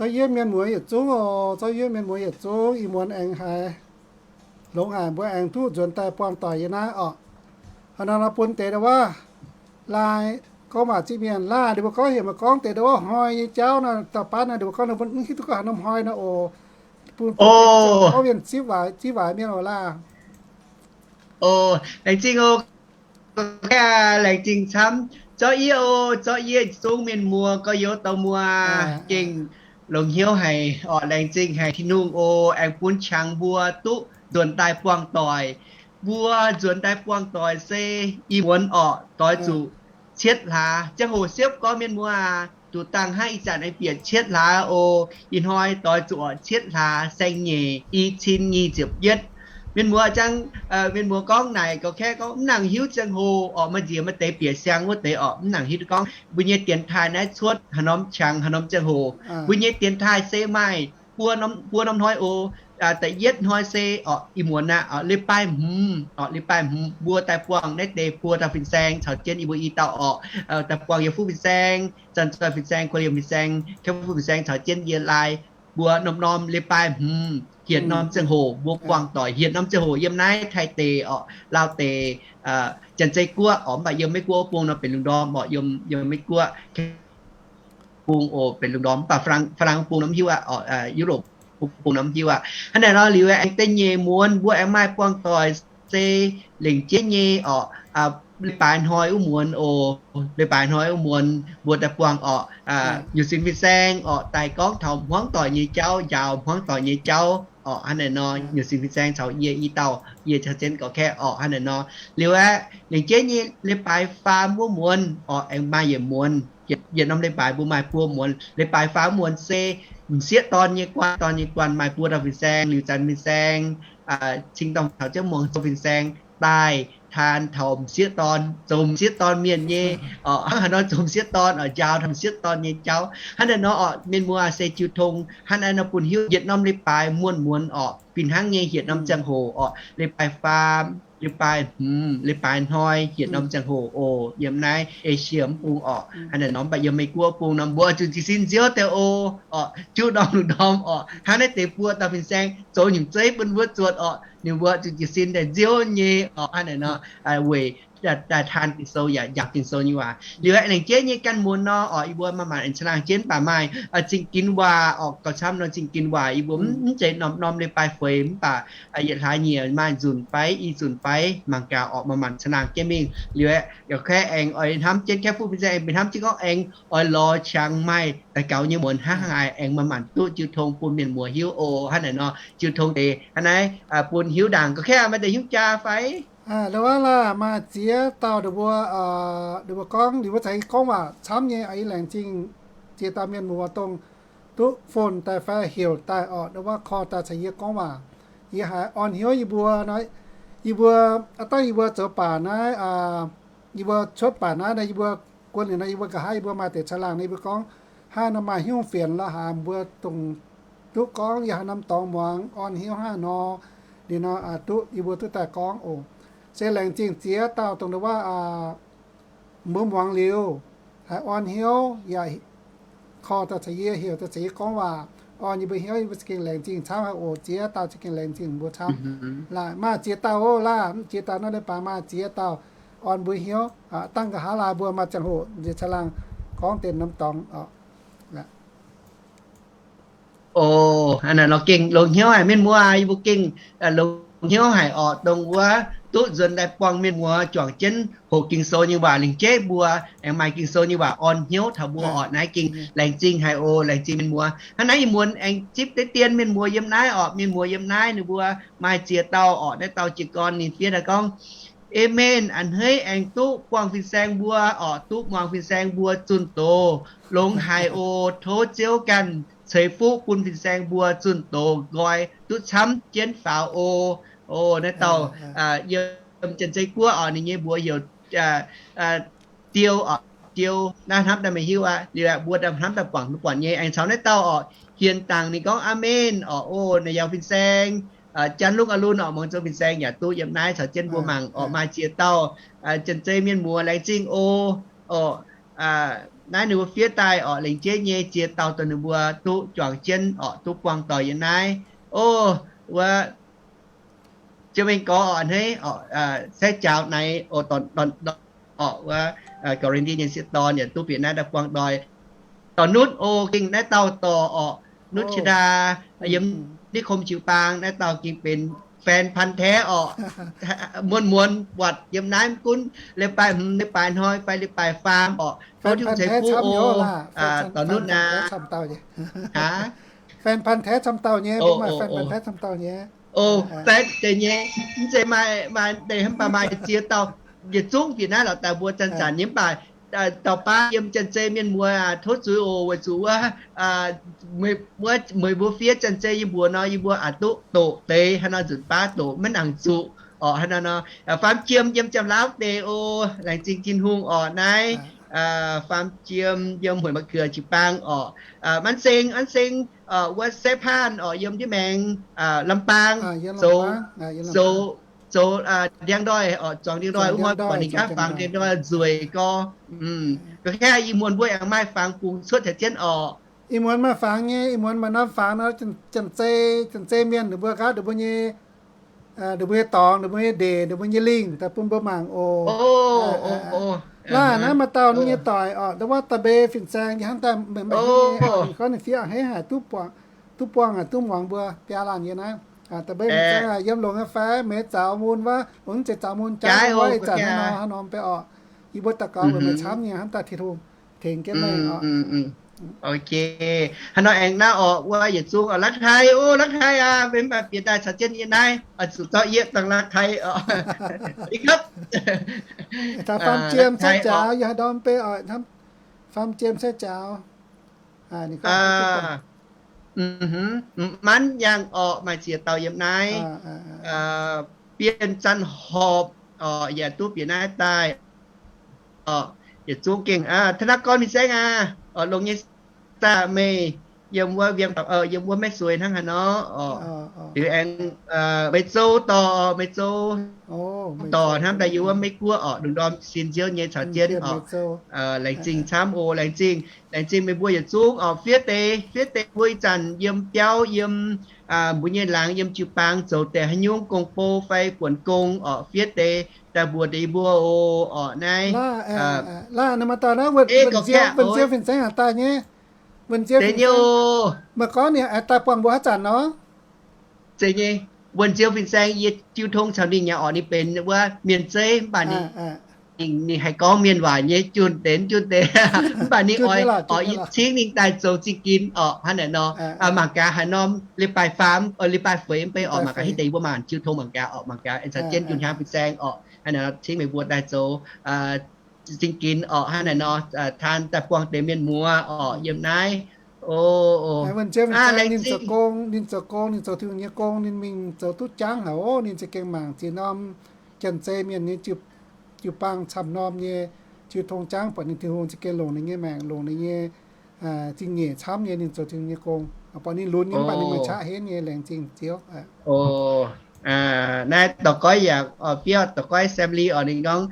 Zorqv yie mienh muoz yietc zungv oc, zorqv yie mienh muoz yietc zungv, ih muonz aengx haiz longx haic, mbuo aengx duqv nzuonx daaih buangh doic yie naaiv oc. Hnangv naaiv nor bun deix ndau wuov laai gorngv waac zieqv mienh laah, ninh mbuo gorngv heuc meih gorngv deix ndau wuov hnoi nyei jauv nor, dauh baav nor ninh mbuo gorngv ninh mbuo mv hiuv duqv gorngv haaix norm hnoi nor oc. Bun bun deix gorngv mienh zipv waaic zipv waaic mienh oc laah. Oc, laengz zingh oc. Laengz zingh camv. Zorqv yie oc, zorqv yie zungv mienh muoz gorx-youz dauh muoz gengh longx hnyouv haic oc. Laengz zingh haic Tin-Hungh oc, aengx bun qangx mbuo duqv nzuonx daaih buangh doic. Mbuo nzuonx daaih buangh doic se ih muonz oc, doix zuqc cietv hlaax. Ziangh hoc siepv gorngv mienh muoz aac, duqv dangh hnangv ih zanc aengx bieqc cietv hlaax oc. Ih hnoi doix zuqc oc cietv hlaax saeng-nyeic i cin nyic ziepc yietv. Mienh muoz jangv, mienh muoz gorngv naaic gauh kaeqv gorngv mv nangc hiuv ziangh hoc oc, maaih nziex maaih deix bieqc siang wuov deix oc, mv nangc hiuv duqv gorngv mbuo nyei dienx taaih naaiv cuotv haaix norm qangx haaix norm ziangh hoc. Mbuo nyei dienx taaih se maaih buo norm, buo norm hnoi oc. Da'yietv hnoi se oc, ih muonz aqv oc, leiz-baaix hmz oc, leiz-baaix hmz mbuo daaih buangh naaiv deix buo dauh fin-saeng caux jienv yie mbuo i dauh oc, daaih buangh yie fuqv fin-saeng, Zanc Zoih fin-saeng, Kuv Liemh fin-saeng, Kaeqv Fuqv fin-saeng caux jienv yie laai mbuo norm-norm leiz-baaix hmz hietc norm ziangh hoc mbuo buangh doic hietc norm ziangh hoc yiem naaiv Taiv deic oc, Laauv deic, Janx-Zei Guoqv oc, mv baac yiem Meiv Guoqv wuov bung nor benx lungh ndorm oc, yiem, yiem Meiv Guoqv bung oc benx lungh ndorm, mv baac Faa^lang, Faa^lang bung nor mv hiuv aqv oc, Yuv^lopc bung nor mv hiuv aqv. Hnangv naaic nor liuz aengx da'nyeic muonz mbuo aengx maaih buangh doic se lengc jeiv nyei oc, leiz-baaix hnoi wuov muonz oc, leiz-baaix hnoi wuov muonz mbuo daaih buangh oc, nyutc sin fin-saeng oc, daaih gorngv taux hmuangv doic nyei jauv, njaaux hmuangv doic nyei jauv oc. Hnangv naaic nor nyutc sin fin-saeng caux yie i dauh, yie caux jienv gorx-kaeqv oc. Hnangv naaic nor liuz aeqv, lengc jeiv nyei leiz-baaix faam wuov muonz oc, aengx maaih yietc muonz, yietc norm leiz-baaix mbuo maaih buo muonz. Leiz-baaix faam wuov muonz se m'sieqv dorn nyei guanh, dorn nyei guanh maaih buo dauh fin-saeng, Liuz Zanx fin-saeng, Cing Dorngh caux jienv Muangh Zoux fin-saeng daaih taan taux m'sieqv dorn, zoux m'sieqv dorn mienh nyei oc, hnangv haaix nor zoux m'sieqv dorn oc, njaaux taux m'sieqv dorn nyei jauv. Hnangv naaic nor oc, mienh muoz se jiu tong hnangv naaiv nor bun hiuv yietc norm leiz-baaix muonz muonz oc, fih hnangv nyei hietc norm ziangh hoc oc, leiz-baaix faam, leiz-baaix hmz, leiz-baaix hnoi hietc norm ziangh hoc oc, yiem naaiv Esie mv bung oc. Hnangv naaic nor mv baac yiem Meiv Guoqv bung nor mbuo zuqc jiez sin nziouv deix oc, oc, juqv norm lungh ndorm oc, hnangv naaiv deix buo dauh fin-saeng zoux nyungc zeiv bun mbuo zuotc oc, ninh mbuo zuqc jiez sin daaih nziouv nyei oc. Hnangv naaic nor weic daaih taan Ging-Sou yaac njaaux Ging-Sou nyei waac. Liuz aeqv, lengc jeiv nyei ganh muonz nor oc, yie mbuo maaih maanc aengx caangh laangh jienv mv baac maaih zingh ginx waac oc, gauh camv nor zingh ginx waac yie mbuo mv zeiz norm-norm leiz-baaix feix mv baac yietc hlaax nyieqc maaih nzunc fai i nzunc fai mangc gaax oc, maaih maanc caangh laangh jienv mingh. Liuz aeqv, yaac kaeqv aengx oix hnamv jienv Kaeqv Fuqv fin-saeng aengx benx hnamv jienv gorngv aengx oix lorz qangx maaih daux gaux nyei muonz hnangv haaix aqv, aengx maaih maanc duqv jiu tong bun mienh muoz hiuv oc. Hnangv naaic nor jiu tong deix hnangv naaiv bun hiuv ndaangc. Gorx-kaeqv maaih deix hiuv jaa fai? Aa, la'wuov laah, maaih ziex dauh ninh mbuo, ninh mbuo gorngv, ninh mbuo caux yie gorngv waac camv nyei, yie laengz zingh ziex dauh mienh muoz dongh duqv phone daaih fai heuc daaih oc, ninh mbuo call daaih caux yie gorngv waac. Yie haiz orn hnyouv yie mbuo nor, yie mbuo, aa, dangh yie mbuo zoux baac naaiv, yie mbuo cuotv baac naaiv nor, yie mbuo guon liuz nor, yie mbuo nqa'haav yie mbuo maaih deix caangh laangh nor, yie mbuo gorngv, hnangv nor maaih hnyouv fienx la'haaix mbuo dongh duqv gorngv yie haaix norm dorngx muangx orn hnyouv hnangv nor, ninh nor duqv yie mbuo duqv daaih gorngv oc. Se laengz zingh ziex dauh dongh wuov, mbuo muangx liuz haiz orn hnyouv yaac call daaih caux yie, heuc daaih caux yie gorngv waac, orn yie mbuo hnyouv, yie mbuo za'gengh laengz zingh camv haic oc. Ziex dauh za'gengh laengz zingh mbuo camv. Laah, maaih ziex dauh oc laah, ziex dauh nor leiz-baaix maaih ziex dauh orn mbuo hnyouv. Dangh nqa'haav laaix mbuo maaih ziangh hoc nziex caangh laangh gorngv deix norm dorngx oc. Oc, hnangv naaic nor gengh longx hnyouv haic mienh muoz, yie mbuo gengh longx hnyouv haic oc, dongh wuov duqv nzuonx daaih buangh mienh muoz juangc jienv hoqc Ging-Sou nyei waac lingc jeiv mbuo, aengx maaih Ging-Sou nyei waac orn hnyouv taux mbuo oc. Naaiv gengh laengz zingh haic oc, laengz zingh mienh muoz. Hnangv naaiv ih muonz aengx zipv deix dien mienh muoz yiem naaiv oc, mienh muoz yiem naaiv ninh mbuo maaih ziex dauh oc. Naaiv dauh jiez gorn ninh fiev daaih gorngv, Aamen, a'hneiv aengx duqv buangh fin-saeng mbuo oc, duqv muangx fin-saeng mbuo zunh doz, longx haic oc. Tov Ziouv ganh ceix fuqv bun fin-saeng mbuo zunh doz nqoi duqv camv jienv faaux oc. Oc, naaiv dauh yiem Janx-Zei Guoqv oc, ninh nyei mbuox heuc Diou oc, Diou. Naaiv hnamv daaih meih hiuv aqv, liuz mbuo hnamv daaih buangc buatc nyei. Aengx caux naaiv dauh oc, hienx dangc ninh gorngv Aamen oc. Oc, naaic yaac fin-saeng, Janx Lungh Aa Lun oc, Muangx Zoux fin-saeng yaac duqv yiem naaiv caux jienv mbuo mangc oc. Maaih ziex dauh Janx-Zei mienh muoz laengz zingh oc. Oc, naaiv ninh mbuo fiev daaih orqc, lengc jeiv nyei ziex dauh dongh ninh mbuo duqv juangc jienv orqc, duqv buangh doic yiem naaiv. O, wuov, Ziouv mengh gorx orqc, hneiv orqc, saeqv jaaux naaiv o, orqc, wuov, Gau^lin^die nyei sieqv dorn yaac duqv bieqc naaiv daaih buangh doic. Dorh Nutv o, gengh naaiv dauh dorh orqc, Nutv Qidaa, yiem Niv Kom Jiu-Baang, naaiv dauh gengh benx แฟนพันธุ์แท้ orqc. Muonz-muonz buatc yiem naaiv, mv gunv leiz-baaix hmz, leiz-baaix hnoi fai leiz-baaix faam orqc, tov Tin-Hungh ceix fuqv o. Dorh Nutv naaiv แฟนพันธุ์แท้ camv dauh nyei, แฟนพันธุ์แท้ camv dauh nyei. O, แฟน deix nyei, mv zeiz maaih, maaih deix hnangv, mv baac maaih ziex dauh yietc zungv bieqc naaiv lorqc, daaih mbuo zanc-zanc nyei, mv baac dauh baav yiem Janx-Zei mienh muoz tov zuiz oc, weic zuqc wuov, wuov meih mbuo fiev Janx-Zei yiem mbuox nor, yie mbuo aqc duqv doqc deix haaix nor, nzunc baav doqc maiv nangc zuqc orqc, haaix nor nor. Faam Jiem yiem Janx-Lauv deix o, laengz zingh Tin-Hungh orqc naaiv. Faam Jiem yiem Hueic Ma'kuox Jiu-Baang orqc. An Seng, An Seng, wuov Saeqv Paanh orqc, yiem ndiev maengx Lambaang, zoux, zoux, zoux ndiangx-ndoih orqc, zuangx ndiangx-ndoih wuov, buatc ninh gaanv fangx ndiangx-ndoih nzueic gorx. Ga'naaiv ih muonz mbuo aengx maaih fangx bungx cuotv taux jienv orqc. Ih muonz maaih fangx nyei, ih muonz maaih norm fangx nor, Janx-Zei, Janx-Zei mienh ninh mbuo nqaapv ninh mbuo nyei, ninh mbuo nyei dorngx, ninh mbuo nyei ndeic, ninh mbuo nyei lingh daaih bun mbuo mangc oc. Laanh naaiv maaih dauh nyei doic orqc, ndau wuov da'mbei fin-saeng yie hnamv daaih meih maiv hiuv nyei, ninh gorngv ninh fiev a'hneiv haic, duqv buangh, duqv buangh haic, duqv muangx mbuo biaa laanh nyei naaiv. Da'mbei fin-saeng yiem longx nyei fai, meih zaux mun wuov, longx nyei zeix zaux mun jangv wuov, ih zanc hnangv nor, hnangv nor mv bei orqc. Yie mbuo daux gaux weic meih camv nyei, hnamv daaih Tin-Hungh tengx jienv meih orqc. Ok, haaix nor aengx naaiv orqc, wuov yietc zungv orqc, รักไทย o, รักไทย aac, mv baac bieqc daaih caux jienv yie naaiv, zuqc zorqv yie dangh รักไทย orqc. Ih gapv, Faam Jiem Saeqv Jaaux, yie haaix ndorm mv bei orqc, Faam Jiem Saeqv Jaaux. Manv yangh orqc, maaih ziex dauh yiem naaiv. Bienh Zanh Horpc orqc, yaac duqv bieqc naaiv daaih orqc. Yietc zungv gengh, ธนากร fin-saeng aac, orqc, longx nyei saah meih, yiem wuov Viem, yiem wuov Meiv-Suoz hnangv haaix nor orqc. Liuz aengx Meiv-Zou dorh, Meiv-Zou dorh hnamv daaih yiem wuov Meiv-Guoqv orqc, lungh ndorm sin nziouv nyei caux jienv orqc. Laengz zingh camv oc, laengz zingh, laengz zingh meih mbuo yietc zungv orqc, fiev deix, fiev deix mbuo ih zanc yiem biauv, yiem mbuo nyei laangz, yiem jiu-baang zoux deix haaix nyungc gong-bou fai buonc gong orqc, fiev deix daaih mbuox deix mbuo oc, orqc, naaiv. Laaih, maaih dauh naaiv, Wuonh Nziou fin-saeng haaix daaih nyei? Wuonh Nziou fin-saeng, meih gorngv ninh daaih buangh mbuo haaix zanc nor? Zeiz nyei, Wuonh Nziou fin-saeng yie jiu tong caux ninh nyei orqc, ninh benx wuov mienh zeiv, mv baac ninh, ninh haih gorngv mienh waac nyei, junh deix, junh deix. Mv baac ninh oix, oix yie cingv ninh daaih zoux zingh ginx orqc, hnangv naaic nor. Mangc gaax haaix norm leiz-baaix faam, leiz-baac feix mv bei orqc, mangc gaax hitv deix mbuo maanc jiu tong mangc gaax orqc, mangc gaax caux jienv Yunh Hnyangx fin-saeng orqc, hnangv naaic nor cingv meih mbuo daaih zoux zingh ginx orqc, hnangv naaic nor, taan daaih buangh deix mienh muoz orqc yiem naaiv. Wuonh Nziou fin-saeng ninh zoux gong, ninh zoux gong, ninh zoux Tin-Hungh nyei gong, ninh mingh zoux duqv jangv haic oc. Ninh za'gengh mangc ziex norm Janx-Zei mienh nyei jiu-baang camv norm nyei jiu tong jangv, buatc ninh Tin-Hungh za'gengh longc ninh nyei maengc, longc ninh nyei zingh nyeic camv nyei, ninh zoux Tin-Hungh nyei gong. Buatc ninh lunx nyei, mv baac ninh maaih qaqv henv nyei, laengz zingh Ziouv. Naaiv dorh goiv yaac fiev, dorh goiv family orqc, ninh gorngv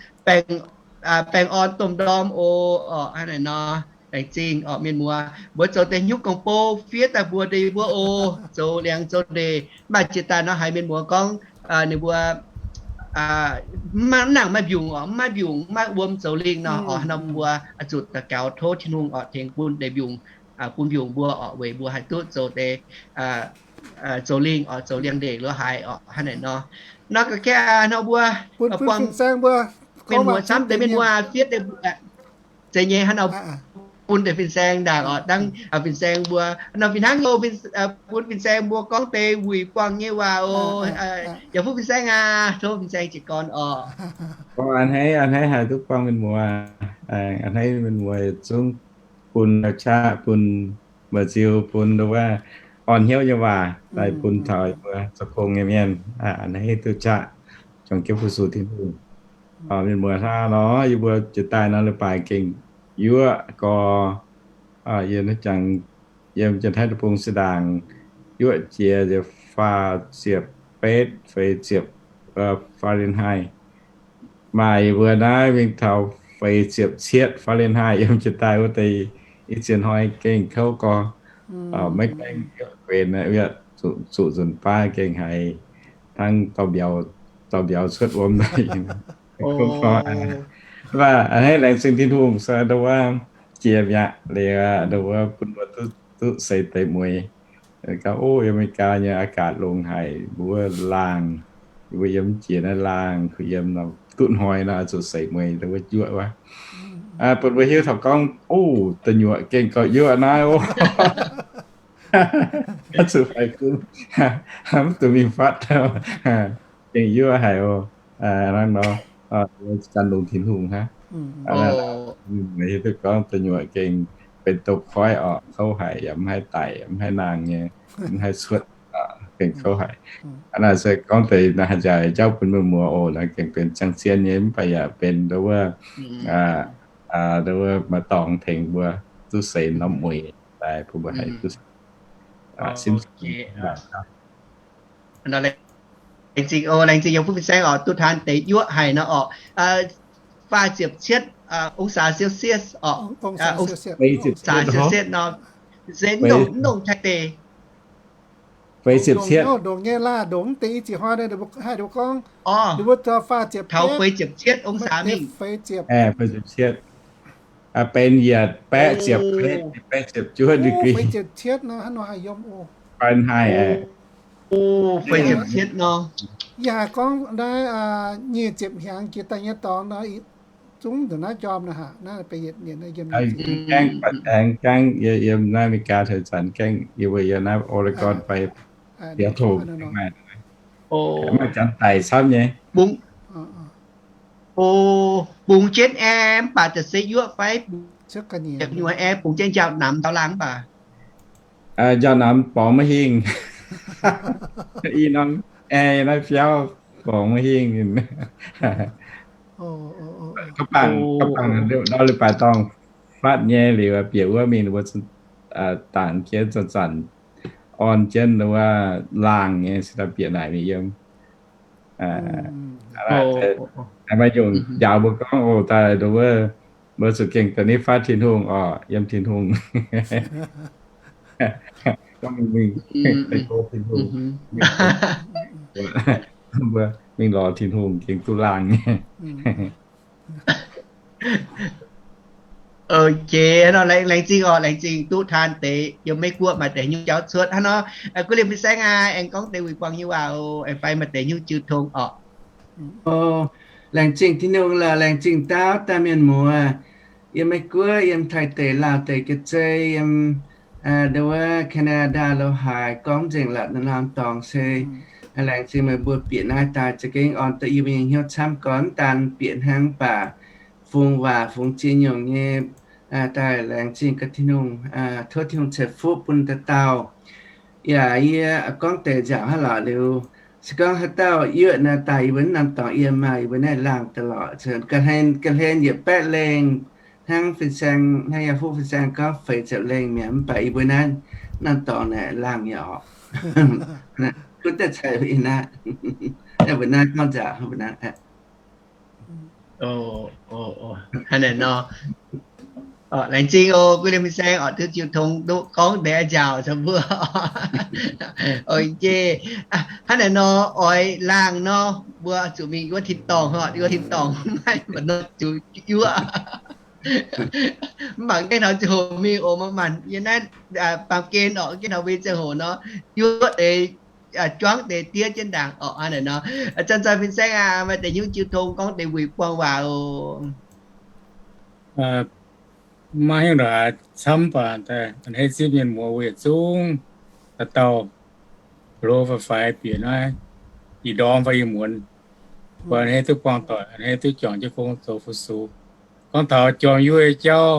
baengh orn domh ndorm oc, orqc, hnangv naaic nor. Laengz zingh orqc mienh muoz, mbuo zoux deix hnyouv gong-bou fiev daaih mbuox deix mbuo oc, zoux liangx zoux ndeic. Mv baac jiex daaih nor haiz mienh muoz gorngv ninh mbuo mv nangc maaih mbiungc orqc, mv maaih mbiungc, mv maaih wuom zoux lingh nor orqc, nor mbuo zuqc daux gaux tov Tin-Hungh orqc tengx bun deix mbiungc, bun mbiungc mbuo orqc, weic mbuo haih duqv zoux deix, zoux lingh orqc, zoux liangx ndeic lo haaix orqc, hnangv naaic nor. Nor ga'kengx nor mbuo bun mienh muoz camv deix mienh muoz fiev deix, zeiz nyei hnangv nor, bun deix fin-saeng ndaangc orqc, dangh fin-saeng mbuo nor fih hnangv loh, bun fin-saeng mbuo gorngv deix wuic buangh nyei waac oc. Yaac fuqv fin-saeng aac, tov fin-saeng jiez gorn orqc. A'hneiv, a'hneiv haih duqv buangh mienh muoz, a'hneiv mienh muoz zungv bun qaqv, bun mba'nziu, bun wuov orn hnyouv nyei waac daaih bun taux mbuo zoux gong nyei mienh. A'hneiv duqv qaqv, juangc jienv fu-sux Tin-Hungh. Mienh muoz hnangv nor, yie mbuo jiex daaih nor leiz-baaix gengh yuoqv gorx, yie naaiv jangx yiem Janx-Taiv Deic-Bung se ndaangc yuoqv jiex faah ziepc betv feix ziepc Fahrenheit. Maaih yie mbuo naaiv mingh taux feix ziepc cietv Fahrenheit yiem jiex daaih wuov deix, i ziex hnoi gengh kouv gorx. Maiv gaengh yuoqv guenx, zuqc nzunc baav gengh haiz hnangv dorh mbiauz cuotv wuom daaih. Mv baac a'hneiv laengz zingh Tin-Hungh se ndongc wuov jiex mi'aqv liuz, ndongc wuov bun mbuo duqv seix deix mueiz. Gauh o, yiem America nyei อากาศ longx haic, mbuo wuov laangh, mbuo yiem jiex naaiv laangh, kuh yiem duqv hnoi nor zuqc seix mueiz ndongc wuov yuoqv wuov. Bun mbuo hiuv taux gorngv, o, da'nyuoqc gengh gauh yuoqv naaiv o. Zuqc faix fim, mv duqv mingh fatv, gengh yuoqv haic o. Hnangv nor, gan longx Tin-Hungh hnangv. Mienh hiuv duqv gorngv da'nyuoqc gengh benx douz-koiv orqc, kouv haic, yaac mv haih daic, mv haih nangh nyei, mv haih cuotv, gengh kouv haic. Aa, naaiv se gorngv deix naaiv haaix jaax jauv bun mienh muoz oc, naaiv gengh benx ziangh zien nyei, mv baac yaac benx ndongc wuov, ndongc wuov maaih dorngx tengx mbuo duqv seix norm mueiz daaih bun mbuo haih duqv simv. Laengz zingh, laengz zingh yiem fuqv fin-saeng oc, duqv taan deix yuoqv haic nor orqc. Faah ziepc cietv องศาเซลเซียส orqc, องศาเซลเซียส nor, se ndongc, ndongc Taiv deix. Feix ziepc cietv, ndongc nyei laaih, ndongc deix i ziex hnoi haih gorngv, orqc, taux feix ziepc cietv องศา mingh. Feix ziepc cietv, benx yietc baeqv ziepc, baeqv ziepc juov degree, feix ziepc cietv nor, hnangv nor haih yiem o. Fahrenheit, feix ziepc cietv nor. Yaac gorngv naaiv nyic ziepc hnyangx jiex daaih nyei dorngx nor, zungv nzunc naaiv jorm nor haic, naaiv benx yietc nyeic naaiv yiem. Gaengh, gaengh yiem naaiv America taux zanc gaengh yiem, yiem naaiv Oregon fai Seattle maaih, maaih janx daic camv nyei. Bungx jienv air mv baac za'gengh yuoqv fai? Nyuoz air bungx jienv njaaux namx njaaux laangh mv baac njaaux namx borngz maiv hingh. I norm air naaiv biauv borngz maiv hingh. Ga'bangc, ga'bangc nor leiz-baaix dorngh fatv nyei liuz, bieqc wuov mingh mbuo dangx jienv zanc-zanc orn jienv wuov laangh nyei, se daaih bieqc naaic mingh yiem. Maaih nyungc njaaux mbuo gorngv, o, daaih ndongc wuov, mbuo zuqc gengh daaih nitv fatv Tin-Hungh orqc, yiem Tin-Hungh. Gorngv mingh, mingh, mingh go Tin-Hungh, mbuo mingh lorz Tin-Hungh gengh duqv laangh nyei. Ok, nor laengz zingh orqc, laengz zingh duqv taan deix yiem Meiv Guoqv maaih deix nyungc jauv cuotv hnangv nor. Guv Liemh fin-saeng aac, aengx gorngv deix wuic buangh nyei waac oc, aengx fai maaih deix nyungc jiu tong orqc. Laengz zingh Tin-Hungh lorqc, laengz zingh dauh daaih mienh muoz yiem Meiv Guoqv, yiem Taiv deic, Laauh deic, ga'zei, yiem ndau wuov Canada, lo haaix gorngv nzengc lorqc, naaiv norm dorngx se laengz zingh meih mbuo bieqc naaiv daaih za'gengh orn da'yiuh mienh hnyouv camv gorn mv daan bieqc hnangv baac fungx waac fungx ziex nyungc nyei daaih laengz zingh gaax Tin-Hungh, tov Tin-Hungh ceix fuqv bun dauh dauh. Yaac yie gorngv deix nziaauc hnangv lorqc liuz, se gorngv haaix dauh yuoqv naaiv daaih yie mbuo naaiv norm dorngx yiem maah, yie mbuo naaiv laangh daaih lorqc, ga'hlen, ga'hlen yietc baeqv lengh, hnangv fin-saeng, hnangv yaac fuqv fin-saeng gorngv feix ziepc lengh mi'aqv, mv baac yie mbuo naaiv norm dorngx naaic laangh nyei orqc. Gunv daaih cai yie naaiv, mbuo naaiv gorngv nziaauc mbuo naaiv. Hnangv naaic nor, laengz zingh oc, Guv Liemh fin-saeng orqc, duqv jiu tong duqv gorngv deix nziaauc caux mbuo. Hnangv naaic nor, oix laangh nor, mbuo zuqc mingh wuov tin-dorngh, wuov tin-dorngh maaih mba'hnoi zuqc yuoqv. Mv baac gaengh taux ziangh hoc mingh oc, manc-manc yiem naaiv baamh gen orqc, gaengh taux mbuo nyei ziangh hoc nor, yuoqv deix, juangv deix diev jienv ndaangc orqc. Hnangv naaic nor, Zanc-zanc fin-saeng aac, maaih deix nyungc jiu tong gorngv deix wuic buangh waac oc. Maiv hiuv duqv camv baac a'hneiv zipv mienh muoz mbuo yietc zungv, dauh dauh, lo faix-faix bieqc naaiv, ih ndorm fai ih muonz, mbuo a'hneiv duqv buangh doic, a'hneiv duqv juangc jienv gong zoux fu-sux. Gorngv taux jorm yuoqv nyei jauv,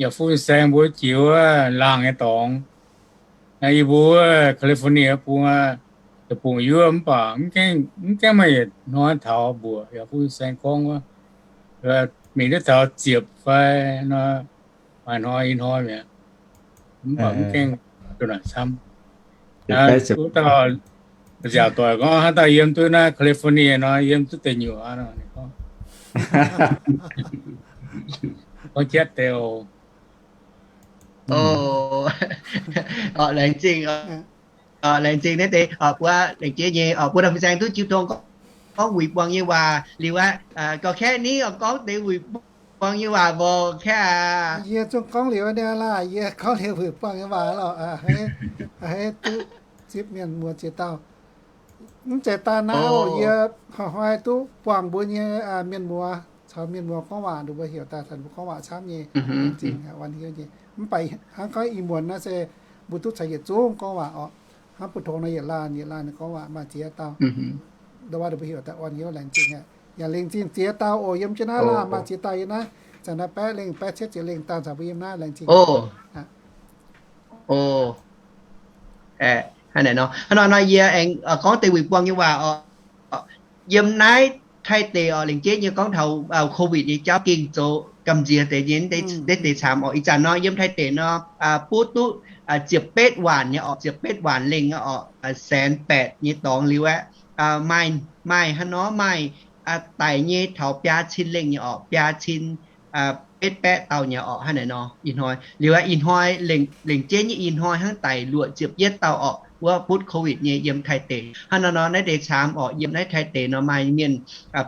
yaac fuqv fin-saeng mbuo jiex wuov laangh nyei dorngx. Yie mbuo California bung aqv, deic-bung yuoqv mv baac mv gaengh, mv gaengh maaih yietc hnoi taux mbuoqc, yaac fuqv fin-saeng gorngv wuov, mingh duqv taux ziepc fai nor, maaih hnoi i hnoi mi'aqv. Mv baac mv gaengh duqv naaic camv. Wuov dauh nziaauc doic gorngv haaix dauh yiem duqv naaiv California nor, yiem duqv deic nyuoqc aqv nor, ninh gorngv. Gorngv jatv deix oc. Laengz zingh, laengz zingh naaiv deix buo lengc jeiv nyei oc, buo dauh fin-saeng duqv jiu tong gorngv wuic buangh nyei waac liuz aqv. Gauh kaeqv ni, gorngv deix wuic buangh nyei waac mborqv kaeqv aqv. Yie zungv gorngv liuz niaa laah, yie gorngv liuz wuic buangh nyei waac lorqc. Haiz duqv zipv mienh muoz ziex dauh. Mv zeiz daaih naaiv oc, yie hnoi-hnoi duqv buangh mbuo nyei mienh muoz caux mienh muoz gorngv waac, ninh mbuo heuc daaih caux mbuo gorngv waac camv nyei. Mv baac hnangv gorngv ih muonz naaiv se mbuo duqv caux yietc zungv gorngv waac oc. Hnangv mbu'ndongx nor yietc laanh yietc laanh gorngv waac maaih ziex dauh. Ndo wuov ninh mbuo heuc daaih orn hnyouv, laengz zingh aqv. Yaac laengz zingh ziex dauh oc, yiem jienv naaiv laanh maaih ziex dauh yiem naaiv. Zanc naaiv baeqv lengh baeqv cietv ziepc lengh dangh caux mbuo yiem naaiv, laengz zingh. Hnangv naaiv nor, hnangv nor nor yie aengx gorngv deix wuic buangh nyei waac oc. Yiem naaiv Taiv deic oc, lengc jeiv nyei gorngv taux COVID nyei jauv gengh zoux gamh nziex deix nyei, deix deix camv oc. Ih zanc nor yiem Taiv deic nor butv duqv ziepc betv waanc nyei oc, ziepc betv waanc lengh oc, saenx baetc nyei dorngx liuz aqv. Maaih, maaih hnangv nor maaih daic nyei taux biaa cin lengh nyei oc, biaa cin betv baeqv dauh nyei oc, hnangv naaiv nor. Ih hnoi liuz aqv, ih hnoi lengc jeiv nyei ih hnoi hnangv daic luoqc ziepc yietv dauh oc, wuov butv COVID nyei yiem Taiv deic. Hnangv naaiv nor naaiv deix camv oc, yiem naaiv Taiv deic nor maaih mienh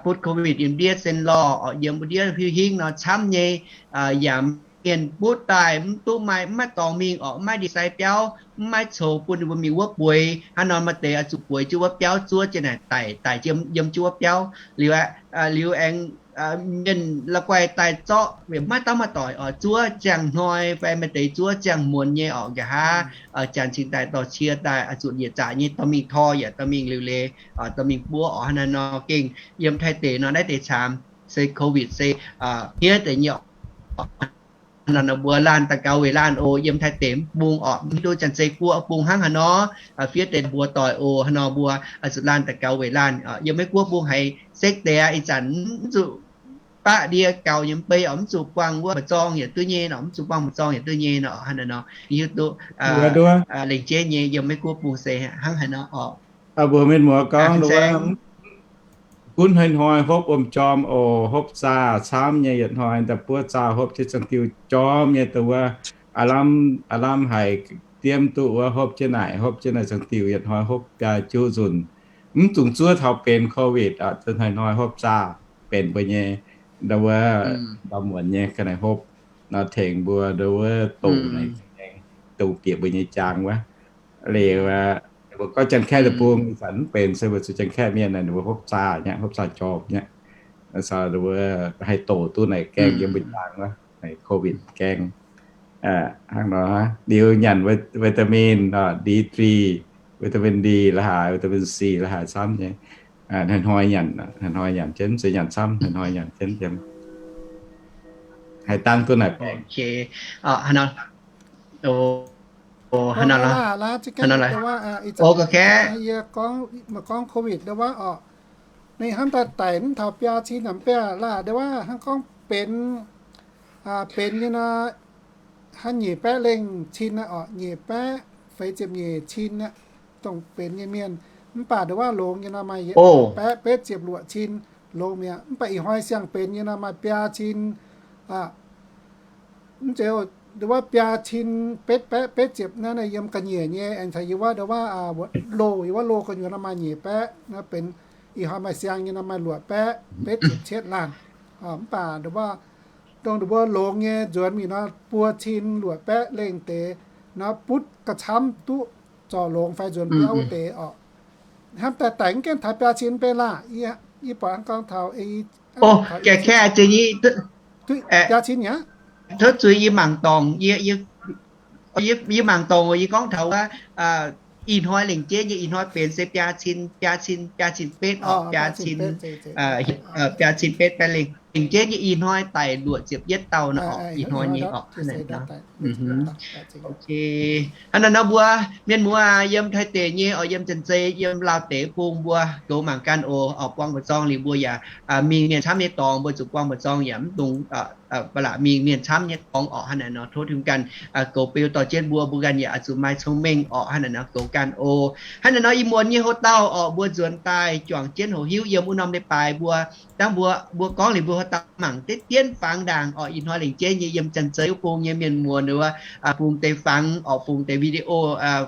butv COVID yiem ndiev Senlor oc, yiem mbuo ndiev hiuv hingv nor camv nyei. Yaac mienh butv daaih mv duqv maaih, mv maaih dorngx mingh oc, mv maaih ndie-sai biauv, mv maaih coux bun ninh mbuo mingh wuov bueix. Hnangv nor maaih deix oix zuqc bueix jienv wuov biauv zuov jienv naaic daic, daic yiem jienv wuov biauv. Liuz aqv, liuz aengx mienh la'guaih daaih zorqv, mv maaih dauh maaih doic oc, zuov ziangh hnoi fai maaih deix zuov ziangh muonz nyei oc, nqa'haav janx cingx daaih dorh cie daaih oix zuqc yietc zaqc nyei dorh mingh tor yaac dorh mingh liuc leiz, dorh mingh buov oc. Hnangv naaiv nor gengh yiem Taiv deic nor naaiv deix camv se COVID se hniev deix nyei oc. Hnangv nor mbuo laanh daux gaux weic laanh oc, yiem Taiv deic mv bung oc, mv hiuv duqv Janx-Zei guoqv bung hnangv haaix nor, fiev deix mbuox doic oc. Hnangv nor mbuo zuqc laanh daux gaux weic laanh. Yiem Meiv Guoqv bung haiz sekv deix aqv, ih zanc mv zuqc baqv ndie gaux nyei mv bei oc, mv zuqc buangh wuov mba'zorng yietc duqv nyei nor, mv zuqc buangh mba'zorng yietc duqv nyei nor. Hnangv naaiv nor hiuv duqv lengc jeiv nyei yiem Meiv Guoqv bung se hnangv haaix nor oc. Mbuo mienh muoz gorngv gunv hnoi-hnoi hopv wuom-jorm oc, hopv zaah camv nyei yietc hnoi, da'buov zaah hopv jienv zangc diuh jorm nyei, da'wuov aav lamh, aav lamh haiz diemv duqv wuov hopv jienv naaic, hopv jienv naaic zangc diuh yietc hnoi hopv biaa juqv nzunc. Mv dungx zuov taux benx COVID oc, hnoi-hnoi hopv zaah benx mbuo nyei, da'wuov ndau muonz nyei ga'naaiv hopv nor tengx mbuo da'wuov doqc naaic, doqc bieqc mbuo nyei jaang wuov. Liuz mbuo gorngv Janx-Kaeqv deic-bung ih zanc mv benx se mbuo zuqc Janx-Kaeqv mienh naaic, ninh mbuo hopv zaah nyei, hopv zaah jorm nyei. Haih doqc duqv naaic gaeng yiem mbuo jaang wuov, COVID gaeng. Hnangv nor liuz nyanc vitamin D three, vitamin D la'haaix, vitamin C la'haaix camv nyei. Hnoi-hnoi nyanc, hnoi-hnoi nyanc jienv, mv zeiz nyanc camv, hnoi-hnoi nyanc jienv yiem. Haih dangv duqv naaic baengc. Hnangv nor lorqc. Yie gorngv, gorngv COVID ndo wuov oc, ninh hnamv daaih daic mv taux biaa cin namx biaa laah, ndo wuov hnangv gorngv benx, benx nyei nor, hnangv nyic baeqv lengh cin aqv oc, nyic baeqv feix ziepc nyeic cin aqv, dongh benx nyei mienh. Mv baac ndo wuov longx nyei nor maaih yietc baeqv betv ziepc luoqc cin, longx mi'aqv. Mv baac ih hnoi siang-benx nyei nor maaih biaa cin, mv zeiz, ndo wuov biaa cin betv baeqv betv ziepc naaiv, naaiv yiem ga'nyiec nyei, aengx caux yie wuov ndo wuov loh, yie wuov loh gu'nyuoz nor maaih nyic baeqv, naaiv benx ih hnoi maaih siang nyei nor maaih luoqc baeqv betv ziepc cietv laanh. Mv baac ndo wuov, dongh ndo wuov longx nyei nzuonx mingh nor buo cin luoqc baeqv lengh deix nor butv ga'camv duqv zorc longx fai nzuonx biauv wuov deix oc. Hnamv daaih daic mv gaengh taux biaa cin mv bei laah. Yie buatc hnangv gorngv taux biaa cin aqv. Tov zuiz yie mangc dorngc, yie mangc dorngc, yie gorngv taux wuov ih hnoi lengc jeiv nyei ih hnoi benx se biaa cin, biaa cin, biaa cin betv oc, biaa cin, biaa cin betv baeqv lengh. Lengc jeiv nyei ih hnoi daic luoqc ziepc yietv dauh nor oc, ih hnoi nyei oc. Hnangv naaiv nor mbuo mienh muoz yiem Taiv deic nyei oc, yiem Janx-Zei, yiem Laauv deic bung mbuo goux mangc ganh oc. Oc, buangh mba'zorng liuz mbuo yaac mingh mienh camv nyei dorngx, mbuo zuqc buangh mba'zorng yaac mv dungx ba'laqc mingh mienh camv nyei dorngx oc. Hnangv naaiv nor tov Tin-Hungh ganh goux beu dorh jienv mbuo, mbuo ganh yaac oix zuqc maaih cong-mengh oc. Hnangv naaiv nor goux ganh oc. Hnangv naaiv nor ih muonz nyei hlo dauh oc, mbuo nzuonx daaih juangc jienv hoqc hiuv yiem wuov norm leiz-baaix mbuo, dangh mbuo, mbuo gorngv liuz mbuo dauh mangc deix dienv fangx ndaangc orqc. Ih hnoi lengc jeiv nyei yiem Janx-Zei wuov bung nyei mienh muoz wuov, bungx deix fangx orqc, bungx deix video,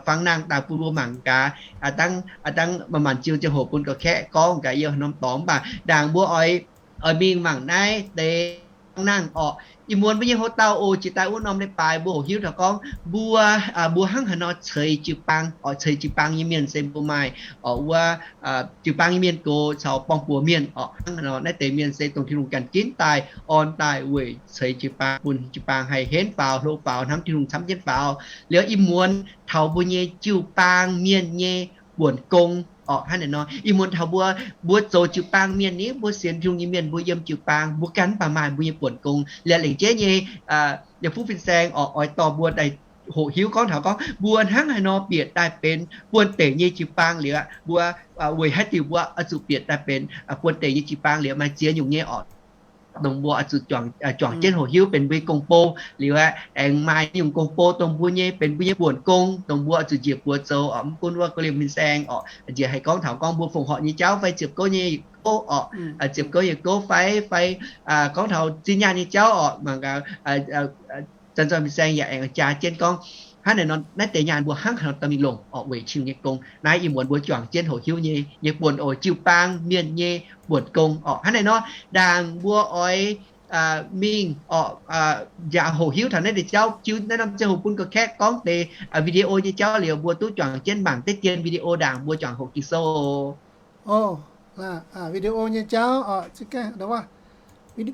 fangx nangh daaih bun mbuo mangc gaax. Aa dangv manc-manc ziu ziangh hoc bun ga'kaeqv gorngv gaax yiem norm dorngx, mv baac ndaangc mbuo oix, oix mingh mangc naaiv deix fangx nangh orqc. Ih muonz mbuo nyei houx-dauh oc, jiex daaih wuov norm leiz-baaix mbuo hoqc hiuv taux gorngv mbuo, mbuo hnangv haaix nor ceix jiu-baang orqc. Ceix jiu-baang nyei mienh se mbuo maaih orqc wuov jiu-baang nyei mienh gox caux borng-buoz mienh orqc. Hnangv haaix nor naaiv deix mienh se dongh Tin-Hungh ganh ginv daaih orn daaih weic ceix jiu-baang bun jiu-baang haih henv faaux, hlo faaux, hnamv Tin-Hungh camv jienv faaux. Liuz ih muonz taux mbuo nyei jiu-baang mienh nyei buonc gong orqc. Hnangv naaic nor ih muonz taux mbuo, mbuo zoux jiu-baang mienh ni, mbuo sienx Tin-Hungh nyei mienh, mbuo yiem jiu-baang, mbuo ganh mv baac maaih mbuo nyei buonc gong. Liuz lengc jeiv nyei, yie Fu Fin-Saeng orqc oix dorh mbuo daaih hoqc hiuv gorngv taux gorngv mbuo hnangv haaix nor bieqc daaih benx buonv-deic nyei jiu-baang liuz aqv. Mbuo weic haaix diuc mbuo oix zuqc bieqc daaih benx buonv-deic nyei jiu-baang liuz maaih ziex nyungc nyei orqc, dongh mbuo oix zuqc juangc jienv hoqc hiuv benx mbuo nyei gong-bou liuz aqv. Aengx maaih nyungc gong-bou dongh mbuo nyei benx mbuo nyei buonc gong, dongh mbuo oix zuqc njiec buoz zoux orqc. Mv gunv wuov Gong Liemh Fin-Saeng orqc njiec haih gorngv taux gorngv mbuo fongc horc nyei jauv fai ziepc gouv nyei gouv orqc, ziepc gouv nyei gouv fai, fai gorngv taux zinh nyaanh nyei jauv orqc. Mangc gaax, Janx-Zoih Fin-Saeng yaac aengx jaa jienv gorngv, hnangv naaic nor naaiv deix nyaanh mbuo hnangv haaix nor dorh mingh longc orqc weic Tin-Hungh nyei gong. Naaiv ih muonz mbuo juangc jienv hoqc hiuv nyei, nyei buonc oc, jiu-baang mienh nyei buonc gong orqc. Hnangv naaic nor ndaangc mbuo oix mingh orqc njaaux hoqc hiuv taux naaiv deix jauv. Jiu naaiv norm ziangh hoc bun ga'kaeqv gorngv deix video nyei jauv liuz, mbuo duqv juangc jienv mangc deix dien video ndaangc mbuo juangc hoqc Ging-Sou. O, video nyei jauv orqc,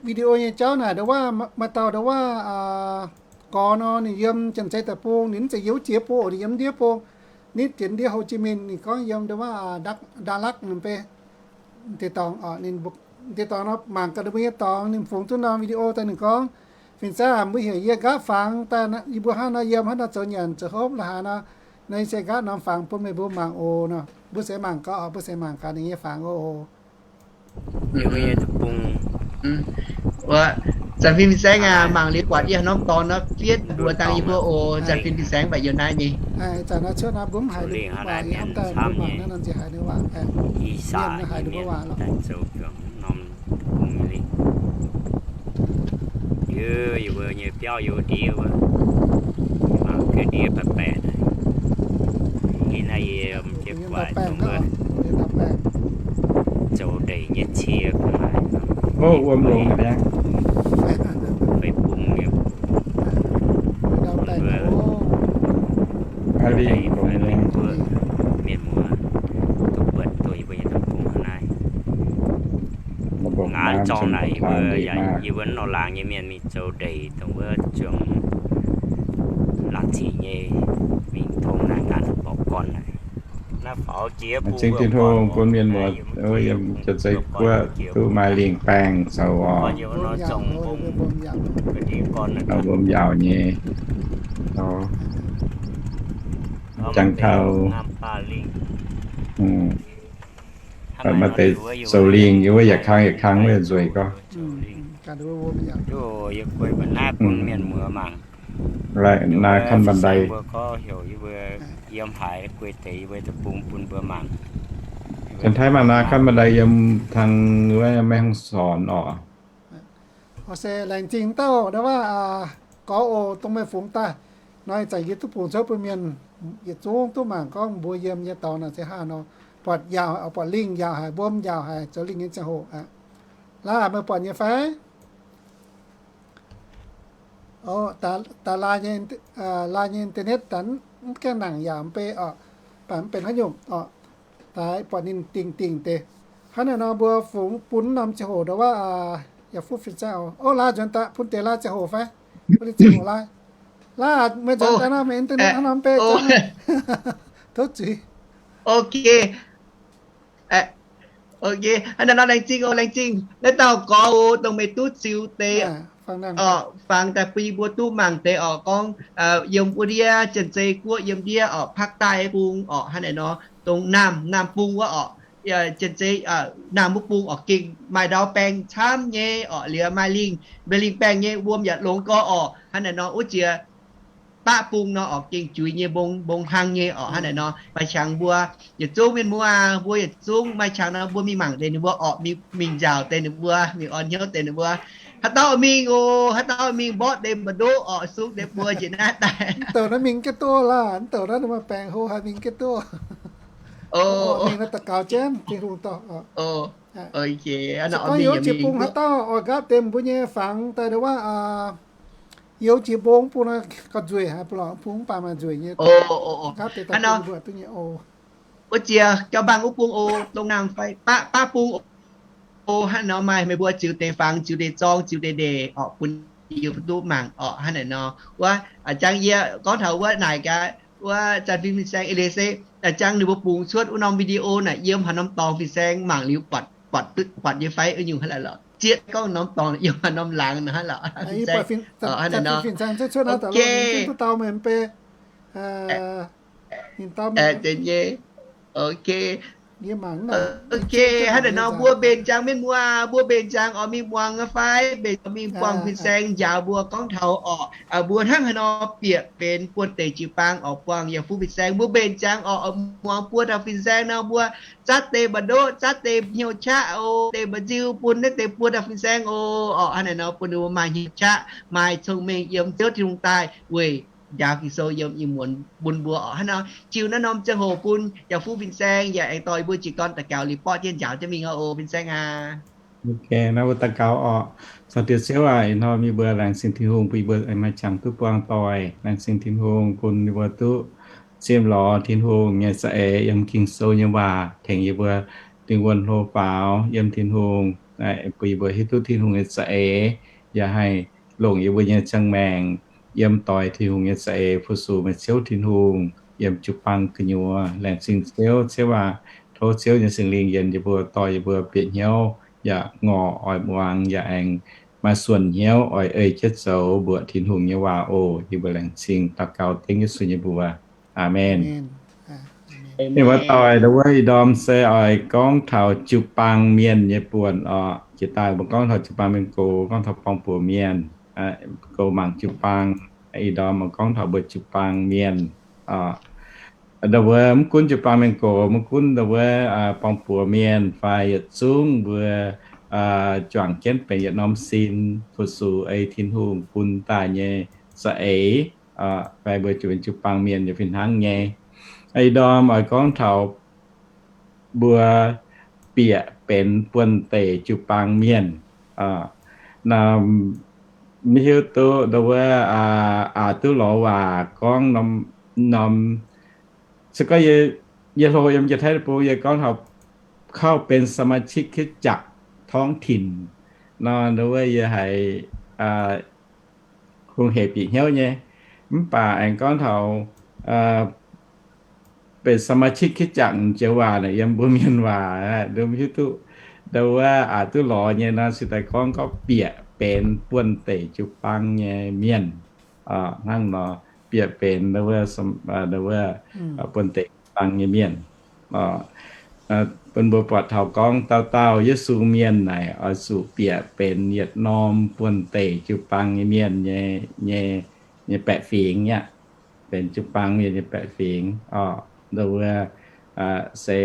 video nyei jauv naaic ndongc wuov, maaih dauh ndongc wuov gorx nor, ninh yiem Janx-Zei deic-bung, ninh mv zeiz yiem wuov jiex bung oc, ninh yiem ndiev bung, nitv jienv ndiev Hồ Chí Minh, ninh gorngv yiem ndongc wuov Đắk Lắk ninh mbuo deix dorngx. Ninh deix dorngx nor mangc gaax ninh mbuo nyei dorngx, ninh fungx duqv norm video daaih ninh gorngv, Fin-Saeng aac, mbuo heuc yie nqaapv fangx daaih, yie mbuo hnangv nor yiem, hnangv nor zoux nyanc zoux hopv la'haaix nor, naaiv se nqaapv norm fangx bun meih mbuo mangc oc nor. Mbuo seix mangc gaax oc, mbuo seix mangc gaax ninh nyei fangx oc. Wuov, Janx-Fim Fin-Saeng aac, mangc liuz buatc yie haaix norm dorngx nor, fienv mbuox dangh yie mbuo oc. Janx-Fim Fin-Saeng mv baac yiem naaiv nyei. Ih zanc naaiv cuotv naaiv mbuo mv haiz ninh mbuo waac, yie mv daaih mbuo mangc naaiv nor nziex haaix ninh waac, mienh mv haiz ninh mbuo waac lorqc. Yie, yie mbuo nyei biauv yie ndiev wuov, mangc gaax ndiev baeqc baeqc. Ih naaiv yie yiem jienv guaix dongh wuov zoux ndeic nyei cie. O, wuom longx aqv. Fei bung nyei, mienh muoz duqv buatc duqv yie mbuo nyei deic-bung hnangv naaiv. Ngaanc zorng naaic yie mbuo, yie mbuo nor laangz nyei mienh mingh zoux ndeic dongh wuov zuangx laangz ziqc nyei, mingh tong naaic ngaanc borqc gorn naaic. Naaiv faaux jiex bung, Tin-Hungh bun mienh muoz yiem Janx-Zei Guoqv duqv maaih lingh baengh zoux oc. Wuom yaauc nyei, jangx taux maaih deix zoux lingh yie wuov, yietc kang yietc kang wuov nzueic gorngv. Naaiv ขั้นบันได Janx-Taiv maaih ขั้นบันได yiem tang wuov Maiv Hong Son oc. Se laengz zingh dauh ndau wuov gorx oc, dongh meih fungx daaih nor, ih zanc yie duqv bungx cuotv bun mienh yietc zungv duqv mangc gorngv mbuo yiem nyei dorngx naaic se hnangv nor, buatc yaauc, buatc lingh yaauc haic, mbuo yaauc haic, zoux lingh nyei ziangh hoc aqv. Laaix meih buatc nyei fai? Daaih laaix nyei, laaix nyei internet daaih mv gaengh nangc yaac mv bei oc, baac mv benx haaix nyungc oc. Daaih buatc ninh dingh dingh deix. Hnangv naaic nor mbuo fungx bun norm ziangh hoc ndau wuov, yaac fuqv fin-saeng oc. O, laaix nzuonx daaih bun deix laaix ziangh hoc fai? Bun ninh ziangh hoc laaix. Laaix meih nzuonx daaih nor meih internet hnangv nor mv bei. Tov zuiz. Ok. Ok, hnangv naaiv nor laengz zingh oc, laengz zingh naaiv dauh gorx oc, dongh meih duqv ziux deix oc, fangx daaih bun yie mbuo duqv mangc deix oc, gorngv yiem wuov ndiev Janx-Zei Guoqv yiem ndiev oc, Pakc Daaih bung oc, hnangv naaic nor, dongh Naamh, Naamh bung wuov oc, Janx-Zei, Naamh wuov bung oc, gengh maaih ndau baengh camv nyei oc, liuz maaih lingh, maaih lingh baengh nyei, wuom yaac longx gorx oc, hnangv naaic nor wuov jiex baqv bung nor orqc, gengh juiz nyei mbong, mbong hlang nyei orqc. Hnangv naaic nor, maaih qangx mbuo yietc zungv mienh muoz, mbuo yietc zungv maaih qangx nor, mbuo mingh mangc deix ninh mbuo orqc, mingh, mingh njaaux deix ninh mbuo, mingh orn hnyouv deix ninh mbuo. Haaix dauh mingh oc, haaix dauh mingh mborqv deix mba'ndoqv orqc, sung deix buo njiec naaiv daaih. Mv douc naaiv mingh ga'duoh laah, mv douc naaiv ninh maaih baengc hlo haic mingh ga'duoh. Mingh naaiv daux gaux jienv Tin-Hungh dorh. Gorngv youz jiex bung haaix dauh oix nqaatv deix mbuo nyei fangx daaih ndongc wuov, youz jiex mbong bung naaiv gauh nzueic haic, bun lorqc bung mv baac maaih nzueic nyei. Nqaatv deix daaih bun mbuo duqv nyei oc. Wuov jiex gauh mbaangh wuov bung oc, dongh naamh fai baqv, baqv bung oc. Hnangv nor maaih meih mbuo ziux deix fangx, ziux deix zorng, ziux deix ndeic orqc, bun yie duqv mangc orqc. Hnangv naaic nor wuov, jangx yie gorngv taux wuov naaic gaax, wuov Janx-Fin fin-saeng eix leiz se, jangx ninh mbuo bungx cuotv wuov norm video naaic yiem haaix norm dorngx fin-saeng mangc liuz buatc, buatc nyei fai nyungc hnangv lorqc. Zieqv gorngv norm dorngx yiem haaix norm laangz hnangv lorqc. Fin-saeng, hnangv naaic nor. Ninh dau meih mv bei. Ninh dau meih. Zeiz nyei. Ok. Ok, hnangv naaic nor mbuo mbenc jangx mienh muoz, mbuo mbenc jangx oix mingh muangx fai mbenc mingh buangh fin-saeng njaaux mbuo gorngv taux orqc, mbuo hnangv haaix nor bieqc benx buonv-deic jiu-baang oix buangh yaac fuqv fin-saeng. Mbuo mbenc jangx oix, oix muangx buo dauh fin-saeng nor mbuo zatv deix mba'ndoqv, zatv deix hnyouv qaqv oc, deix mba'nziu bun naaiv deix buo dauh fin-saeng oc. Orqc, hnangv naaic nor bun ninh mbuo maaih hnyouv qaqv, maaih cong-mengh yiem Ziouv Tin-Hungh daaih weic njaaux Ging-Sou yiem ih muonz bun mbuo orqc. Hnangv nor, ziux naaiv norm ziangh hoc bun yaac fuqv fin-saeng yaac aengx dorh yie mbuo jiez gorn daux gaux liuz borqv jienv njaaux jienv mingh oc, fin-saeng aac. Ok, naaiv mbuo daux gaux orqc. Caux Diex Ziouv aac, ih hnoi yie mbuo laengz zingh Tin-Hungh bun yie mbuo aengx maaih qangx duqv buangh doic. Laengz zingh Tin-Hungh bun yie mbuo duqv zimh lorz Tin-Hungh nyei za'eix yiem Ging-Sou nyei waac tengx yie mbuo dingh wuonh hlo faaux yiem Tin-Hungh, bun yie mbuo hiuv duqv Tin-Hungh nyei za'eix, yaac haih longc yie mbuo nyei ziangh maengc yiem doix Tin-Hungh nyei za'eix fu-sux meih Ziouv Tin-Hungh yiem jiu-baang gu'nyuoz. Laengz zingh Ziouv. Ziouv aac, tov Ziouv nyei Singx Lingh yienc yie mbuo, dorh yie mbuo bieqc hnyouv yaac ngorc oix muangx yaac aengx maaih suonc hnyouv oix ei jienv zoux mbuoqc Tin-Hungh nyei waac oc. Yie mbuo laengz zingh daux gaux dengv Yesu nyei mbuox. Aamen. Ninh mbuo doic ndau wuov ih ndorm se oix gorngv taux jiu-baang mienh nyei buonc orqc. Jiex daaih mbuo gorngv taux jiu-baang mienh gox, gorngv taux borng-buoz mienh, goux mangc jiu-baang. Ih ndorm oix gorngv taux mbuo jiu-baang mienh. Ndau wuov mv gunv jiu-baang mienh gox, mv gunv ndau wuov borng-buoz mienh fai yietc zungv mbuo juangc jienv benx yietc norm sin fu-sux ei Tin-Hungh bun daaih nyei za'eix, fai mbuo jiu-baang mienh yaac fih hnangv nyei. Ih ndorm oix gorngv taux mbuo bieqc benx buonv-deic jiu-baang mienh. Mv hiuv duqv ndau wuov aax duqv lorz waac gorngv norm, se gorngv yie hlo yiem Janx-Taiv Deic-Bung yie gorngv taux เข้าเป็นสมาชิกคริสตจักรท้องถิ่น nor ndau wuov yie haiz hungh hec bieqc hnyouv nyei. Mv baac aengx gorngv taux benx สมาชิกคริสตจักร joux waac naaic yiem mbuo mienh waac ndau hiuv duqv, ndau wuov aax duqv lorz nyei nor se daaih gorngv gorngv bieqc benx buonv-deic jiu-baang nyei mienh. Hnangv nor, bieqc benx ndau wuov buonv-deic jiu-baang nyei mienh. Bun mbuo buatc taux gorngv dauh dauh Yesu mienh naaic oix zuqc bieqc benx yietc norm buonv-deic jiu-baang nyei mienh nyei, nyei baeqc fingx aqv. Benx jiu-baang mienh nyei baeqc fingx. Ndau wuov se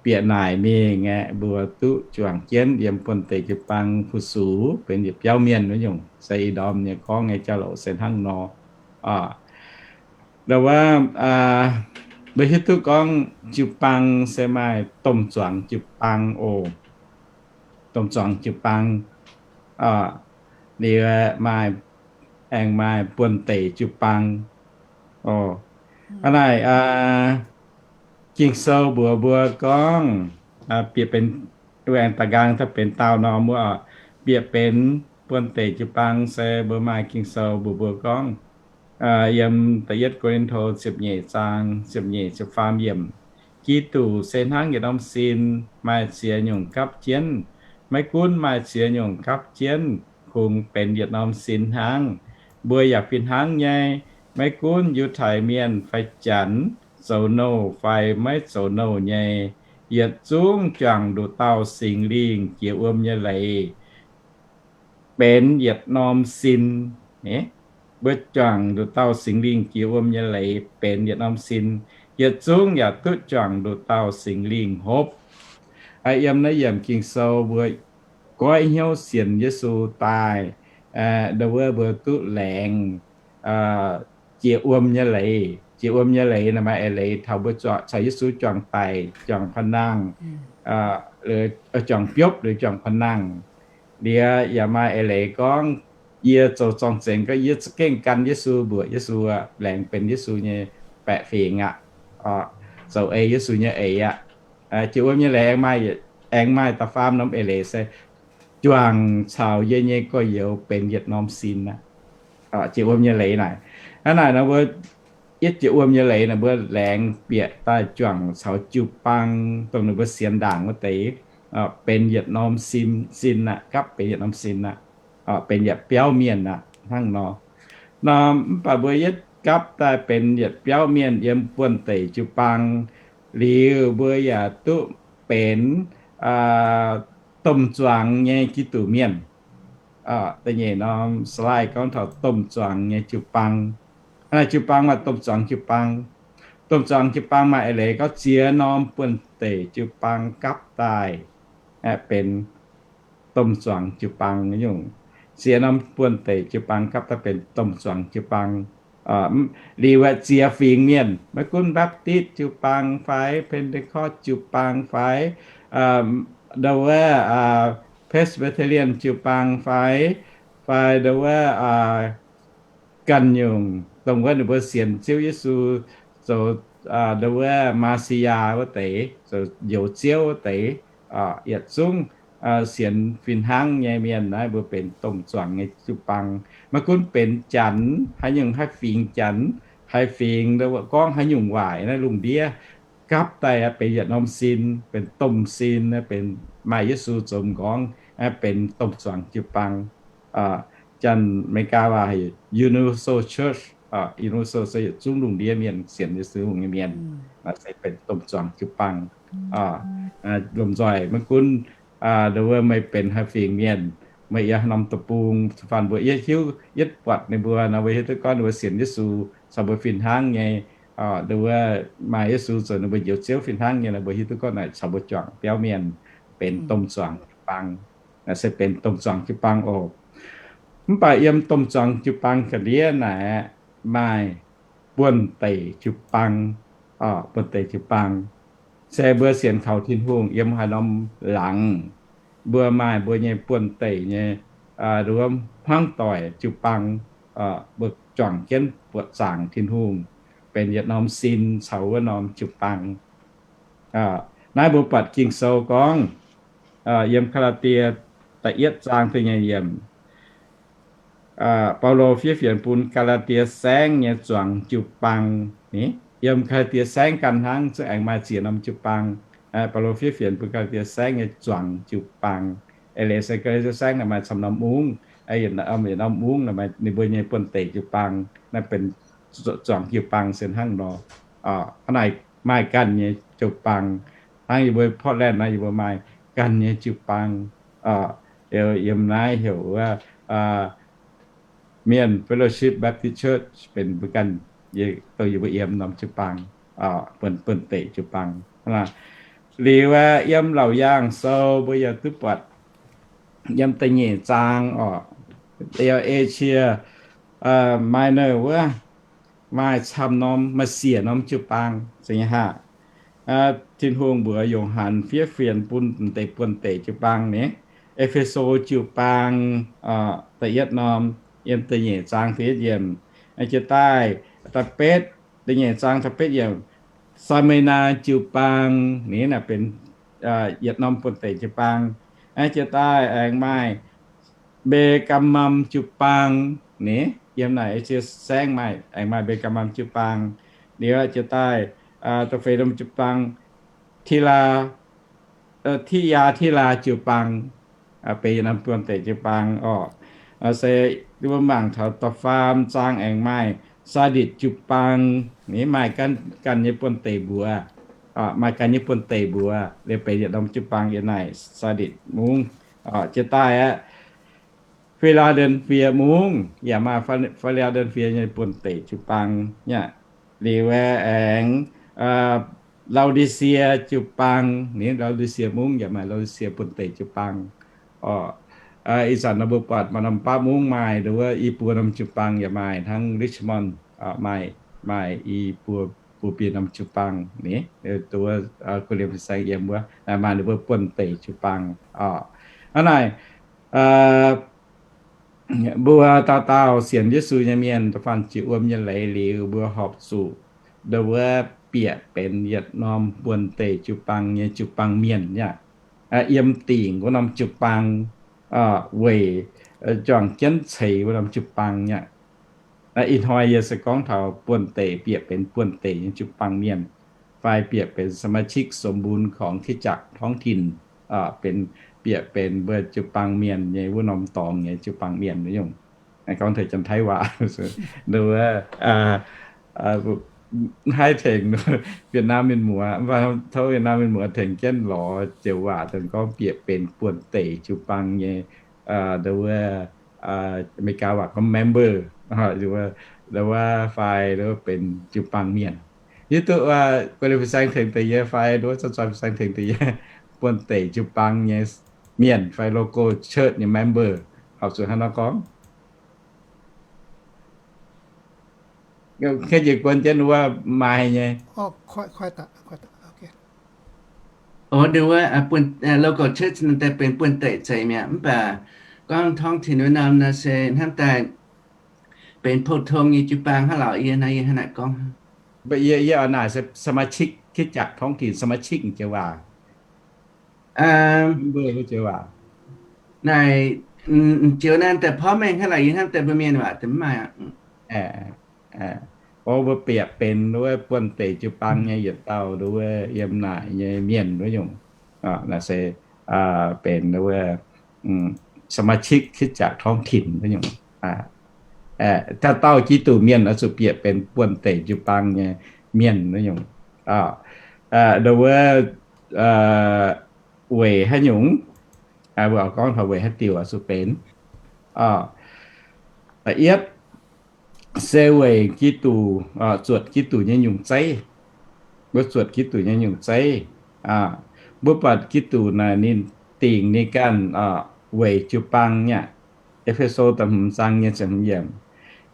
bieqc naaic mingh aeqv, mbuo duqv juangc jienv yiem buonv-deic jiu-baang fu-sux benx yietc biauv mienh wuov nyungc. Se ih ndorm nyei gorngv nyei jauv-louc se hnangv nor. Ndau wuov mbuo hiuv duqv gorngv jiu-baang se maaih domh zuangx jiu-baang oc. Domh zuangx jiu-baang liuz maaih, aengx maaih buonv-deic jiu-baang. Hnangv naaic Ging-Sou mbuox mbuo gorngv bieqc benx, aengx da'nqaang daaih benx daauh norm wuov, bieqc benx buonv-deic jiu-baang se mbuo maaih Ging-Sou mbuox mbuo gorngv yiem da'yietv Ko^lin^to ziepc nyeic zaang ziepc nyeic ziepc faam yiemc, Giduc se hnangv yietc norm sin maaih ziex nyungc gapv jienv. Maiv gunv maaih ziex nyungc gapv jienv, kungx benx yietc norm sin hnangv. Mbuo yaac fih hnangv nyei, maiv gunv Yiutai Mienh fai Janx, zoux nouh fai maiv zoux nouh nyei, yietc zungv juangc nduqc dauh Singx Lingh jiex wuom nyei leiz benx yietc norm sin. mbuo juangc nduqc dauh Singx Lingh jiex wuom nyei leiz benx yietc norm sin. Yietc zungv yaac duqv juangc nduqc dauh Singx Lingh hopv. Yiem naaiv yiemc Ging-Sou mbuo goiv hnyouv sienx Yesu daaih, ndau wuov mbuo duqv laengz jiex wuom nyei leiz. Jiex wuom nyei leiz naaic maaih eix leiz taux mbuo caux Yesu juangc daic, juangc pa'nangh, juangc biopv liuz juangc pa'nangh. Liuz yaac maaih eix leiz gorngv yie zoux zorng-zengx gorngv yie za'gengh gan Yesu, mbuoqc Yesu, laengz benx Yesu nyei baeqc fingx aqv, zoux ei Yesu nyei eix aqv. Jiex wuom nyei leiz aengx maaih da'faam norm eix leiz se juangc caux yie nyei gorx-youz benx yietc norm sin aqv. Jiex wuom nyei leiz naaic, hnangv naaic nor mbuo yietv jiex wuom nyei leiz naaic mbuo laengz bieqc daaih juangc caux jiu-baang dongh ninh mbuo sienx ndaangc wuov deix benx yietc norm sin, sin aqv, gapv benx yietc norm sin aqv, benx yietc biauv mienh aqv hnangv nor. Nor mv baac mbuo yietv gapv daaih benx yietc biauv mienh yiem buonv-deic jiu-baang liuz, mbuo yaac duqv benx domh zuangx nyei Giduc mienh. Da'nyeic norm slide gorngv taux domh zuangx nyei jiu-baang. Naaiv jiu-baang maaih domh zuangx jiu-baang. Domh zuangx jiu-baang maaih eix leiz gorngv ziex norm buonv-deic jiu-baang gapv daaih benx domh zuangx jiu-baang nyungc. Ziex norm buonv-deic jiu-baang gapv daaih benx domh zuangx jiu-baang. Liuz aeqv, ziex fingx mienh, maiv gunv Baptist jiu-baang fai Pentecost jiu-baang fai ndau wuov Presbyterian jiu-baang fai, fai ndau wuov ganh nyungc dongh wuov ninh mbuo sienx Ziouv Yesu zoux ndau wuov Messiah wuov deix, zoux Njoux Ziouv wuov deix, yietc zungv sienx fih hnangv nyei mienh naaiv mbuo benx domh zuangx nyei jiu-baang. Maiv gunv benx Janx, haaix nyungc haih fingx Janx, haih fingx gorngv haaix nyungc waaic naaiv lungh ndiev gapv daaih benx yietc norm sin, benx domh sin, benx maaih Yesu zoux m'nqorngv, benx domh zuangx jiu-baang. Janx America waac Universal Church, universal se yietc zungv lungh ndiev mienh sienx Yesu nyei mienh, se benx domh zuangx jiu-baang. Lomh nzoih maiv gunv ndau wuov meih benx haaix fingx mienh, meih yiem haaix norm deic-bung, fanh mbuo yietv hiuv yietv buatc ninh mbuo nor, mbuo hiuv duqv gorngv ninh mbuo sienx Yesu caux mbuo fih hnangv nyei, ndau wuov maaih Yesu zoux ninh mbuo Njoux Ziouv fih hnangv nyei nor, mbuo hiuv duqv gorngv naaic caux mbuo juangc biauv mienh benx domh zuangx jiu-baang, se benx domh zuangx jiu-baang oc. Mv baac yiem domh zuangx jiu-baang ga'ndiev naaic maaih buonv-deic jiu-baang, buonv-deic jiu-baang se mbuo sienx kaux Tin-Hungh yiem haaix norm laangz, mbuo maaih mbuo nyei buonv-deic nyei, ndau wuov hmuangv doic jiu-baang, mbuo juangc jienv buoqc zaangc Tin-Hungh, benx yietc norm sin caux wuov norm jiu-baang. Naaiv mbuo buatc Ging-Sou gorngv, yiem Gaa^laa^tie da'yietv zaang da'nyeic yiemc, Baulo fiev fienx bun Gaa^laa^tie Saengv nyei zuangx jiu-baang. Yiem Gaa^laa^tie Saengv ganh hnangv zungv aengx maaih ziex norm jiu-baang. Baulo fiev fienx bun Gaa^laa^tie Saengv nyei zuangx jiu-baang. Eix leiz se Gaa^laa^tie Saengv naaic maaih camv norm mungv, yietc norm mungv ninh mbuo nyei buonv-deic jiu-baang naaiv benx zuangx jiu-baang se hnangv nor. Hnangv naaic maaih ganh nyei jiu-baang. Hnangv yie mbuo Portland naaiv yie mbuo maaih ganh nyei jiu-baang. Yiem naaiv heuc wuov Mienh Fellowship Baptist Church benx mbuo ganh, dongh yie mbuo yiem norm jiu-baang, buonv-deic jiu-baang. Liuz aeqv, yiem Laauc Yaangh Sou mbuo yaac duqv buatc yiem da'nyeic zaang oc, Asia Minor wuov maaih camv norm, maaih siec norm jiu-baang se nyei haav. Tin-Hungh mbuox Yo^han fiev fienx bun m'deix buonv-deic jiu-baang ni, E^fe^so jiu-baang da'yietv norm, yiem da'nyeic zaang da'yietv yiemc, jiex daaih da'betv, da'nyeic zaang da'betv yiemc, Saa^me^naa jiu-baang ni, naaiv benx yietc norm buonv-deic jiu-baang. Jiex daaih aengx maaih Mbe^gaa^mam jiu-baang ni, yiem naaic Asia Saengv maaih, aengx maaih Mbe^gaa^mam jiu-baang. Liuz jiex daaih da'feix norm jiu-baang, Ti^laa, Ti^yaa^ti^laa jiu-baang, benx yietc norm buonv-deic jiu-baang oc. Se mbuo mangc taux da'faam zaang aengx maaih Saa^nditc jiu-baang ni, maaih ganh nyei buonv-deic mbuox, maaih ganh nyei buonv-deic mbuox liuz benx yietc norm jiu-baang yiem naaic Saa^nditc mungv. Jiex daaih aeqv, Fi^laa^nden^fie Mungv yaac maaih Fi^laa^nden^fie nyei buonv-deic jiu-baang nyei. Liuz aengx Lau^di^sie jiu-baang, ninh Lau^di^sie Mungv yaac maaih Lau^di^sie buonv-deic jiu-baang. Ih zanc nor mbuo buatc maaih norm baav mungv maaih nduov i buo norm jiu-baang yaac maaih hnangv Richmond, maaih, maaih i buo, buo bieqc norm jiu-baang ni, nduov kuv liemh fin-saeng yiem wuov maaih ninh mbuo buonv-deic jiu-baang. Hnangv naaic, mbuo dauh dauh sienx Yesu nyei mienh da'faanh jiex wuom nyei leiz liuz, mbuo horpc zuqc nduov bieqc benx yietc norm buonv-deic jiu-baang nyei jiu-baang mienh nyei aqv. Yiem dingc wuov norm jiu-baang weic juangc jienv ceix wuov norm jiu-baang nyei aqv. Ih hnoi yie se gorngv taux buonv-deic, bieqc benx buonv-deic nyei jiu-baang mienh, fai bieqc benx สมาชิกสมบูรณ์ของคริสตจักรท้องถิ่น, benx, bieqc benx mbuo jiu-baang mienh nyei wuov norm dorngx nyei jiu-baang mienh nyungc. Gorngv taux Janx-Taiv waac, nduov, haih tengx Vietnam mienh muoz, tov Vietnam mienh muoz tengx jienv lorz joux waac dongh gorngv bieqc benx buonv-deic jiu-baang nyei, nduov, America waac gorngv member, nduov, fai nduov benx jiu-baang mienh. Hiuv duqv guei liuz fin-saeng tengx deix yie fai nduov zoi fin-saeng tengx deix yie, buonv-deic jiu-baang nyei mienh fai local church nyei member, horpc zuqc hnangv nor gorngv. Kei njiec guon jienv wuov maaih nyei. Ov, nduov, local church naaiv daaih benx buonv-deic zeiz mi'aqv, mv baac gorngv ท้องถิ่น wuov norm naaiv se hnamv daaih benx pou-tong nyei jiu-baang hnangv lauc, yie naaiv, yie hnangv naaic gorngv. Yie, yie naaic se สมาชิกคริสตจักรท้องถิ่น, สมาชิก joux waac. Mbuo joux waac naaic, joux naaiv daaih porv mengh hnangv lauc, yie hnamv daaih mbuo mienh waac daaih mv maaih aqv. Ov, mbuo bieqc benx wuov buonv-deic jiu-baang nyei yietc dauh nduov yiem naaic nyei mienh wuov nyungc. Naaiv se benx wuov สมาชิกคริสตจักรท้องถิ่น wuov nyungc. Dauh dauh Giduc mienh oix zuqc bieqc benx buonv-deic jiu-baang nyei mienh wuov nyungc. Nduov, weic haaix nyungc, mbuo oix gorngv taux weic haaix diuc oix zuqc benx. Da'yietv se weic Giduc, zuotc Giduc nyei nyungc zeiv. Mbuo zuotc Giduc nyei nyungc zeiv. Mbuo buatc Giduc naaic ninh dingc ninh ganh weic jiu-baang nyei aqv. E^fe^so da'hmz zaang nyei ziepc hmz yiemc,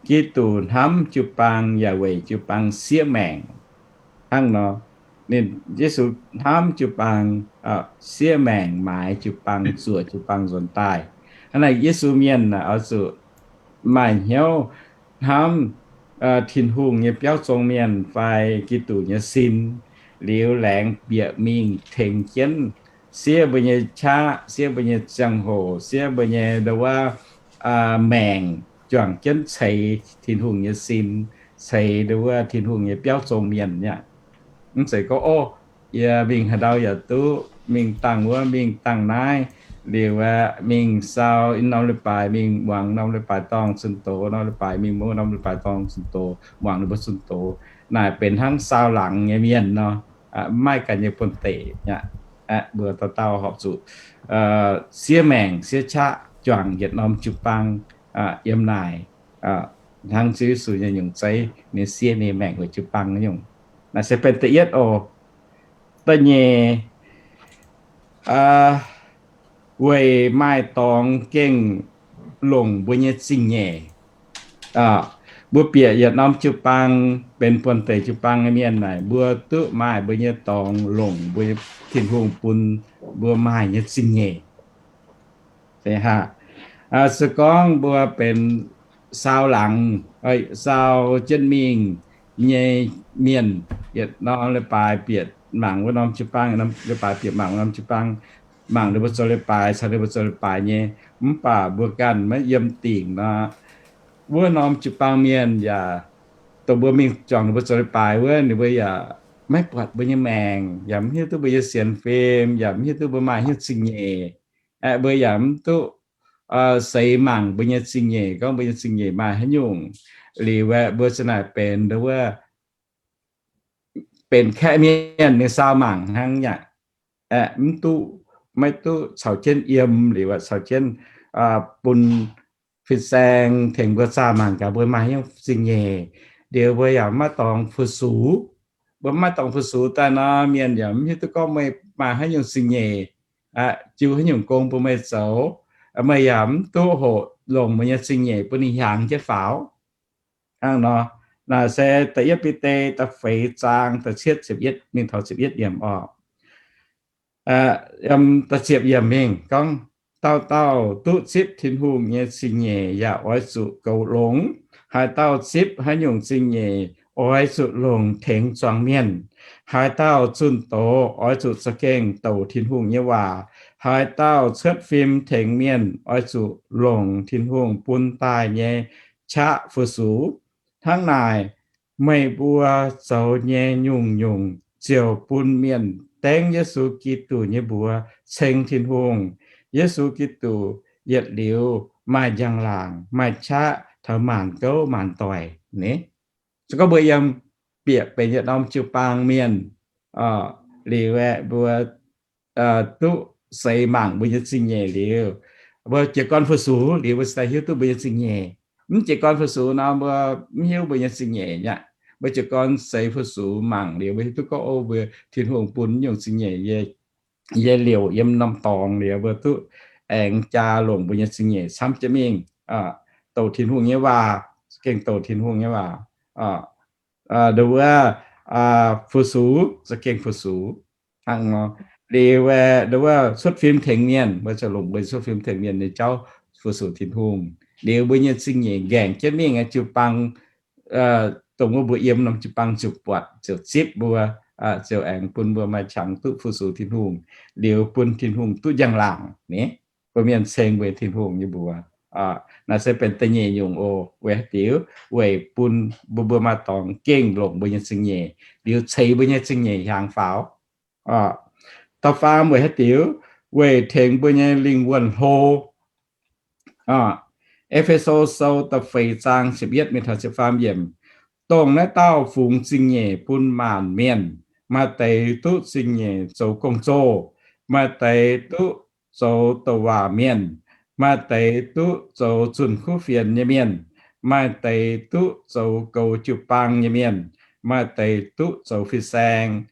Giduc hnamv jiu-baang yaac weic jiu-baang siev maengc. Hnangv nor, ninh, Yesu hnamv jiu-baang, siev maengc maaiz jiu-baang, zuoqc jiu-baang nzuonx daaih. Hnangv naaic Yesu mienh naaic oix zuqc maaih hnyouv hnamv Tin-Hungh nyei biauv zong mienh fai Giduc nyei sin, liuz laengz bieqc mingh tengx jienv siev mbuo nyei qaqv, siev mbuo nyei ziangh hoc, siev mbuo nyei nduov maengc, juangc jienv ceix Tin-Hungh nyei sin, ceix nduov Tin-Hungh nyei biauv zong mienh nyei aqv. Mv zeiz gorngv, ov, yie mingh haaix ndau yaac duqv, mingh dangh wuov, mingh dangh naaiv, liuz aeqv, mingh sau norm leiz-baaix mingh muangx norm leiz-baaix dorngh zunh doz, norm leiz-baaix mingh muangx norm leiz-baaix dorngh zunh doz, muangx ninh mbuo zunh doz. Naaic benx hnangv sau laangz nyei mienh nor, mv maaih ganh nyei buonv-deic aqv. Mbuo dauh dauh horpc zuqc siev maengc siev qaqv juangc yietc norm jiu-baang yiem naaic, hnangv Ziouv Yesu nyei nyungc zeiv ninh siev ninh maengc weic jiu-baang nyungc. Naaiv se benx da'yietv oc. Da'nyeic, weic maaih dorngx gengh longc mbuo nyei zingh nyeic. Mbuo bieqc yietc norm jiu-baang benx buonv-deic jiu-baang nyei mienh naaic, mbuo duqv maaih mbuo nyei dorngx longc mbuo nyei, Tin-Hungh bun mbuo maaih nyei zingh nyeic. Se gorngv mbuo benx sau laangz, sau jienv mingh nyei mienh, yietc norm leiz-baaix bieqc mangc wuov norm jiu-baang, leiz-baaix bieqc mangc wuov norm jiu-baang, mangc ninh mbuo zoux leiz-baaix, caux ninh mbuo zoux leiz-baaix nyei, mv baac mbuo ganh maiv yiem dingc nor, wuov norm jiu-baang mienh yaac, dongh mbuo mingh juangc ninh mbuo zoux leiz-baaix wuov, ninh mbuo yaac maiv buatc mbuo nyei maengc, yaac mv hiuv duqv mbuo nyei sienx fim, yaac mv hiuv duqv mbuo maaih hnyouv zingh nyeic. Aeqv, mbuo yaac mv duqv seix mangc mbuo nyei zingh nyeic, gorngv mbuo nyei zingh nyeic maaih haaix nyungc. Liuz aeqv, mbuo za'naaic benx wuov, benx kaeqv mienh nyei saau mangc hnangv yaac, aeqv, mv duqv, maiv duqv caux jienv yiem, liuz aeqv, caux jienv bun fin-saeng tengx mbuo zaah maanc gaax mbuo maaih haaix nyungc zingh nyeic. Liuz mbuo yaac maiv dorngx fu-sux. Mbuo maiv dorngx fu-sux daaih nor, mienh yaac mv hiuv duqv gorngv meih maaih haaix nyungc zingh nyeic, jiu haaix nyungc gong bun meih zoux. Meih yaac mv duqv hoqc longc meih nyei zingh nyeic bun ninh hiaangx jienv faaux. Hnangv nor, naaic se da'yietv Bide da'feix zaang da'cietv ziepc yietv mingh taux ziepc yietv yiemc oc. Da'ziepc yiemc mingh gorngv, dauh dauh duqv zipv Tin-Hungh nyei zingh nyeic yaac oix zuqc goux longx. Haaix dauh zipv haaix nyungc zingh nyeic oix zuqc longc tengx zuangx mienh. Haaix dauh zunh doz oix zuqc za'gengh douc Tin-Hungh nyei waac. Haaix dauh cuotv fim tengx mienh oix zuqc longc Tin-Hungh bun daaih nyei qaqv fu-sux. Hnangv naaic, meih mbuo zoux nyei nyungc-nyungc ziouc bun mienh dengv Yesu Giduc nyei mbuox ceng Tin-Hungh. Yesu Giduc yietc liuz maaih njang-laangc, maaih qaqv taux maanc gouv maanc doic ni. Se gorngv mbuo yiem bieqc benx yietc norm jiu-baang mienh liuz aeqv, mbuo duqv seix mangc mbuo nyei zingh nyeic liuz, mbuo jiez gorn fu-sux liuz mbuo cingx daaih hiuv duqv mbuo nyei zingh nyeic. Mv jiez gorn fu-sux nor mbuo mv hiuv mbuo nyei zingh nyeic aqv. Mbuo jiez gorn seix fu-sux mangc liuz mbuo hiuv duqv gorngv, o, mbuo Tin-Hungh bun nyungc zingh nyeic yie liouc yiem norm dorngx liuz mbuo duqv aengx jaa longc mbuo nyei zingh nyeic camv jienv mingh, douc Tin-Hungh nyei waac, za'gengh douc Tin-Hungh nyei waac. Nduov, fu-sux za'gengh fu-sux. Hnangv nor, liuz nduov cuotv fim tengx mienh, mbuo ziouc longc mbuo cuotv fim tengx mienh nyei jauv fu-sux Tin-Hungh. Liuz mbuo nyei zingh nyeic nqaengc jienv mingh, jiu-baang dongh wuov mbuo yiem norm jiu-baang ziouc buatc, ziouc zipv mbuo, ziouc aengx bun mbuo maaih qangx duqv fu-sux Tin-Hungh, liuz bun Tin-Hungh duqv njang-laangc ni. Mbuo mienh ceng mbuo Tin-Hungh nyei mbuox. Naaiv se benx da'nyeic nyungc oc. Weic haaix diuc? Weic bun mbuo, mbuo maaih dorngx gengh longc mbuo nyei zingh nyeic, liuz ceix mbuo nyei zingh nyeic hiaangx faaux. Da'faam weic haaix diuc? Weic tengx mbuo nyei lingh wuonh hlo. E^fe^so Sou da'feix zaang ziepc yietv mingh taux ziepc faam yiemc. Dongh naaiv dauh fungx zingh nyeic bun maanc mienh. Maaih deix duqv zingh nyeic zoux gong-zoh, maaih deix duqv zoux douc waac mienh, maaih deix duqv zoux zunh kuv fienx nyei mienh, maaih deix duqv zoux goux jiu-baang nyei mienh, maaih deix duqv zoux fin-saeng.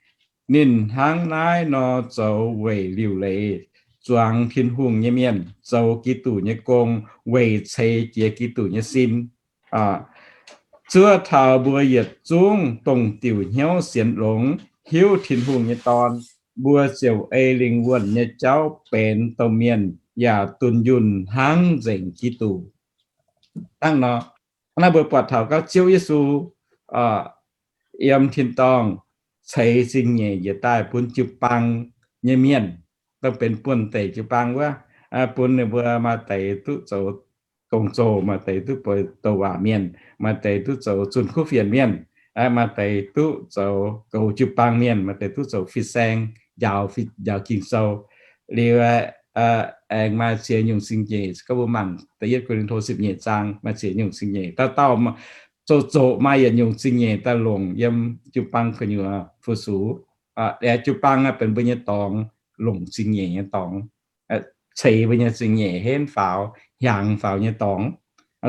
Ninh hnangv naaiv nor zoux weic liuc leiz zuangx Tin-Hungh nyei mienh, zoux Giduc nyei gong, weic ceix jiez Giduc nyei sin. Zuov taux mbuo yietc zungv dongh diuc hnyouv sienx longx, hiuv Tin-Hungh nyei Dorn, mbuo ziouc ei lingh wuonh nyei jauv benx domh mienh yaac dunh yunh hnangv nzengc Giduc. Hnangv nor, naaiv mbuo buatc taux gauh Ziouv Yesu yiem tin-dorngh ceix zingh nyeic njiec daaih bun jiu-baang nyei mienh, dongh benx buonv-deic jiu-baang wuov, bun ninh mbuo maaih deix duqv zoux gong-zoh, maaih deix duqv zoux douc waac mienh, maaih deix duqv zoux zunh kuv fienx mienh, maaih deix duqv zoux goux jiu-baang mienh, maaih deix duqv zoux fin-saeng, njaaux, njaaux Ging-Sou. Liuz aengx maaih ziex nyungc zingh nyeic, gorngv mbuo mangc da'yietv Ko^lin^to ziepc nyeic zaang, maaih ziex nyungc zingh nyeic. Dauh dauh zoqc zoqc maaih yietc nyungc zingh nyeic daaih longc yiem jiu-baang gu'nyuoz fu-sux. Jiu-baang benx mbuo nyei dorngx, longc zingh nyeic nyei dorngx, ceix mbuo nyei zingh nyeic henv faaux, hiaangx faaux nyei dorngx.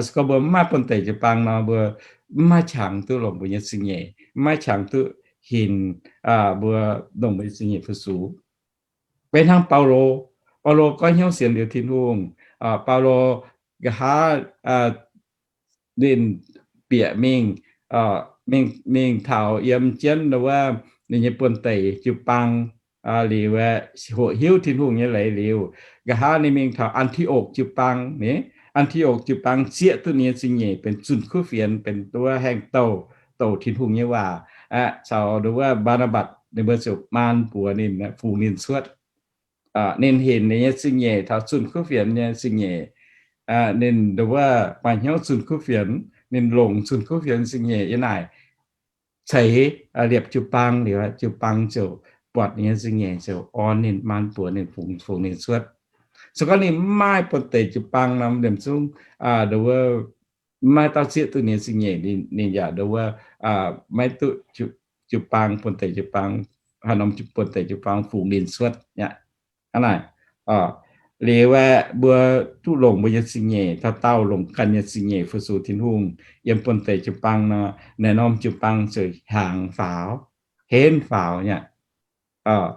Se gorngv mbuo mv maaih buonv-deic jiu-baang nor, mbuo mv maaih qangx duqv longc mbuo nyei zingh nyeic, mv maaih qangx duqv hinc mbuo longc mbuo nyei zingh nyeic fu-sux. Beiv hnangv Baulo, Baulo goiv hnyouv sienx liuz Tin-Hungh, Baulo nqa'haav ninh bieqc mingh, mingh, mingh taux yiem jienv wuov ninh nyei buonv-deic jiu-baang liuz, hoqc hiuv Tin-Hungh nyei leiz liuz, nqa'haav ninh mingh taux An^ti^okc jiu-baang ni. An^ti^okc jiu-baang zieqv duqv ninh nyei zingh nyeic benx zunh kuv fienx, benx wuov haengh douh, douc Tin-Hungh nyei waac, caux wuov Mbaa^naa^mbatc, ninh mbuo ziouc maan buoz ninh, fungx ninh cuotv. Ninh hinc ninh nyei zingh nyeic taux zunh kuv fienx nyei zingh nyeic. Ninh wuov maaih hnyouv zunh kuv fienx, ninh longc zunh kuv fienx zingh nyeic yiem naaic ceix liepc jiu-baang liuz, jiu-baang ziouc buatc ninh nyei zingh nyeic ziouc orn ninh, maan buoz ninh, fungx, fungx ninh cuotv. Se gorngv ninh mv maaih buonv-deic jiu-baang nor, liemh zungv nduov maiv dauh zieqv duqv ninh nyei zingh nyeic, ninh yaac nduov maiv duqv jiu-baang, buonv-deic jiu-baang, haaix norm buonv-deic jiu-baang fungx ninh cuotv aqv. Hnangv naaic, Liuz aeqv, mbuo duqv longc mbuo nyei zingh nyeic, dauh dauh longc ganh nyei zingh nyeic fu-sux Tin-Hungh yiem buonv-deic jiu-baang nor, naaiv norm jiu-baang ziouc hiaangx faaux, henv faaux nyei aqv.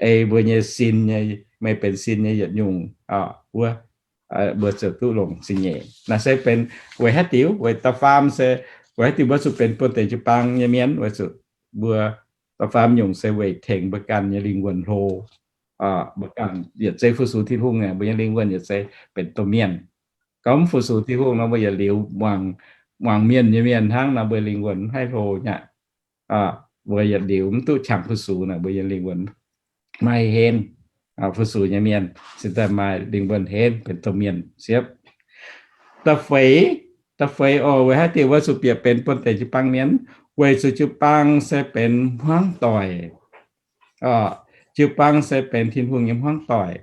Ei mbuo nyei sin nyei, meih benx sin nyei yietc nyungc wuov, mbuo ziouc duqv longc zingh nyeic. Naaiv se benx weic haaix diuc? Weic da'faam se weic haaix diuc mbuo zuqc benx buonv-deic jiu-baang nyei mienh? Weic zuqc mbuo da'faam nyungc se weic tengx mbuo ganh nyei lingh wuonh hlo. Mbuo ganh yietc zei fu-sux Tin-Hungh, mbuo nyei lingh wuonh yietc zei benx domh mienh. Gorngv mv fu-sux Tin-Hungh nor, mbuo yietc liuz muangx, muangx mienh nyei mienh hnangv nor, mbuo lingh wuonh mv haih hlo nyei aqv. Mbuo yietc liuz mv duqv qangx fu-sux nor, mbuo nyei lingh wuonh maiv henv. Fu-sux nyei mienh se daaih maaih lingh wuonh henv benx domh mienh siepv. Da'feix, da'feix oc, weic haaix diuc mbuo zuqc bieqc benx buonv-deic jiu-baang mienh? Weic zuqc jiu-baang se benx hmuangv doic. Jiu-baang se benx Tin-Hungh nyei hmuangv doic.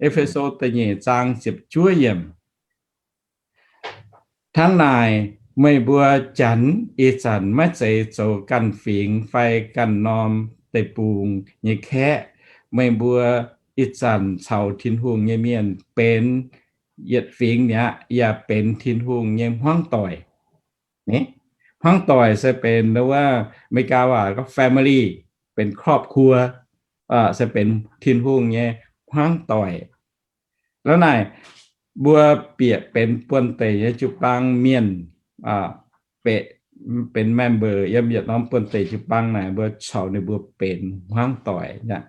E^fe^so da'nyeic zaang ziepc juov yiemc. Hnangv naaic, meih mbuo janx ih zanc maiv zeiz zoux ganh fingx fai ganh norm deic-bung nyei kaeqv. Meih mbuo ih zanc caux Tin-Hungh nyei mienh benx yietc fingx mi'aqv, yaac benx Tin-Hungh nyei hmuangv doic. Hmuangv doic se benx wuov America waac gorngv family, benx ครอบครัว, se benx Tin-Hungh nyei hmuangv doic. Hnangv naaic, mbuo bieqc benx buonv-deic nyei jiu-baang mienh, benx member yiem yietc norm buonv-deic jiu-baang naaic, mbuo caux ninh mbuo benx hmuangv doic nyei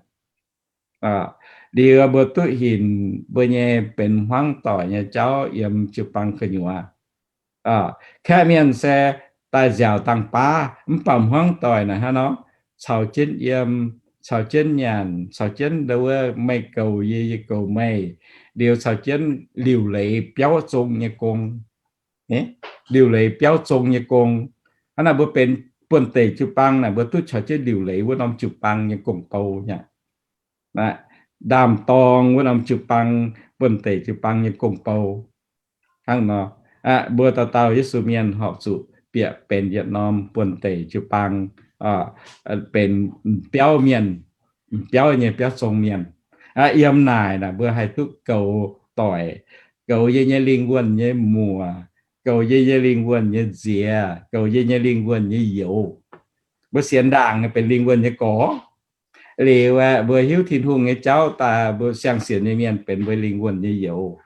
aqv. Liuz mbuo duqv hinc mbuo nyei benx hmuangv doic nyei jauv yiem jiu-baang gu'nyuoz. Kaeqv mienh se daaih nziaauc dangh baav, mv baac hmuangv doic naaic hnangv nor, caux jienv yiem, caux jienv nyanc, caux jienv ndau wuov meih goux yie, yie goux meih, liuz caux jienv liuc leiz biauv zong nyei gong. Liuc leiz biauv zong nyei gong. Hnangv naaic mbuo benx buonv-deic jiu-baang naaic, mbuo duqv caux jienv liuc leiz wuov norm jiu-baang nyei gong-bou nyei aqv. Ndaam-dorng wuov norm jiu-baang, buonv-deic jiu-baang nyei gong-bou. Hnangv nor, mbuo dauh dauh Yesu mienh horpc zuqc bieqc benx yietc norm buonv-deic jiu-baang, benx biauv mienh, biauv nyei biauv zong mienh. Yiem naaic naaic mbuo haih duqv goux doic, goux yie nyei lingh wuonh nyei muoc, goux yie nyei lingh wuonh nyei nziex, goux yie nyei lingh wuonh nyei youz. Mbuo sienx ndaangc benx lingh wuonh nyei gorx. Liuz aeqv, mbuo hiuv Tin-Hungh nyei jauv daaih, mbuo siang-sienx nyei mienh benx mbuo lingh wuonh nyei youz.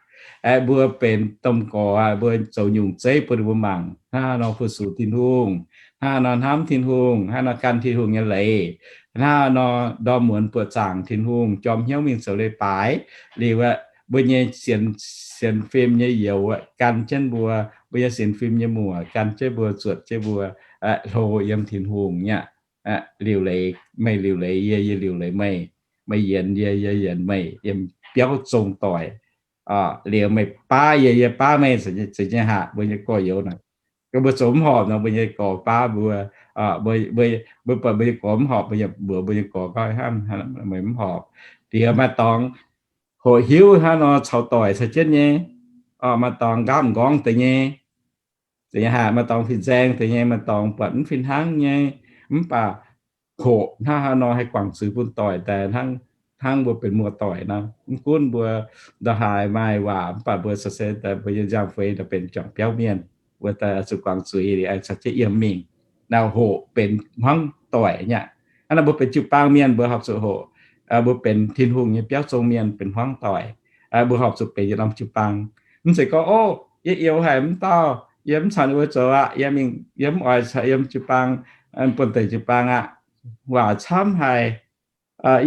Aeqv, mbuo benx domh gorx, mbuo zoux nyungc zeiv bun mbuo mangc. Hnangv nor fu-sux Tin-Hungh, hnangv nor hnamv Tin-Hungh, hnangv nor gan Tin-Hungh nyei leiz, hnangv nor ndorm muonz buoqc zaangc Tin-Hungh, jorm hnyouv mingh zoux leiz-baaix. Liuz aeqv, mbuo nyei sienx, sienx fim nyei youz gan jienv mbuo, mbuo nyei sienx fim nyei muoc gan jienv mbuo, zuotc jienv mbuo, hlo yiem Tin-Hungh nyei aqv. Liuc leiz, meih liuc leiz yie, yie liuc leiz meih. Meih yienx yie, yie yienx meih yiem biauv zong doic. Liuz meih baav yie, yie baav meih, zeiz nyei haac mbuo nyei gorx-youz naaic. Mbuo zoux mv horpc nor, mbuo nyei gorx baav mbuo, mbuo buatc mbuo nyei gorx mv horpc, mbuo yaac mbuox mbuo nyei gorx gorngv, Hnamv, meih mv horpc. Liuz maaih dorngx hoqc hiuv hnangv nor caux doic caux jienv nyei. Maaih dorngx nqaapv nqorngv deix nyei, zeiz nyei haac, maaih dorngx fin-saeng deix nyei, maaih dorngx buatc mv fih hnangv nyei. Mv baac hoqc hnangv haaix nor haih guangc zuiz bun doic daaih hnangv, hnangv mbuo benx muoz-doic nor. Mv gunv mbuo ndongc haaix maaih waac, mv baac mbuo caux se daaih mbuo nyei nziaamv-feix daaih benx juangc biauv mienh, mbuo daaih zuqc guangc zuiz liuz aengx caux jienv yiem mingh. Naaiv hoqc benx hmuangv doic nyei aqv. Hnangv naaic mbuo benx jiu-baang mienh mbuo horpc zuqc hoqc, mbuo benx Tin-Hungh nyei biauv zong mienh benx hmuangv doic. Mbuo horpc zuqc benx yietc norm jiu-baang. Mv zeiz gorngv, Ov, yie youz haic mv dauh, yie mv caux ninh mbuo zoux aqv, yie mingh, yie mv oix caux yiem jiu-baang, buonv-deic jiu-baang aqv. Waac camv haic.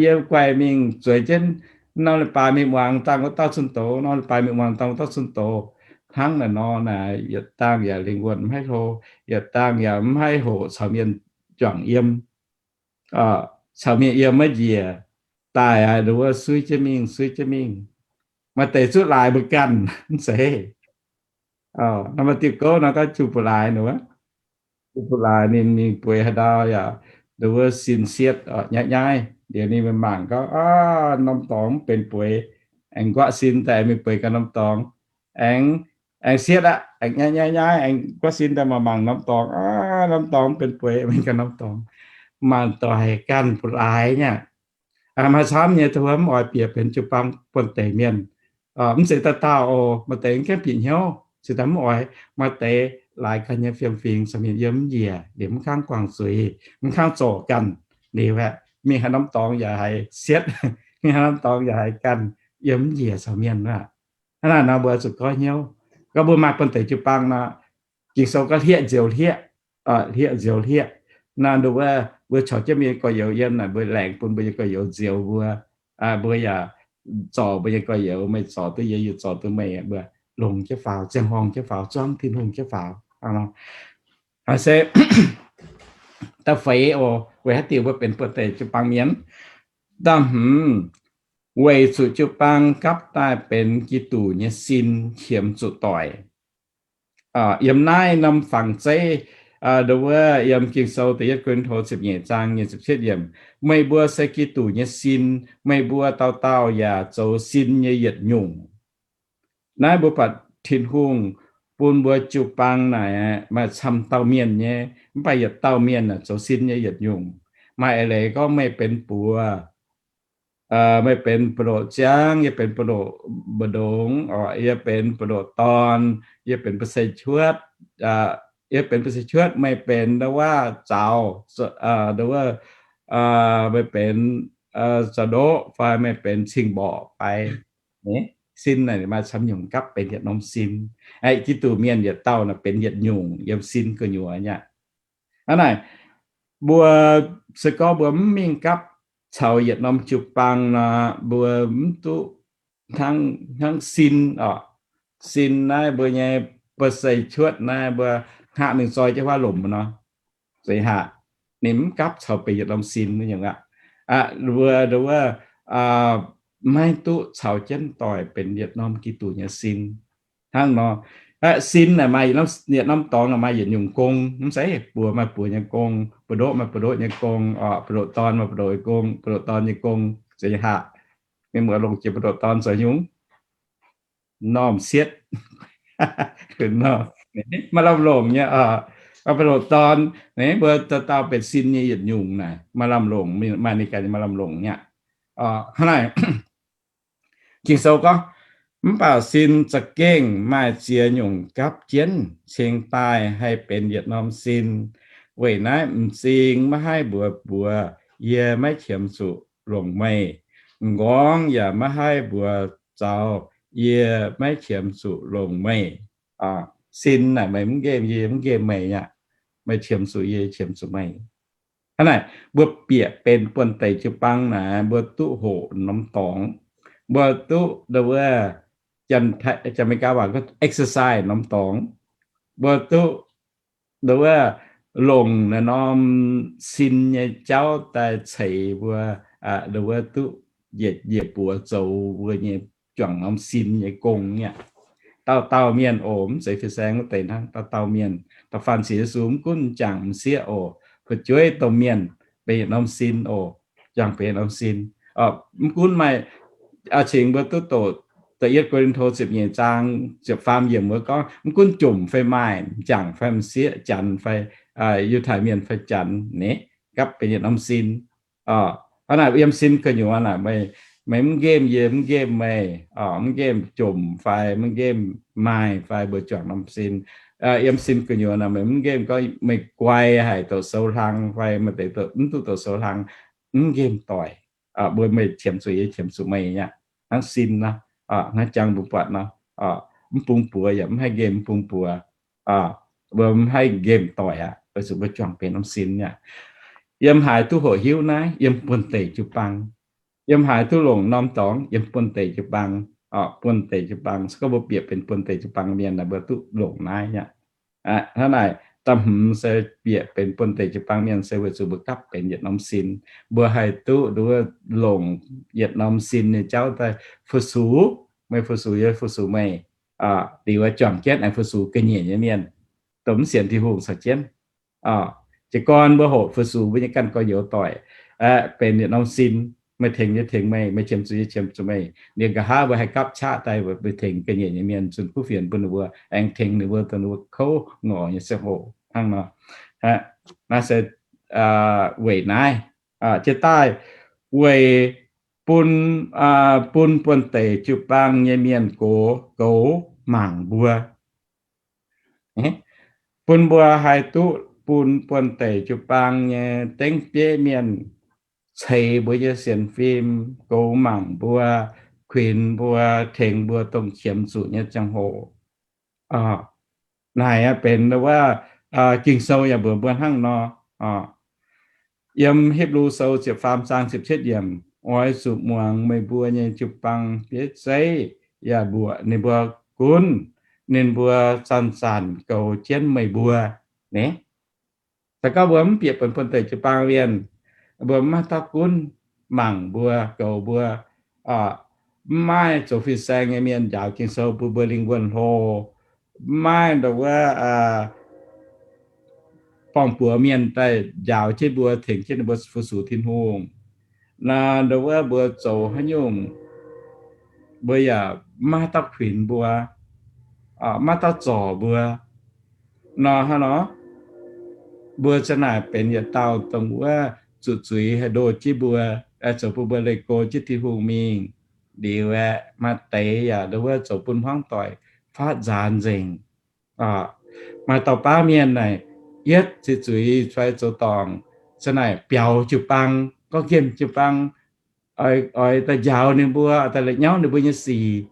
Yie guaih mingh zueiz jienv, norm leiz-baaix mingh muangx dangh wuov dauh zunh doz, norm leiz-baaix mingh muangx dangh wuov dauh zunh doz. Hnangv naaic nor naaic, yietc dangh yaac lingh wuonh mv haih hlo, yietc dangh yaac mv haih hoqc caux mienh juangc yiem, caux mienh yiem maiv njiec, daaih aqv, nduov suiv jienv mingh, suiv jienv mingh. Maaih deix zuqv laaix mbuo ganh, mv zeiz. Nor maaih diuh gouv nor gorngv Juv-bu-laaix nduov, Juv-bu-laaix ninh mingh bueix haaix ndau yaac nduov sin sietv nyaiv nyaiv. Liuz ninh mingh mangc gorngv, Aav, norm dorngx mv benx bueix. Aengx nquaqv sin daaih mingh bueix ganh norm dorngx. Aengx, aengx sietv aqv, aengx nyaiv nyaiv nyaiv, aengx nquaqv sin daaih mangc mangc norm dorngx. Aav, norm dorngx mv benx bueix, mingh ganh norm dorngx. Maanc doic ganh bu-laaix nyei aqv. Maaih camv nyei, dongh wuov mv oix bieqc benx jiu-baang buonv-deic mienh. Mv zeiz dauh dauh oc, maaih deix mv gaengh bieqc hnyouv, se daaih mv oix, maaih deix laaix ganh nyei fiem-fingx caux mienh yiem mv njiec, liemh mv kangv guangc zuiz, mv kangv zorc ganh, liuz aeqv, mingh haaix norm dorngx yaac haiz sietv, mingh haaix norm dorngx yaac haiz ganh yiem mv njiec caux mienh aqv. Hnangv naaic nor mbuo zuqc goiv hnyouv. Gorngv mbuo maaih buonv-deic jiu-baang nor, Ging-Sou gorngv hlieqv nzioux hlieqv, hlieqv nzioux hlieqv. Naaiv nduqc wuov mbuo caux jienv mbuo nyei gorx-youz yiem naaic, mbuo laengz bun mbuo nyei gorx-youz nzioux mbuo, mbuo yaac zorc mbuo nyei gorx-youz, meih zorc duqv yie, yie zorc duqv meih, mbuo longx jienv faaux, ziangh horngh jienv faaux, zuangv Tin-Hungh jienv faaux. Haaix se da'feix oc, weic haaix diuc mbuo benx buonv-deic jiu-baang mienh. Da'hmz, weic zuqc jiu-baang gapv daaih benx Giduc nyei sin qiemx zuqc doic. Yiem naaiv norm fangx zeiv, nduqc wuov yiem Ging-Sou da'yietv Ko^lin^to ziepc nyeic zaang nyei ziepc cietv yiemc, meih mbuo se Giduc nyei sin, meih mbuo dauh dauh yaac zoux sin nyei yietc nyungc. Naaiv mbuo buatc Tin-Hungh bun mbuo jiu-baang naaic maaih camv dauh mienh nyei, mv baac yietc dauh mienh zoux sin nyei yietc nyungc. Maaih eix leiz gorngv meih benx buoz, meih benx buoz-ndoqv ziangv, yie benx buoz-ndoqv mbu'ndongx, yie benx buoz-ndoqv dorn, yie benx buoz-seix cuotv, yie benx buoz-seix cuotv, meih benx nduqc wuov zaux, nduqc wuov, meih benx zaux-ndoqv fai meih benx cing-mborqc fai. Sin naaic maaih camv nyungc gapv benx yietc norm sin. Giduc mienh yietc dauh naaic benx yietc nyungc yiem sin gu'nyuoz nyei aqv. Hnangv naaic, mbuo se gorngv mbuo mv mingh gapv caux yietc norm jiu-baang nor, mbuo mv duqv hnangv sin oc. Sin naaiv mbuo nyei buoz-seix cuotv naaiv mbuo hngaqv mingh zoi jienv huaav lomc nor, zeiz haic. Ninh mv gapv caux benx yietc norm sin nyungc aqv. Mbuo nduqc wuov maiv duqv caux jienv doic benx yietc norm Giduc nyei sin. Hnangv nor, sin naaic maaih yietc norm dorngx naaic maaih yietc nyungc gong, mv zeiz? Buoz maaih buoz nyei gong, buoz-ndoqv maaih buoz-ndoqv nyei gong, buoz-ndoqv dorn maaih buoz-ndoqv nyei gong, buoz-ndoqv dorn nyei gong, zeiz haic. Mienh muoz longc jiex buoz-ndoqv dorn zoux haaix nyungc? Normh sietv. Maaih lamh longc nyei. Buoz-ndoqv dorn, mbuo dauh dauh benx sin nyei yietc nyungc naaic, maaih lamh longc, maaih ninh ganh maaih lamh longc nyei aqv. Hnangv naaic, Ging-Sou gorngv, mv baac sin za'gengh maaih ziex nyungc gapv jienv cingx daaih haih benx yietc norm sin. Weic naaiv m'zing maiv haih mbuox buoz, yie maiv qiemx zuqc longc meih. M'nqorngv yaac maiv haih mbuox zaux, yie maiv qiemx zuqc longc meih. Sin naaic meih mv nqemh yie, mv nqemh meih aqv. Meih qiemx zuqc yie, qiemx zuqc meih. Hnangv naaic, mbuo bieqc benx buonv-deic jiu-baang naaic, mbuo duqv hoqc norm dorngx. Mbuo duqv nduqc wuov, Janx-Meigaa waac gorngv exercise norm dorngx. Mbuo duqv nduqc wuov longc naaiv norm sin nyei jauv daaih ceix mbuo, nduqc wuov duqv njiec buoz zoux mbuo nyei juangc norm sin nyei gong nyei aqv. Dauh dauh mienh oc, mv zeiz fin-saeng wuov deix hnangv. Dauh dauh mienh, da'faanh sienx Yesu mv gunv m'jangc m'sieqc oc, fu'jueiv domh mienh benx yietc norm sin oc, juangc benx yietc norm sin. Mv gunv maaih, cingx mbuo duqv doqc da'yietv Ko^lin^to ziepc nyeic zaang ziepc faam yiemc wuov gorngv, mv gunv jomc fai maaih, m'jangc fai m'sieqc, Janx fai Yiutai mienh fai Janx, ninh gapv benx yietc norm sin. Hnangv naaic yiem sin gu'nyuoz naaic, meih mv nqemh yie, mv nqemh meih, mv nqemh jomc fai mv nqemh maaih fai mbuo juangc norm sin. Yiem sin gu'nyuoz naaic, meih mv nqemh gorngv meih guai haic doqc sou hlang fai meih deix mv duqv doqc sou hlang, mv nqemh doic. Mbuo meih qiemx zuqc yie, qiemx zuqc meih nyei aqv. Hnangv sin nor, hnangv jangx mbuo buatc nor, mv bung buoz yaac mv haih nqemh mv bung buoz. Mbuo mv haih nqemh doic aqv, weic zuqc mbuo juangc benx norm sin nyei aqv. Yiem haaix duqv hoqc hiuv naaiv? Yiem buonv-deic jiu-baang. Yiem haaix duqv longc norm dorngx? Yiem buonv-deic jiu-baang. Buonv-deic jiu-baang, se gorngv mbuo bieqc benx buonv-deic jiu-baang mienh naaic, mbuo duqv longc naaiv nyei aqv. Hnangv naaic, da'hmz se bieqc benx buonv-deic jiu-baang mienh se weic zuqc mbuo gapv benx yietc norm sin. Mbuo haih duqv nduqc wuov longc yietc norm sin nyei jauv daaih fu-sux. Meih fu-sux yie, fu-sux meih. Liuz juangc jienv aengx fu-sux ga'nyiec nyei mienh, dongh mv sienx Tin-Hungh caux jienv. Jiez gorn mbuo hoqc fu-sux mbuo nyei ganh gorx-youz doic, aeqv, benx yietc norm sin. Meih tengx yie, tengx meih, meih qiemx zuqc yie, qiemx zuqc meih. Liuz nqa'haav mbuo haih gapv qaqv daaih mbuo tengx ga'nyiec nyei mienh zunh kuv fienx bun ninh mbuo, aengx tengx ninh mbuo dongh ninh mbuo kouv ngorc nyei ziangh hoc hnangv nor. Naaiv se weic naaiv, jiex daaih weic bun, bun buonv-deic jiu-baang nyei mienh gox goux mangc mbuo. Bun mbuo haih duqv bun buonv-deic jiu-baang nyei dengv bieiv mienh ceix mbuo nyei sienx fim, goux mangc mbuo, kuinx mbuo, tengx mbuo dongh qiemx zuqc nyei ziangh hoc. Naaic benx wuov Ging-Sou yaac mbuox mbuo hnangv nor. Yiem Hipv^lu Sou ziepc faam zaang ziepc cietv yiemc, oix zuqc muangx meih mbuo nyei jiu-baang bieiv zeiv, yaac mbuoqc ninh mbuo gunv ninh mbuo zanc-zanc goux jienv meih mbuo. Naaiv se gorngv mbuo mv bieqc benx buonv-deic jiu-baang mienh, mbuo mv maaih dauh gunv mangc mbuo, goux mbuo, mv maaih zoux fin-saeng nyei mienh njaaux Ging-Sou bun mbuo lingh wuonh hlo, mv maaih ndongc wuov borng-buoz mienh daaih njaaux jienv mbuo, tengx jienv ninh mbuo fu-sux Tin-Hungh. Naaiv ndongc wuov mbuo zoux haaix nyungc, mbuo yaac mv maaih dauh kuinx mbuo, mv maaih dauh zorc mbuo. Nor hnangv nor, mbuo za'naaic benx yietc dauh dongh wuov zuqc zuiz haih ndoh jienv mbuo, zoux bun mbuo leih go jienv Tin-Hungh mingh. Liuz aeqv, maaih deix yaac ndongc wuov zoux bun hmuangv doic faatv nzaanx nzengc. Maaih dauh baav mienh naaic, yietv ziqc zuiz fai zoux dorngc, za'naaic biaux jiu-baang, gorngv nqemh jiu-baang, oix daaih njaaux ninh mbuo, oix daaih la'nyauv ninh mbuo nyei sic.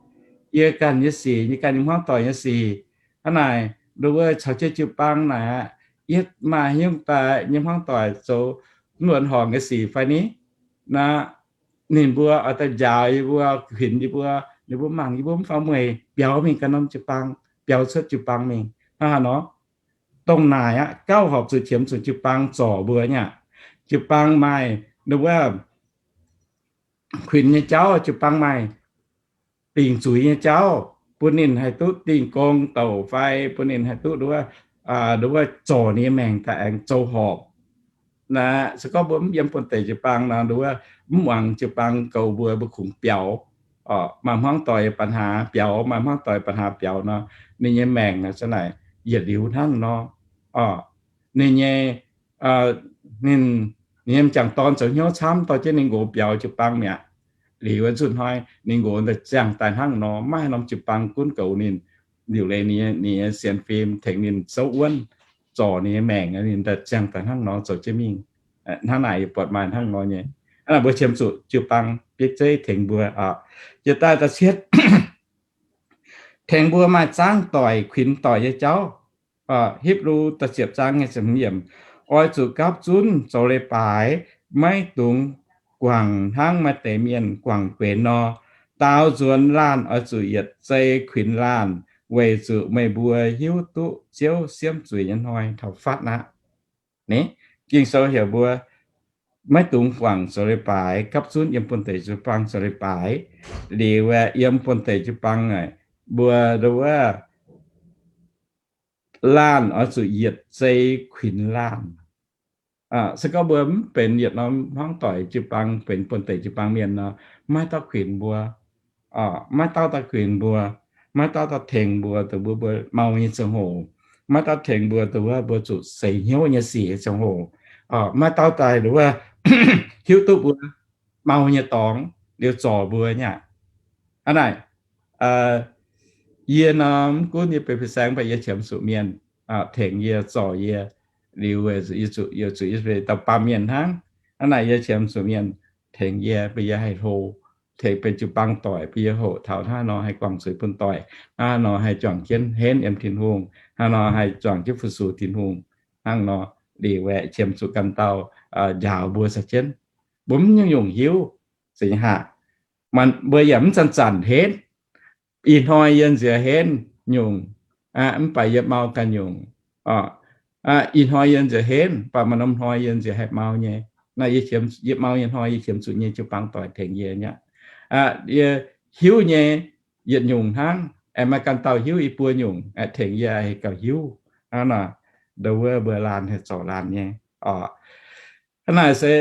Yie ganh nyei sic, yie ganh nyei hmuangv doic nyei sic. Hnangv naaic, ndongc wuov caux jienv jiu-baang naaic aqv, yietv maaih haaix nyungc daaih nyei hmuangv doic zoux mv luonx horngc nyei sic fai ni, naaiv ninh mbuo oix daaih njaaux yie mbuo, kuinx yie mbuo, ninh mbuo mangc yie mbuo mv faaux mueic, biaux mingh ganh norm jiu-baang, biaux cuotv jiu-baang mingh. Hnangv haaix nor, dongh naaic aqv, gauh horpc zuqc qiemx zuqc jiu-baang zorc mbuo nyei aqv. Jiu-baang maaih ndongc wuov kuinx nyei jauv, jiu-baang maaih dingc zuiz nyei jauv, bun ninh haih duqv dingh gong douc fai bun ninh haih duqv ndongc wuov, ndongc wuov zorc ninh nyei maengc daaih aengx zoux horpc. Naaiv se gorngv mbuo mv yiem buonv-deic jiu-baang nor, ndongc wuov mv muangx jiu-baang goux mbuo, mbuo kungx biaux. Maaih hmuangv doic ปัญหา biaux, maaih hmuangv doic ปัญหา biaux nor, ninh nyei maengc naaic za'naaic yietc liuz hnangv nor. Ninh nyei, ninh, ninh nyei m'jangc dorn zoux hnyouv camv dorh jienv ninh nqox biaux jiu-baang mi'aqv. Liuz wuov nzunc hnoi ninh nqox daaih ziangh daaih hnangv nor, maiv haaix norm jiu-baang gunv goux ninh. Liuz leiz ninh, ninh nyei sienx fim tengx ninh souv wuonv, zorc ninh nyei maengc, ninh daaih ziangh daaih hnangv nor zoux jienv mingh. Hnangv naaic yie buatc maaih hnangv nor nyei. Hnangv naaic mbuo qiemx zuqc jiu-baang bieiv zeiv tengx mbuo, jiex daaih da'cietv, tengx mbuo maaih zaangv doic kuinx doic nyei jauv. Hipv^lu da'ziepc zaang nyei ziepc hmz yiemc, oix zuqc gapv zunv zoux leiz-baaix, maiv dungx guangc hnangv maaih deix mienh guangc guenx nor. Daaux nzuonx laanh oix zuqc yietc zei kuinx laanh, weic zuqc meih mbuo hiuv duqv Ziouv siemv zuiz nyei hnoi taux fatv aqv. Naaiv Ging-Sou heuc mbuo maiv dungx guangc zoux leiz-baaix, gapv zunv yiem buonv-deic jiu-baang zoux leiz-baaix. Liuz aeqv, yiem buonv-deic jiu-baang naaic, mbuo wuov laanh oix zuqc yietc zei kuinx laanh. Se gorngv mbuo mv benx yietc norm hmuangv doic jiu-baang, benx buonv-deic jiu-baang mienh nor, maiv dauh kuinx mbuo, maiv dauh daaih kuinx mbuo, maiv dauh daaih tengx mbuo dongh mbuo, mbuo mau nyei ziangh hoc, maiv dauh tengx mbuo dongh wuov mbuo zuqc seix hnyouv nyei sic nyei ziangh hoc, maiv dauh daaih dongh wuov hiuv duqv mbuo mau nyei dorngx liuz zorc mbuo nyei aqv. Hnangv naaic, yie nor mv gunv yie benx fin-saeng, mv baac yie qiemx zuqc mienh tengx yie, zorc yie, liuz yie zuqc, yie zuqc yie benx dauh baamh mienh hnangv. Hnangv naaic yie qiemx zuqc mienh tengx yie, mv baac yie haih hlo, tengx benx jiu-baang doic, bun yie hoqc taux hnangv nor haih guangc zuiz bun doic, hnangv nor haih juangc jienv henv yiem Tin-Hungh, hnangv nor haih juangc jienv fu-sux Tin-Hungh, hnangv nor liuz aeqv, qiemx zuqc ganh dauh njaaux mbuo caux jienv. Mbuo mv nyungc-nyungc hiuv, zeiz nyei haac. Mbuo yaac mv zanc-zanc henv. Ih hnoi yie nziex henv nyungc, mv baac yie mau ganh nyungc. Ih hnoi yie nziex henv, mv baac maaih norm hnoi yie nziex haih mau nyei. Naaiv yie, yie mau nyei hnoi yie qiemx zuqc nyei jiu-baang doic tengx yie nyei aqv. Yie hiuv nyei yietc nyungc hnangv, aengx maaih ganh dauh hiuv i buo nyungc, tengx yie haih gauh hiuv. Hnangv naaic, ndongc wuov mbuo laanh haih zorc laanh nyei. Hnangv naaic se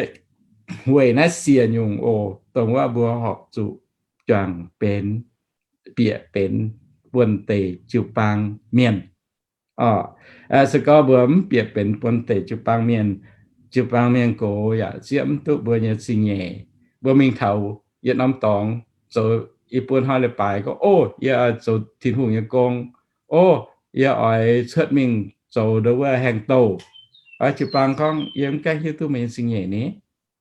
weic naaiv siec nyungc oc, dongh wuov mbuo horpc zuqc juangc benx, bieqc benx buonv-deic jiu-baang mienh. Se gorngv mbuo mv bieqc benx buonv-deic jiu-baang mienh, jiu-baang mienh gox yaac zieqv mv duqv mbuo nyei zingh nyeic. Mbuo mingh taux yietc norm dorngx zoux i buo hnoi leiz-baaix gorngv, O, yie oix zoux Tin-Hungh nyei gong. O, yie oix cuotv mingh zoux ndon wuov haengh douh. Oix jiu-baang gorngv, Yie mv gaengh hiuv duqv meih nyei zingh nyeic ni,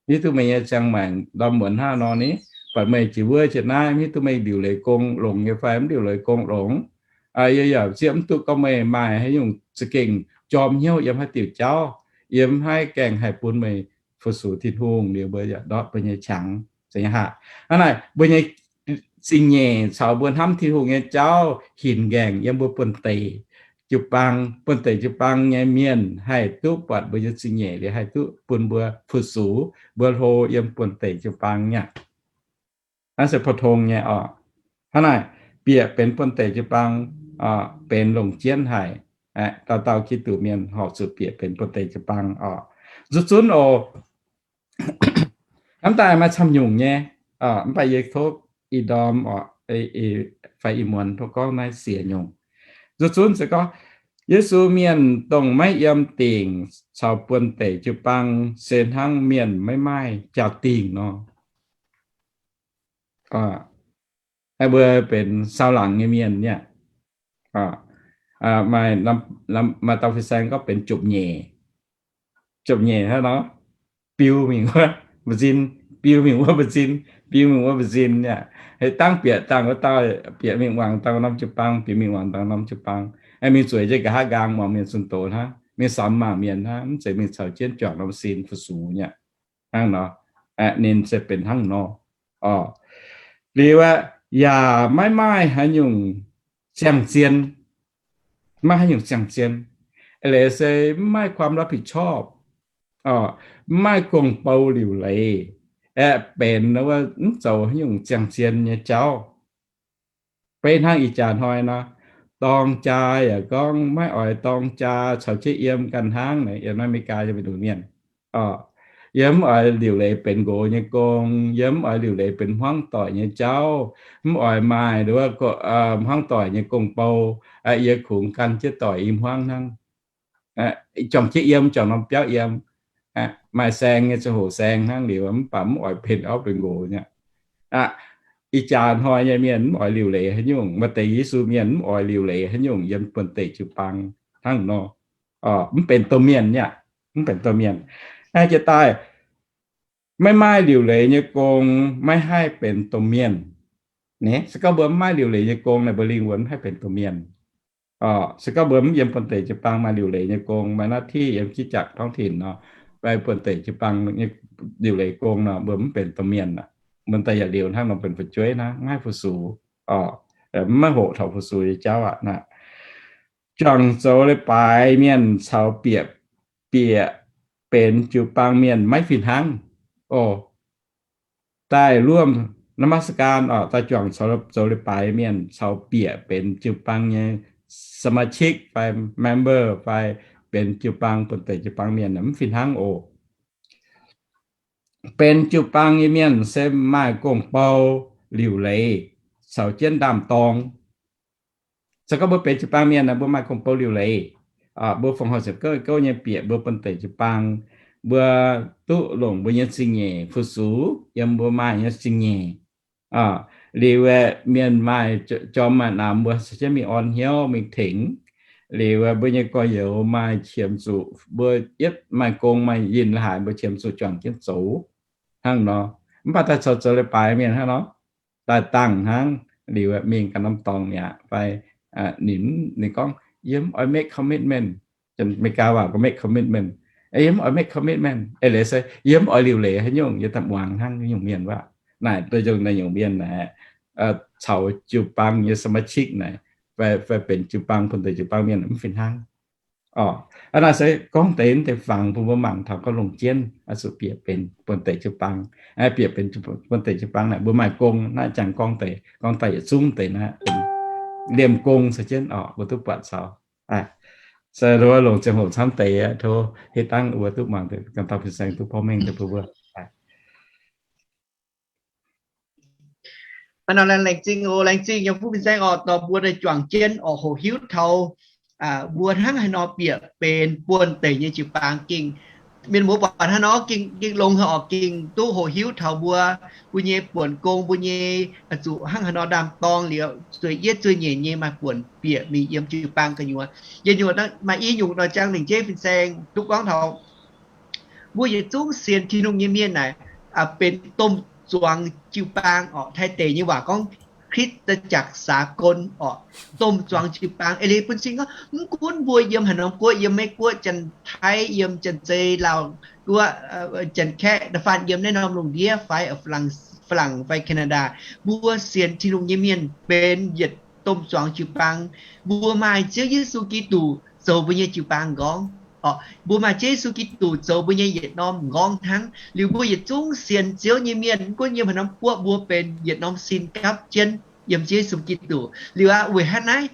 hiuv duqv meih nyei ziangh maengc ndorm muonz hnangv nor ni, buatc meih jiex wuov jiex naaiv, mv hiuv duqv meih liuc leiz gong longx nyei fai mv liuc leiz gong longx. Yie yaac zieqv mv duqv gorngv meih maaih haaix nyungc za'gengh jorm hnyouv yiem haaix diuc jauv, yie mv haih gaengh haih bun meih fu-sux Tin-Hungh liuz mbuo yaac ndortv mbuo nyei qangx. Hnangv naaic mbuo nyei zingh nyeic caux mbuo hnamv Tin-Hungh nyei jauv hinc nqaengc yiem mbuo buonv-deic jiu-baang. Buonv-deic jiu-baang nyei mienh haih duqv buatc mbuo nyei zingh nyeic liuz haih duqv bun mbuo fu-sux, mbuo hlo yiem buonv-deic jiu-baang nyei. Naaiv se pou-tong nyei oc. Hnangv naaic, bieqc benx buonv-deic jiu-baang benx longc jienv haic. Dauh dauh Giduc mienh horpc zuqc bieqc benx buonv-deic jiu-baang oc. Zuqc zunv oc. Hnamv daaih maaih camv nyungc nyei, mv baac yie tov ih ndorm oc, fai ih muonz tov gorngv naaiv siec nyungc. Zuqc zunv se gorngv Yesu mienh dongh maiv yiem dingc caux buonv-deic jiu-baang se hnangv mienh maiv maaih jaa-dingh nor. Mbuo benx sau laangc nyei mienh nyei. Maaih dauh fin-saeng gorngv benx jopv-nyeic. Jopv-nyeic hnangv nor, biu mingh wuov mbu'zien, biu mingh wuov mbu'zien, biu mingh wuov mbu'zien nyei. Heh dangv bieqc dangh wuov dauh, bieqc mingh wangc dangh norm jiu-baang, bieqc mingh wangc dangh norm jiu-baang. Mingh zueiz jienv nqa'haav nqaang muangx mienh zunh doz hnangv, mingh samx mangc mienh hnangv, mv zeiz mingh caux jienv juangc norm sin fu-sux nyei. Hnangv nor, ninh se benx hnangv nor. Liuz aqv, yaac maiv maaih haaix nyungc ziangh-zien, maiv haaix nyungc ziangh-zien. Eix leiz se mv maaih ความรับผิดชอบ, mv maaih gong-bou liuc leiz, aeqv, benx wuov mv zoux haaix nyungc ziangh-zien nyei jauv. Beiv hnangv ih jaax hnoi nor, dorng jaa yaac gorngv maiv oix dorng jaa, caux jienv yiem ganh hnangv. Yiem naaiv America yiem mbuo mienh, yie mv oix liuc leiz benx nqox nyei gong, yie mv oix liuc leiz benx hmuangv doic nyei jauv, mv oix maaih nduov hmuangv doic nyei gong-bou. Yie kungx gan jienv doic i hmuangv hnangv, juangc jienv yiem, juangc norm biauv yiem, maaih saeng nyei ziangh hoc saeng hnangv liuz, mv baac mv oix benx auv benx nqox nyei. Ih jaax hnoi nyei mienh mv oix liuc leiz haaix nyungc, maaih deix Yesu mienh mv oix liuc leiz haaix nyungc yiem buonv-deic jiu-baang hnangv nor. Mv benx domh mienh nyei, mv benx domh mienh. Naaiv jiex daaih, maiv maaih liuc leiz nyei gong maiv haih benx domh mienh. Se gorngv mbuo mv maaih liuc leiz nyei gong naaic, mbuo lingh wuonx mv haih benx domh mienh. Se gorngv mbuo mv yiem buonv-deic jiu-baang maaih liuc leiz nyei gong, maaih หน้าที่ yiem คริสตจักร ท้องถิ่น nor, fai buonv-deic jiu-baang nyei liuc leiz gong nor, mbuo mv benx domh mienh aqv. Mbuo daaih yaac liuz hnangv nor benx fu'jueiv hnangv, mv haih fu-sux, mv maaih hoqc taux fu-sux nyei jauv aqv. Juangc zoux leiz-baaix mienh caux bieqc, bieqc benx jiu-baang mienh maiv fih hnangv oc. Daaih ร่วมนมัสการ oc, daaih juangc zoux leiz-baaix mienh caux bieqc benx jiu-baang nyei สมาชิก fai member fai benx jiu-baang, buonv-deic jiu-baang mienh mv fih hnangv oc. Benx jiu-baang nyei mienh se maaih gong-bou liuc leiz caux jienv ndaam-dorng. Se gorngv mbuo benx jiu-baang mienh, mbuo maaih gong-bou liuc leiz, mbuo fongc horc ziepc gouv gouv nyei bieqc mbuo buonv-deic jiu-baang, mbuo duqv longc mbuo nyei zingh nyeic fu-sux yiem mbuo maaih nyei zingh nyeic. Liuz aeqv, mienh maaih jorm maaih namx mbuo caux jienv mingh orn hnyouv mingh tengx. Liuz aeqv, mbuo nyei gorx-youz maaih qiemx zuqc, mbuo yietv maaih gong maaih yinh la'haaix mbuo qiemx zuqc juangc jienv zoux hnangv nor. Mv baac daaih zoux zoux leiz-baaix mienh hnangv nor, daaih dangh hnangv, liuz aeqv, mingh ganh norm dorngx mi'aqv fai ninh, ninh gorngv, Yie mv oix make commitment. Meigaa waac gorngv make commitment. Yie mv oix make commitment. Eix leiz se yie mv oix liuc leiz haaix nyungc, yie daaih muangx hnangv nyungc mienh wuov. Naaic duqv nzengc naaiv nyungc mienh naaic, caux jiu-baang nyei สมาชิก naaic, fai benx jiu-baang, buonv-deic jiu-baang mienh mv fih hnangv. Naaiv se gorngv deix, deix fangx bun mbuo mangc taux gorngv longc jienv oix zuqc bieqc benx buonv-deic jiu-baang. Bieqc benx buonv-deic jiu-baang naaic, mbuo maaih gong naaiv jangx gorngv deix, gorngv daaih yietc zungv deix naaiv, liemh gong caux jienv oc, mbuo duqv buatc caux. Se longc ziangh hoc camv deix, tov hitv dangv mbuo duqv mangc deix, ganh dauh fin-saeng duqv porv mengh deix bun mbuo. Laengz zingh oc, laengz zingh yiem fuqv fin-saeng oc, dorh mbuo daaih juangc jienv oc, hoqc hiuv taux mbuo hnangv haaix nor bieqc benx buonv-deic nyei jiu-baang gengh mienh muoz buatc hnangv nor gengh longx haic orqc, gengh duqv hoqc hiuv taux mbuo, mbuo nyei buonc gong, mbuo nyei zuqc hnangv haaix nor ndaam-dorng liuz, zueih yietv zueih nyeic nyei maaih buonc bieqc mingh yiem jiu-baang gu'nyuoz. Yie nyuoz maaih i nyungc nor jangx lengc jeiv fin-saeng duqv gorngv taux mbuo yietc zungv sienx Tin-Hungh nyei mienh naaic benx domh zuangx jiu-baang orqc. Taiv deic nyei waac gorngv คริสตจักรสากล orqc, domh zuangx jiu-baang. Eix leiz bun cing gorngv mv gunv mbuo yiem haaix norm guoqv, yiem Meiv Guoqv, Janx-Taiv, yiem Janx-Zei, Laauv Guoqv, Janx-Kaeqv, da'faanh yiem naaiv norm lungh ndiev fai Faa-laangc fai Canada, mbuo sienx Tin-Hungh nyei mienh benx yietc domh zuangx jiu-baang. Mbuo maaih Ziouv Yesu Giduc zoux mbuo nyei jiu-baang m'nqorngv. Mbuo maaih Ziouv Yesu Giduc zoux mbuo nyei yietc norm m'nqorngv hnangv. Liuz mbuo yietc zungv sienx Ziouv nyei mienh, mv gunv yiem haaix norm guoqv, mbuo benx yietc norm sin gapv jienv yiem Ziouv Yesu Giduc. Liuz aqv, weic hnangv naaiv,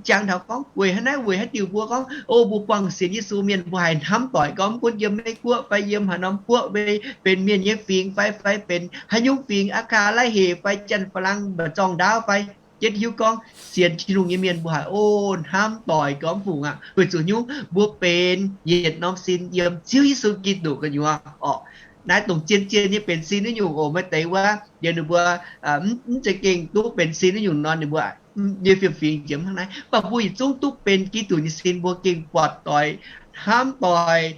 jangx taux gorngv weic hnangv naaiv, weic haaix diuc mbuo gorngv, o, mbuo buangh sienx Yesu mienh mbuo haih hnamv doic gorngv mv gunv yiem Meiv Guoqv fai yiem haaix norm guoqv, fai benx mienh nyei fingx fai, fai benx haaix nyungc fingx, Aa^kaa, Lai Hec fai Janx, Faa^lang, mba'zorng ndaauv fai, yietv hiuv gorngv sienx Tin-Hungh nyei mienh mbuo haih, o, hnamv doic gorngv fungc aqv. Weic zuqc nyungc mbuo benx yietc norm sin yiem Ziouv Yesu Giduc gu'nyuoz orqc. Naaiv dongh zien-zien nyei benx sin wuov nyungc oc. Maaih deix wuov yiem ninh mbuo mv zeiz gengh duqv benx sin wuov nyungc nor, ninh mbuo nyei fiem-fingx jiex hnangv naaiv. Mv baac mbuo yietc zungv duqv benx Giduc nyei sin, mbuo gengh buatc doic, hnamv doic,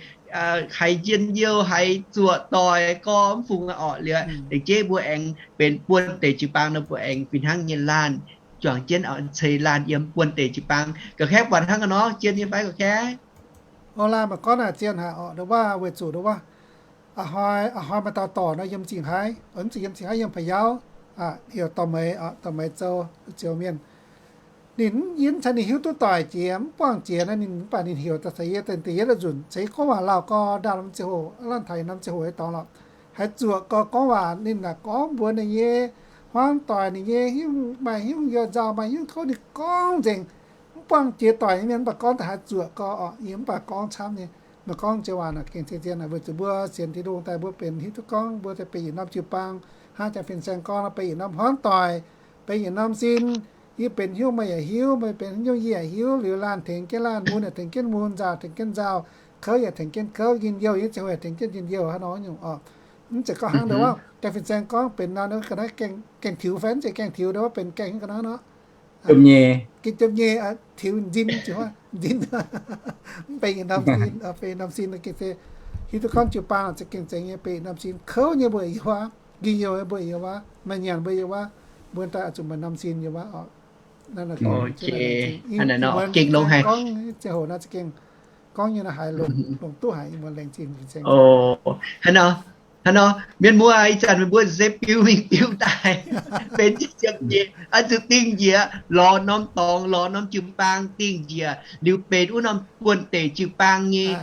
haiz njien-youh, haiz zuoqc doic gorx mv fungc orqc. Liuz lengc jeiv mbuo aengx benx buonv-deic jiu-baang nor, mbuo aengx fih hnangv nyei laanh juangc jienv ceix laanh yiem buonv-deic jiu-baang. Ga'kaeqv buatc hnangv nor, zien nyei fai ga'kaeqv? O, laanh maaih gorngv naaic zien haic orqc, ndo wuov weic zuqc ndo wuov a'hnoi, a'hnoi maaih dauh dorc nor yiem Zingh Haaix, mv zeiz yiem Zingh Haaix, yiem Pa'yauv, heuc Dorh Meix, Dorh Meix Zou, Zioux Mienh. Ninh mv yinv caux ninh hiuv duqv doic jiex, mv buangh jiex nor, ninh mv baac ninh heuc daaih caux yie, da'yietv nzunc ceix gorngv waac lauh gau, ndaamv ziangh hoc, laanh taux norm ziangh hoc nyei dorngx lorqc, haiz zuoqc gau gorngv waac. Ninh naaic gorngv mbuox ninh nyei hmuangv doic, ninh nyei hiuv, maaih hiuv youh nzauh, maaih hiuv kouv, ninh gorngv nzengc, mv buangh jiex doic nyei mienh, mv baac gorngv daaih haiz zuoqc gau orqc. Yie mv baac gorngv camv nyei. Meih gorngv joux waac naaic gengh zien-zien naaic, weic zuqc mbuo sienx Tin-Hungh daaih mbuo benx hiuv duqv gorngv mbuo daaih benx yietc norm jiu-baang, hnangv jangx fin-saeng gorngv nor, benx yietc norm hmuangv doic, benx yietc norm sin. Yie benx haaix nyungc meih yaac hiuv, meih benx haaix nyungc yie yaac hiuv. Liuz laanh tengx jienv laanh, mun yaac tengx jienv mun, nzauh tengx jienv nzauh, kouv yaac tengx jienv kouv, njien-youh nyei ziangh hoc yaac tengx jienv njien-youh hnangv nor nyungc orqc. Mv zeiz gorngv hnangv ndo wuov jangx fin-saeng gorngv benx nor, ga'naaiv gaengh tiux fai mv zeiz gaengh tiux, ndo wuov benx gaengh hnangv ga'naaiv nor. Jomc nyei. Gengh jomc nyei, tiux nzin, nzin. Mv benx yietc norm sin, benx yietc norm sin gengh se hiuv duqv gorngv jiu-baang za'gengh zeiz nyei, benx yietc norm sin. Kouv nyei mbuo yiem wuov, njien-youh nyei mbuo yiem wuov, maaih nyanc mbuo yiem wuov, mbuo daaih zuqc maaih norm sin yiem wuov orqc. Gengh longx haic. Ziangh hoc nor za'gengh gorngv nyei nor haiz longc duqv haic, mbuo laengz zingh fin-saeng. Hnangv nor, hnangv nor, mienh muoz, ih zanc meih mbuo se biux mingh biux daaih, benx ziepc nyeic, oix zuqc dingh njiec lorz norm dorngx, lorz norm jiu-baang dingh njiec liuz benx wuov norm buonv-deic jiu-baang nyei,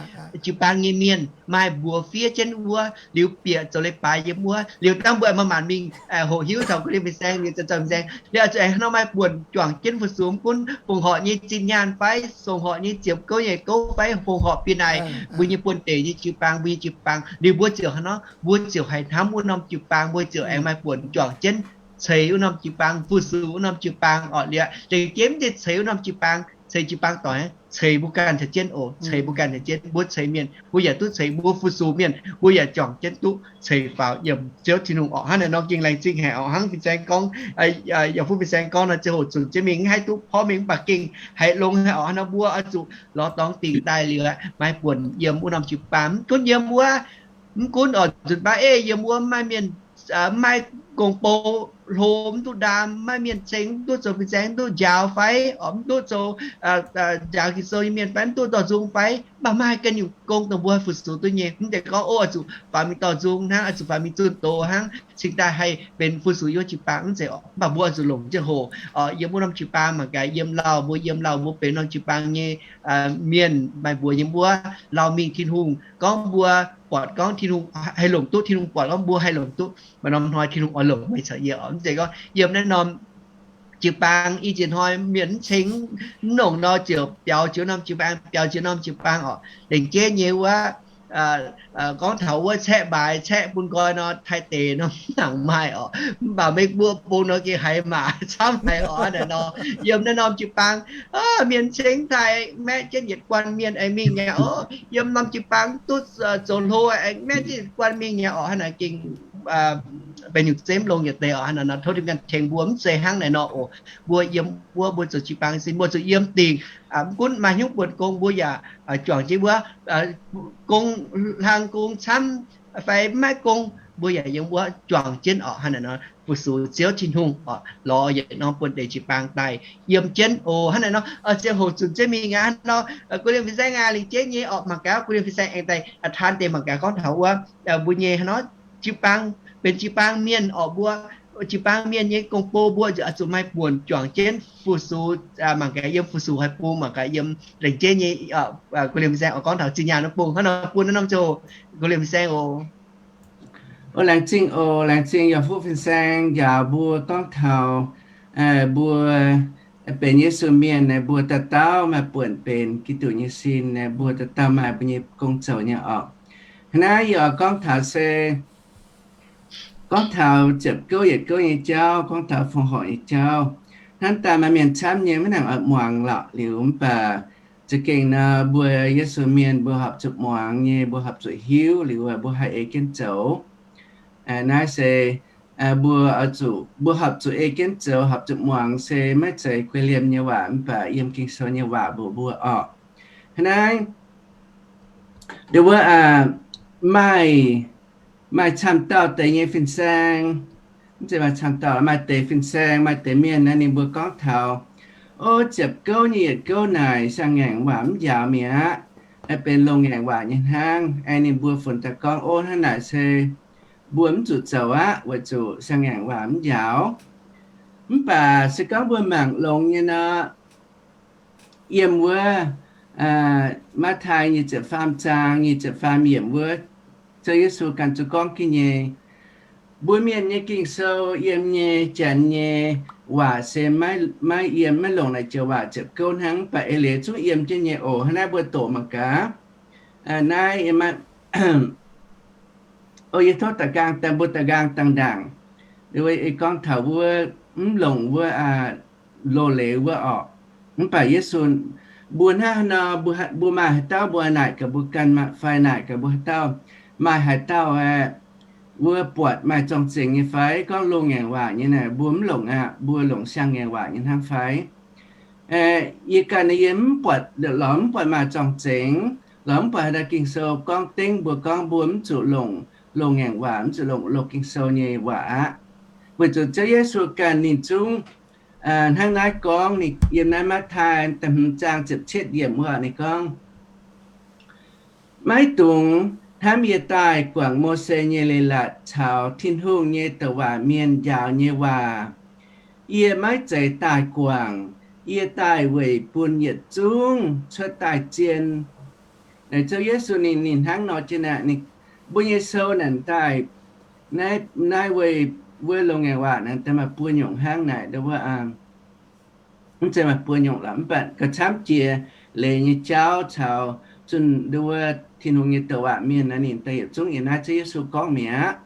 jiu-baang nyei mienh, maaih mbuox fiev jienv wuov, liuz bieqc zoux leiz-baaix yiem wuov. Liuz dangh mbuo maaih maanc mingh hoqc hiuv taux ga'ndiev fin-saeng, liuz zoux fin-saeng, liuz zuqc aengx hnangv nor maaih buonc juangc jienv fu-sux, mv gunv fongc horc nyei zinh nyaanh fai, fongc horc nyei ziepc gouv nyei gouv fai, fongc horc bieqc naaic, mbuo nyei buonv-deic nyei jiu-baang, mbuo nyei jiu-baang, liuz mbuo ziouc hnangv nor, mbuo ziouc haih hnamv wuov norm jiu-baang, mbuo ziouc aengx maaih buonc juangc jienv ceix wuov norm jiu-baang, fu-sux wuov norm jiu-baang orqc. Liuz lengc jeiv mv zeiz ceix wuov norm jiu-baang, ceix jiu-baang doic, ceix mbuo ganh caux jienv oc, ceix mbuo ganh caux jienv. Mbuo ceix mienh, mbuo yaac duqv ceix, mbuo fu-sux mienh, mbuo yaac juangc jienv duqv ceix faaux yiem Ziouv Tin-Hungh orqc. Hnangv naaic nor gengh laengz zingh haic orqc. Hnangv fin-saeng gorngv, yaac fuqv fin-saeng gorngv nor, ziangh hoc zunc jienv mingh mv haih duqv porv mengh, mv baac gengh haiz longx haic orqc. Hnangv nor mbuo oix zuqc lorz dorngx dingh daaih liuz, maaih buonc yiem wuov norm jiu-baang, mv gunv yiem wuov, mv gunv oix zuqc baav ei yiem wuov maaih mienh, mv maaih gong-bou hlo, mv duqv ndaam, maaih mienh ceng, mv duqv zoux fin-saeng, mv duqv njaaux fai, mv duqv zoux njaaux Ging-Sou nyei mienh fai, mv duqv dorh nzung fai, mv baac maaih ganh nyungc gong dongh mbuo fu-sux duqv nyei. Mv zeiz gorngv, o, oix zuqc faaux mingh dorh nzung hnangv, oix zuqc faaux mingh zunh doz hnangv, cingx daaih haih benx fu-sux yiem jiu-baang, mv zeiz orqc. Mv baac mbuo oix zuqc longc jienv hoc yiem wuov norm jiu-baang mangc gaax, yiem lauh mbuo, yiem lauh mbuo benx norm jiu-baang nyei mienh, maaih mbuox yiem wuov lauh mingh Tin-Hungh gorngv mbuo buatc gorngv Tin-Hungh haih longc duqv, Tin-Hungh buatc gorngv mbuo haih longc duqv. Maaih norm hnoi Tin-Hungh oix longc meih caux yie orqc. Mv zeiz gorngv yiem naaiv norm jiu-baang i ziex hnoi mienh mv ceng, mv longc nor ziouc biaux jiex norm jiu-baang, biaux jiex norm jiu-baang orqc. Lengc jeiv nyei wuov, gorngv taux wuov caeqv mbaaix caeqv bun nqoi nor, Taiv deic nor mv nangc maaih orqc. Mv baac Meiv Guoqv bung nor gengh haiz maac camv haic orqc. Hnangv naaic nor, yiem naaiv norm jiu-baang, mienh cingx daaih maeqv jienv yietc guanh mienh aengx mingh nyei orqc. Yiem norm jiu-baang duqv zoux hlo aengx maeqv jienv yietc guanh mingh nyei orqc. Hnangv naaic gengh benx nyungc zemv longx yietc deix orqc. Hnangv naaic nor tov Tin-Hungh tengx mbuo mv zeiz hnangv naaic nor oc. Mbuo yiem wuov mbuo zoux jiu-baang sin, mbuo zuqc yiem dingc. Mv gunv maaih hnyouv buonc gong mbuo yaac juangc jienv wuov gong, hlang gong camv fai mv maaih gong, mbuo yaac yiem wuov juangc jienv orqc. Hnangv naaic nor fu-sux Ziouv Tin-Hungh orqc, lorz yietc norm buonv-deic jiu-baang daaih yiem jienv oc. Hnangv naaic nor ziangh hoc zunc jienv mingh aqv. Hnangv nor guv liemh fin-saeng aac, lingc jeiv nyei orqc, mangc gaax guv liemh fin-saeng aengx daaih taan deix mangc gaax gorngv taux wuov mbuo nyei hnangv nor jiu-baang, benx jiu-baang mienh orqc, mbuo jiu-baang mienh nyei gong-bou mbuo zuqc maaih buonc juangc jienv fu-sux. Mangc gaax yiem fu-sux haaix bung, mangc gaax yiem lingc jeiv nyei guv liemh fin-saeng oix gorngv taux zinh nyaanh wuov bung. Hnangv nor bun norm ziangh hoc guv liemh fin-saeng oc. O, laengz zingh oc, laengz zingh yaac fuqv fin-saeng njaaux mbuo gorngv taux mbuo benx Yesu mienh naaic, mbuo dauh dauh maaih buonc benx Giduc nyei sin naaic, mbuo dauh dauh maaih mbuo nyei gong zoux nyei orqc. Hnangv naaiv yie oix gorngv taux se gorngv taux ziepc gouv yietc gouv nyei jauv, gorngv taux fongc horc nyei jauv. Hnangv daaih maaih mienh camv nyei maiv nangc oix muangx lorqc. Liuz mv baac za'gengh nor mbuo Yesu mienh mbuo horpc zuqc muangx nyei, mbuo horpc zuqc hiuv liuz mbuo haih ei jienv zoux. Naaiv se mbuo zuqc, mbuo horpc zuqc ei jienv zoux, horpc zuqc muangx se maiv zeiz guei liemh nyei waac, mv baac yiem Ging-Sou nyei waac mbuox mbuo orqc. Hnangv naaiv, ndo wuov maaih, maaih camv dauh deix nyei fin-saeng, mv zeiz maaih camv dauh, maaih deix fin-saeng, maaih deix mienh naaiv ninh mbuo gorngv taux, o, ziepc gouv nyei yietc gouv naaic siang-ngaengc waac mv njaaux mi'aqv, benx longx-ngaengc waac nyei hnangv. Aengx ninh mbuo funx daaih gorngv, o, hnangv naaic se mbuo mv zuqc zoux aqv, weic zuqc siang-ngaengc waac mv njaaux. Mv baac se gorngv mbuo mangc longx nyei nor, yiem wuov Matv^tai nyic ziepc faam zaang nyic ziepc faam yiemc wuov, Ziouv Yesu ganh zuqc gorngv jienv nyei, mbuo mienh nyei Ging-Sou yiem nyei janx nyei waac se maiv yiem, maiv longc naaic joux waac ziepc gouv hnangv, mv baac eix leiz zungv yiem jienv nyei oc. Hnangv naaiv mbuo doqc mangc gaax. Naaiv yie tov da'nqaang, daaih mbuo da'nqaang dangh ndaangc, gorngv taux wuov mv longc wuov loz-leiz wuov orqc. Mv baac Yesu, mbuo hnangv haaix nor, mbuo maaih haaix dauh mbuo naaic gaax mbuo ganh fai naaic gaax mbuo haaix dauh, maaih haaix dauh aeqv, wuov buatc maaih zorng-zengx nyei fai? Gorngv loz-ngaengc waac nyei naaic mbuo mv longc aqv, mbuo longc siang-ngaengc waac nyei hnangv fai? Yie ganh yie mv buatc, lorz mv buatc maaih zorng-zengx, lorz mv buatc haaix dauh Ging-Sou gorngv dengv mbuo gorngv mbuo mv zuqc longc loz-ngaengc waac, mv zuqc longc loz Ging-Sou nyei waac aqv. Weic zuqc Ziouv Yesu ganh ninh zungv hnangv naaiv gorngv, ninh yiem naaiv Matv^tai da'hmz zaang ziepc cietv yiemc wuov ninh gorngv, maiv dungx hnamv yie daaih guangc Mose nyei leiz-latc caux Tin-Hungh nyei douc waac mienh njaaux nyei waac. Yie maiv zeiz daaih guangc, yie daaih weic bun yietc zungv cuotv daaih zien. Naaic Ziouv Yesu ninh, ninh hnangv nor jienv aqv. Mbuo nyei sou naaic daaih, naaiv, naaiv wuov loz-ngaengc waac naaic daaih maaih buo nyungc hnangv naaic, mv zeiz maaih buo nyungc lorqc, mv baac gauh camv jiex leiz nyei jauv caux zunh nduov Tin-Hungh nyei douc waac mienh naaiv ninh daaih yietc zungv yiem naaiv Ziouv Yesu gorngv mi'aqv.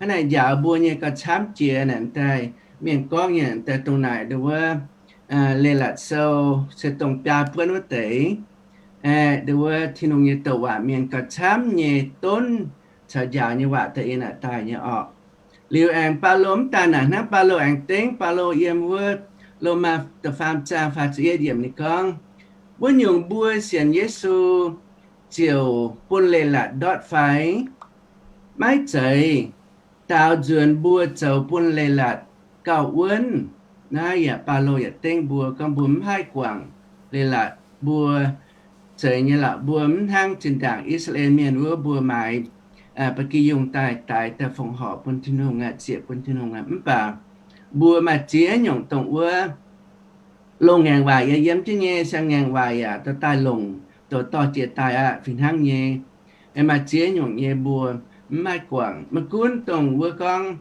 Hnangv naaic njaaux mbuo nyei gauh camv jiex naaic daaih, mienh gorngv nyei daaih dongh naaic nduov Leiz-Latc Sou se dongh biaa buonv wuov deix, aeqv, nduov Tin-Hungh nyei douc waac mienh gauh camv nyei donv caux njaaux nyei waac daaih yiem naaic daaih nyei orqc. Liuz aengx Baulo mv daaih naaic hnangv, Baulo aengx dengv, Baulo yiem wuov Lomaa da'faam zaang faah ziepc yietv yiemc ninh gorngv, wuov nyungc mbuo sienx Yesu ziouc bun leiz-latc ndortv fai? Maiv zeiz. Daaux nzuonx mbuo zoux bun leiz-latc gauh wuonv. Naaiv yaac Baulo yaac dengv mbuo gorngv mbuo mv haih guangc leiz-latc mbuo. Zeiz nyei lorqc, mbuo mv hnangv zinh ndaangc I^saa^laa^en Mienh wuov, mbuo maaiz ba'gi yungh daaih daix daaih fongc horc bun Tin-Hungh aqv, ziec bun Tin-Hungh aqv. Mv baac mbuo maaih ziex nyungc dongh wuov loz-ngaengc waac yaac yiem jienv nyei, siang-ngaengc waac yaac dorh daaih longc, dorh dorh jiex daaih aqv, fih hnangv nyei. Maaih ziex nyungc nyei mbuo mv haih guangc. Maiv gunv dongh wuov gorngv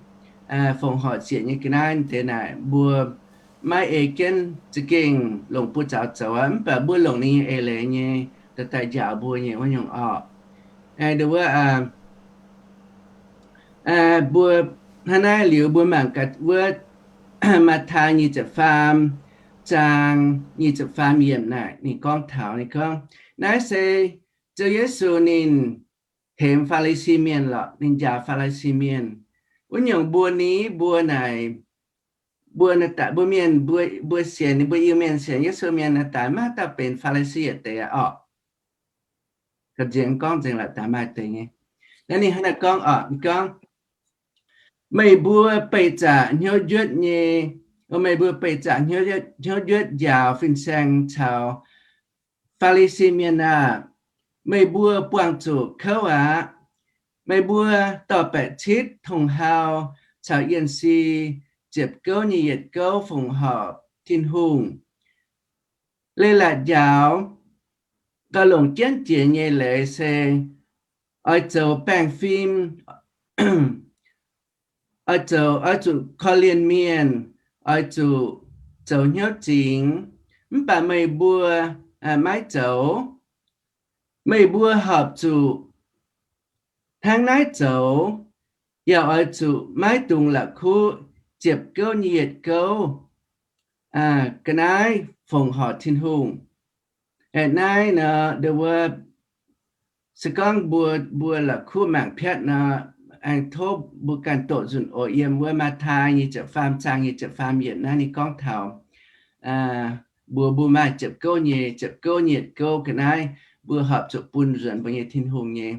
fongc horc ziec nyei ga'naaiv deix naaic, mbuo maiv ei jienv za'gengh longc buoz-zaux zoux aqv, mv baac mbuo longc ninh nyei eix leiz nyei dorh daaih njaaux mbuo nyei wuov nyungc orqc. Aengx wuov, mbuo hnangv naaiv liuz mbuo mangc gaax wuov Matv^taai nyic ziepc faam zaang nyic ziepc faam yiemc naaic ninh gorngv taux, ninh gorngv, naaiv se Ziouv Yesu ninh tengx Faa^li^si Mienh lorqc, ninh njaaux Faa^li^si Mienh. Wuov nyungc mbuo ni, mbuo naaic, mbuo naaiv daaih, mbuo mienh, mbuo, mbuo sienx, mbuo Iu-Mienh sienx Yesu mienh naaiv daaih maiv dauh benx Faa^li^si yietc deix orqc. Ga'nziex gorngv nzengc la'daaih maaih deix nyei. Naaiv ninh hnangv naaiv gorngv orqc, gorngv, meih mbuo beih zaqc hnyouv njuotv nyei, meih mbuo beih zaqc hnyouv njuotv njaaux fin-saeng caux Faa^li^si Mienh aah! Meih mbuo buangh zuqc kouv aqv. Meih mbuo dorh baeqc citv tong hau caux yienh si ziepc gouv nyei yietc gouv fongc horc Tin-Hungh. Leiz-latc njaaux gauh longc jienv jiex nyei leiz se oix zoux baengh fim, oix zoux, oix zuqc korv-lienh mienh, oix zuqc zoux hnyouv zingx. Mv baac meih mbuo maiv zoux. Meih mbuo horpc zuqc hnangv naaiv zoux, yaac oix zuqc maiv dungx la'kuqv ziepc gouv nyei yietc gouv ga'naaiv fongc horc Tin-Hungh. Aeqv, naaiv nor, wuov, se gorngv mbuo, mbuo la'kuqv mangc piatv nor, aengx tov mbuo ganh doqc nzunc oc. Yiem wuov Matv^taai nyic ziepc faam zaang nyic ziepc faam yiemc naaiv ninh gorngv taux mbuo, mbuo maaih ziepc gouv nyei, ziepc gouv nyei yietc gouv ga'naaiv, mbuo horpc zuqc bun nzuonx mbuo nyei Tin-Hungh nyei.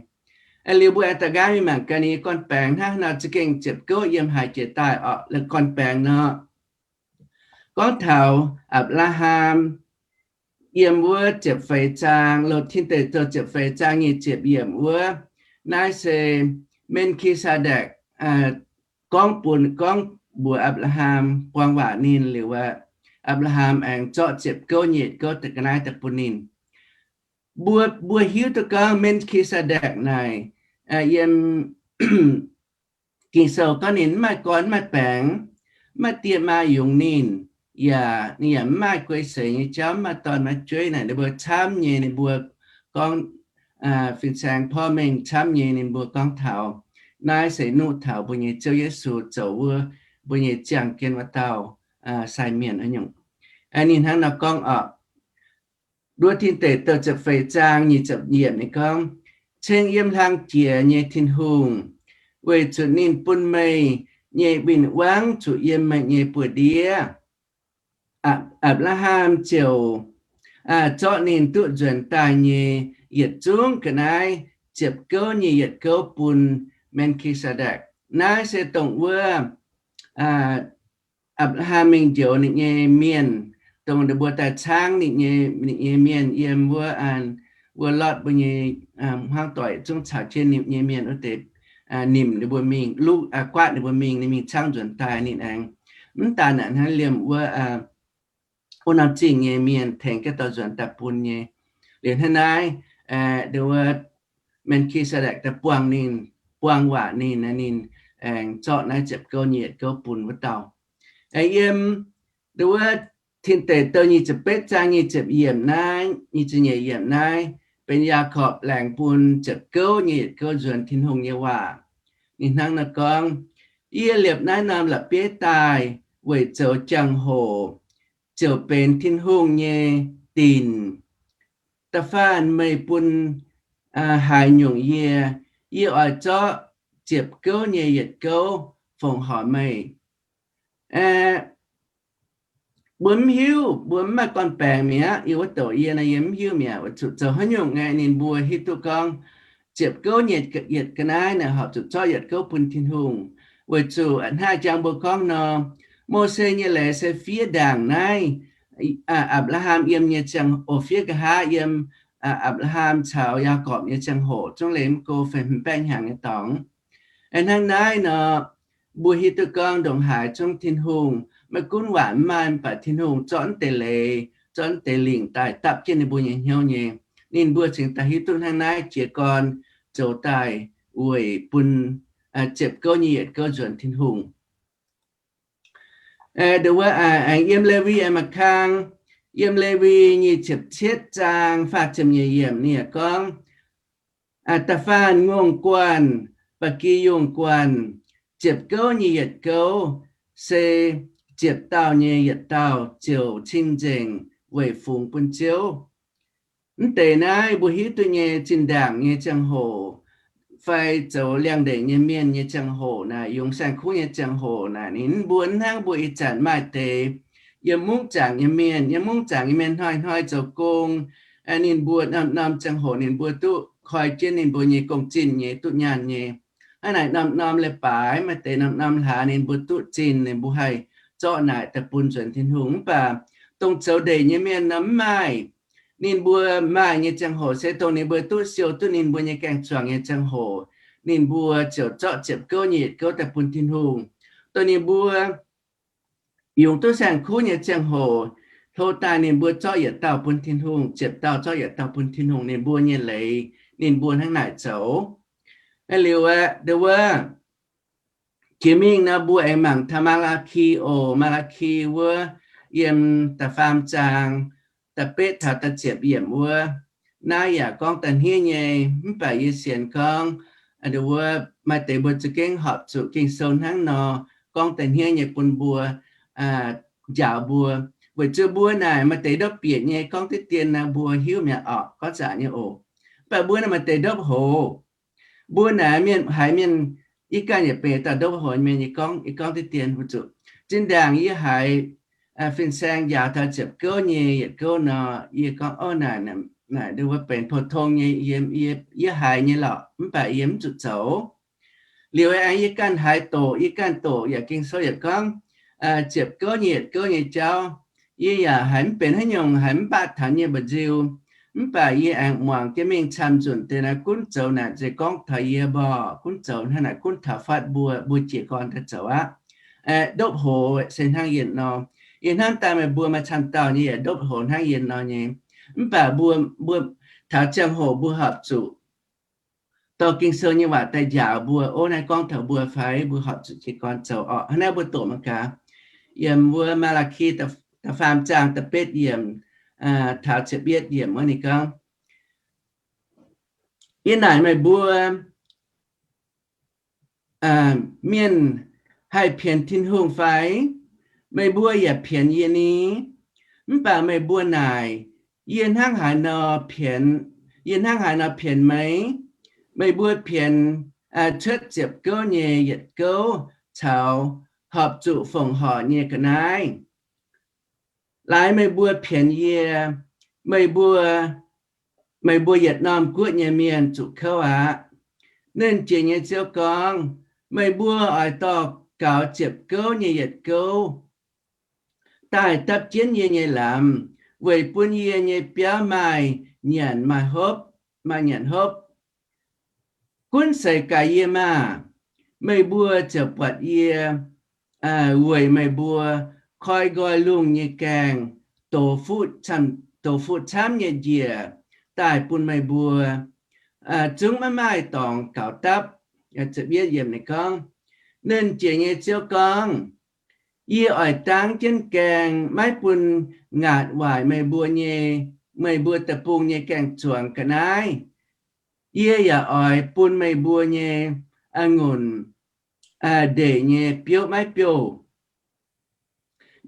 Aeqv, liuz mbuo aengx da'nqaang mingh mangc gaax ninh nyei gorn-baengx hnangv haaix nor za'gengh ziepc gouv yiem haaix jiex daaih orqc, la'gorn-baengx nor. Gorngv taux Apc^laa^ham, yiem wuov ziepc feix zaang, Loz Tin Deic Douh ziepc feix zaang nyic ziepc yiemc wuov, naaiv se Men^ki^saa^ndekc gorngv bun, gorngv mbuox Apc^laa^ham buang waac ninh liuz, Apc^laa^ham aengx zorqv ziepc gouv nyei yietc gouv da'ga'naaiv daaih bun ninh. Mbuo, mbuo hiuv duqv gorngv Men^ki^saa^ndekc naaic, yiem Ging-Sou gorngv ninh mv maaih gorn mv maaih baengx, mv maaih die maa yungz ninh, yaac ninh yaac mv maaih guei seix nyei jauv, mv maaih dorn maiv jueiv naaic, ninh mbuo camv nyei, ninh mbuo gorngv fin-saeng porv mengh camv nyei, ninh mbuo gorngv taux naaiv se nuqv taux mbuo nyei Ziouv Yesu zoux wuov mbuo nyei ziangh jienv wuov dauh sai mienh nyungc. Ninh hnangv nor gorngv orqc, Nduov Tin Deic Douh ziepc feix zaang nyic ziepc yiemc ninh gorngv, Ceng yiem hlang jiex nyei Tin-Hungh, weic zuqc ninh bun meih nyei win-wangv zuqc yiem meih nyei buoz-ndiev. Apc, Apc^laa^ham ziouc zorqv ninh duqv nzuonx daaih nyei yietc zungv ga'naaiv ziepc gouv nyei yietc gouv bun Men^ki^saa^ndekc. Naaiv se dongh wuov Apc^laa^ham mingh njoux ninh nyei mienh, dongh ninh mbuo daaih caangv ninh nyei, ninh nyei mienh yiem wuov, wuov Lotv mbuo nyei hmuangv doic zungv caux jienv ninh nyei mienh wuov deix nimc ninh mbuo mingh, luv, guaatv ninh mbuo mingh, ninh mingh caangv nzuonx daaih ninh aengx mv daan naaic hnangv, liemh wuov, wuov norm zingh nyei mienh tengx jienv dorh nzuonx daaih bun nyei. Liuz hnangv naaiv, nduov Men^ki^saa^ndekc daaih buangh ninh, buang waac ninh, ninh aengx zorqv naaiv ziepc gouv nyei yietc gouv bun wuov dauh. Aengx yiem nduov Tin Deic Douh nyic ziepc betv zaang nyic ziepc yiemc naaiv, nyic ziepc nyeic yiemc naaiv, benx Yaakopv laengz bun ziepc gouv nyei yietc gouv nzuonx Tin-Hungh nyei waac. Ninh hnangv naaiv gorngv, Yie liepc naaiv norm la'bieiv daaih weic zoux jangx-hoc, ziouc benx Tin-Hungh nyei dinc. Da'faanh meih bun haaix nyungc yie, yie oix zorqv ziepc gouv nyei yietc gouv fongc horc meih. Mbuo mv hiuv, mbuo mv maaih gorn-baengx mi'aqv. Yie wuov douc yie naaiv yie mv hiuv mi'aqv, weic zuqc zoux haaix nyungc aeqv, ninh mbuo hiuv duqv gorngv ziepc gouv nyei yietc ga'naaiv naaic horpc zuqc zorqv yietc gouv bun Tin-Hungh. Weic zuqc hnangv jangx mbuo gorngv nor, Mose nyei leiz se fiev ndaangc naaiv, Apc^laa^ham yiem nyei ziangh, o, fiev nqa'haav yiem Apc^laa^ham caux Yaakopv nyei ziangh hoc zungv leih mv go feix hmz baeqv hnyangx nyei dorngx. Hnangv naaiv nor, mbuo hiuv duqv gorngv ndongc haaix zungv Tin-Hungh maiv gunv waac mv maaih, mv baac Tin-Hungh zorqv deix leiz, zorqv deix lingc daaih dapv jienv ninh mbuo nyei hnyouv nyei. Ninh mbuo cingx daaih hiuv duqv hnangv naaiv jiez gorn zoux daaih weic bun ziepc gouv nyei yietc gouv nzuonx Tin-Hungh. Nduov wuov, aengx yiem Lewi aengx ma'kang, yiem Lewi nyic ziepc cietv zaang faah ziepc nyeic yiemc ninh yaac gorngv, Da'faanh ngongh guanh, ba'gi yungh guanh, ziepc gouv nyei yietc gouv, se ziepc dauh nyei yietc dauh ziouc cing-nzengc weic fungx bun Ziouv. Mv deix naaiv mbuo hiuv duqv nyei, zinh ndaangc nyei ziangh hoc fai zoux liangx-ndeic nyei mienh nyei ziangh hoc naaic, yungz saeng-kuv nyei ziangh hoc naaic, ninh mbuo hnangv mbuo ih zanc maaih deix yiem mungv zaangc nyei mienh, yiem mungv zaangc nyei mienh hnoi-hnoi zoux gong, ninh mbuo norm-norm ziangh hoc ninh mbuo duqv koi jienv ninh mbuo nyei gong-zinh nyei, duqv nyaanh nyei. Hnangv naaic norm-norm leiz-baaix maaih deix norm-norm hlaax ninh mbuo duqv zinh, ninh mbuo haih zorqv naaic daaih bun nzuonx Tin-Hungh. Mv baac dongh zoux ndeic nyei mienh nor mv maaih. Ninh mbuo maaih nyei ziangh hoc se dongh ninh mbuo duqv siou duqv ninh mbuo nyei gaeng-zuangx nyei ziangh hoc, ninh mbuo ziouc zorqv ziepc gouv nyei yietc gouv daaih bun Tin-Hungh. Dongh ninh mbuo yungz duqv saeng-kuv nyei ziangh hoc, hlo daaih ninh mbuo zorqv yietc dauh bun Tin-Hungh, ziepc dauh zorqv yietc dauh bun Tin-Hungh. Ninh mbuo nyei leiz, ninh mbuo hnangv naaic zoux. Liuz aeqv, ndau wuov jiex mingh nor mbuo aengx mangc taux Maa^laa^ki oc. Maa^laa^ki wuov yiem da'faam zaang da'betv taux da'ziepc yiemc wuov. Naaiv yaac gorngv da'hniev nyei, mv baac yie sienx gorngv, ndau wuov maaih deix mbuo za'gengh horpc zuqc Ging-Sou hnangv nor gorngv da'hniev nyei bun mbuo, njaaux mbuo. Weic zuqc mbuo naaic maaih deix ndopv bieqc nyei gorngv diqv dien naaic mbuo hiuv mi'aqv orqc, gorngv zaqc nyei oc. Mv baac mbuo naaic maaih deix ndopv-hoc. Mbuo naaic mienh haiz mienh, yie ganh yaac benx dauh ndopv-hoc mienh, yie gorngv, yie gorngv diqv dien mbuo zuqc. Zinh ndaangc yie haiz fin-saeng njaaux taux ziepc gouv nyei yietc gouv nor, yie gorngv, Ov, naaic, naaic ndau wuov benx pou-tong nyei, yie, yie haiz nyei lorqc, mv baac yie mv zuqc zoux. Liuz aengx yie ganh haiz doqc, yie ganh doqc yaac Ging-Sou yaac gorngv ziepc gouv nyei yietc gouv nyei jauv. Yie yaac haiz mv benx haaix nyungc, haiz mv baac taux nyei mba'nziu. Mv baac yie aengx muangx jienv mingh camv nzunc deix naaiv gunv zoux naaic nzengc gorngv taux yie mborqc, gunv zoux hnangv naaic gunv taux fatv mbuo, mbuo jiez gorn daaih zoux aqv. Ndopv-hoc se hnangv yie nor. Yie hnamv daaih meih mbuo maaih camv dauh nyei yaac ndopv-hoc hnangv yie nor nyei. Mv baac mbuo, mbuo taux ziangh hoc mbuo horpc zuqc dorh Ging-Sou nyei waac daaih njaaux mbuo. Ov, naaiv gorngv taux mbuo fai? Mbuo horpc zuqc jiez gorn zoux orqc. Hnangv naaiv mbuo doqc mangc gaax, yiem wuov Maa^laa^ki da'faam zaang da'betv yiemc taux ziepc yietv yiemc wuov ninh gorngv, Yie naaic meih mbuo, mienh haih pienx Tin-Hungh fai? Meih mbuo yaac pienx yie ni. Mv baac meih mbuo naaic, yie hnangv haaix nor pienx, yie hnangv haaix nor pienx meih? Meih mbuo pienx cuotv ziepc gouv nyei yietc gouv caux horpc zuqc fongc horc nyei ga'naaiv. Laaix meih mbuo pienx yie, meih mbuo, meih mbuo yietc norm guoqv nyei mienh zuqc kouv aqv. Nernh Jiex nyei Ziouv gorngv, Meih mbuo oix dorh gaux ziepc gouv nyei yietc gouv daaih dapv jienv yie nyei lamz, weic bun yie nyei biauv maaih nyanc, maaih hopv, maaih nyanc hopv. Gunv seix gaax yie maah! Meih mbuo ziouc buatc yie weic meih mbuo koi nqoi lungh nyei gaengh dox fuqv camv nyei njiec daaih bun meih mbuo, zungv maiv maaih dorngx gaux dapv. Gorngv, Nernh Jiex nyei Ziouv gorngv, Yie oix dangv jienv gaeng, maiv bun ngaatc waaic meih mbuo nyei, meih mbuo deic-bung nyei gaeng-zuangx ga'naaiv. Yie yaac oix bun meih mbuo nyei a'ngunc ndeic nyei biouv maiv biouv.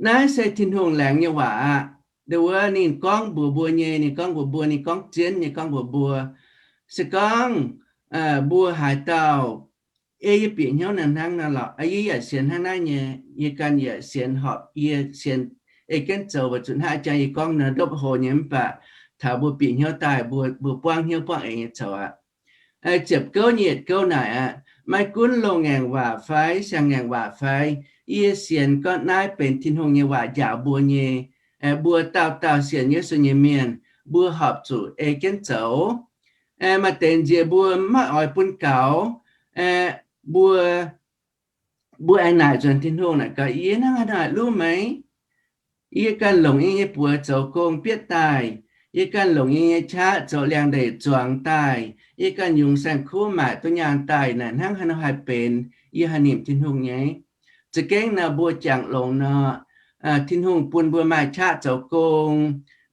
Naaiv se Tin-Hungh laengz nyei waac aqv. Ndau wuov ninh gorngv mbuox mbuo nyei, ninh gorngv mbuox mbuo, ninh gorngv zien nyei gorngv mbuox mbuo. Se gorngv mbuo haaix dauh ei yie bieqc hnyouv naaiv hnangv nor lorqc, yie yaac sienx hnangv naaiv nyei. Yie ganh yaac sienx horpc, yie sienx ei jienv zoux weic zuqc hnangv jang yie gorngv nor ndopv-hoc nyei, mv baac taux mbuo bieqc hnyouv daaih, mbuo, mbuo buangv hnyouv buangv eix nyei zoux aqv. Ziepc gouv nyei yietc gouv naaic aqv, maiv gunv loz-ngaengc waac fai siang-ngaengc waac fai, yie sienx gorngv naaiv benx Tin-Hungh nyei waac njaaux mbuo nyei. Mbuo dauh dauh sienx Yesu nyei mienh, mbuo horpc zuqc ei jienv zoux. Maaih deix nziex mbuo maiv oix bun gaux. Mbuo, mbuo aengx naaic nzuonx Tin-Hungh naaic gaax, Yie hnangv haaix nor haih luv meih? Yie ganh longc yie nyei buoz zoux gong bietv daaih. Yie ganh longc yie nyei qaqv zoux liangx-ndeic zuangx daaih. Yie ganh yungz saeng-kuv maaic duqv nyaanh daaih naaic, hnangv haaix nor haih benx yie haih nimc Tin-Hungh nyei? Za'gengh nor mbuo jangx longx nor, Tin-Hungh bun mbuo maaih qaqv zoux gong.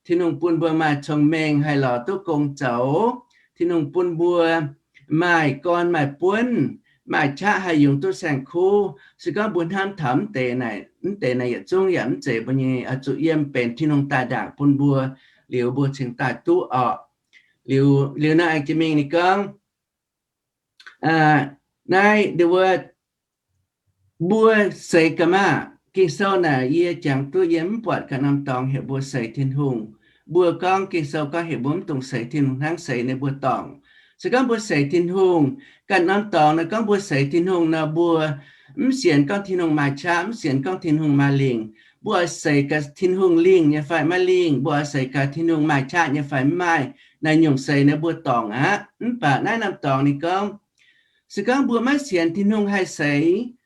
Tin-Hungh bun mbuo maaih cong-mengh haih lorz duqv gong zoux. Tin-Hungh bun mbuo maaih gorn maaih buonv, maaih qaqv haih yungz duqv saeng-kuv. Se gorngv mbuo hnamv taux mv deix naaic, mv deix naaic yietc zungv yaac mv zeiz mbuo nyei, oix zuqc yiem benx Tin-Hungh daaih ndaangc bun mbuo, liuz mbuo cingx daaih duqv orqc. Liuz, liuz naaiv aengx jiex mingh ninh gorngv, naaiv nduov, mbuo seix ga'maah. Ging-Sou naaic yie jangx duqv, yie mv buatc ganh norm dorngx heuc mbuo seix Tin-Hungh. Mbuo gorngv Ging-Sou gorngv heuc mbuo mv dungx seix Tin-Hungh hnangv, seix ninh mbuo dorngc. Se gorngv mbuo seix Tin-Hungh, ganh norm dorngx naaic gorngv mbuo seix Tin-Hungh nor, mbuo mv sienx gorngv Tin-Hungh maaih qaqv, mv sienx gorngv Tin-Hungh maaih lingc. Mbuo oix seix gaax Tin-Hungh lingh nyei fai maiv lingh, mbuo oix seix gaax Tin-Hungh maaih qaqv nyei fai mv maaih. Naaiv nyungc seix naaiv mbuo dorngc aqv. Mv baac naaiv norm dorngx ninh gorngv, se gorngv mbuo maiv sienx Tin-Hungh haih seix,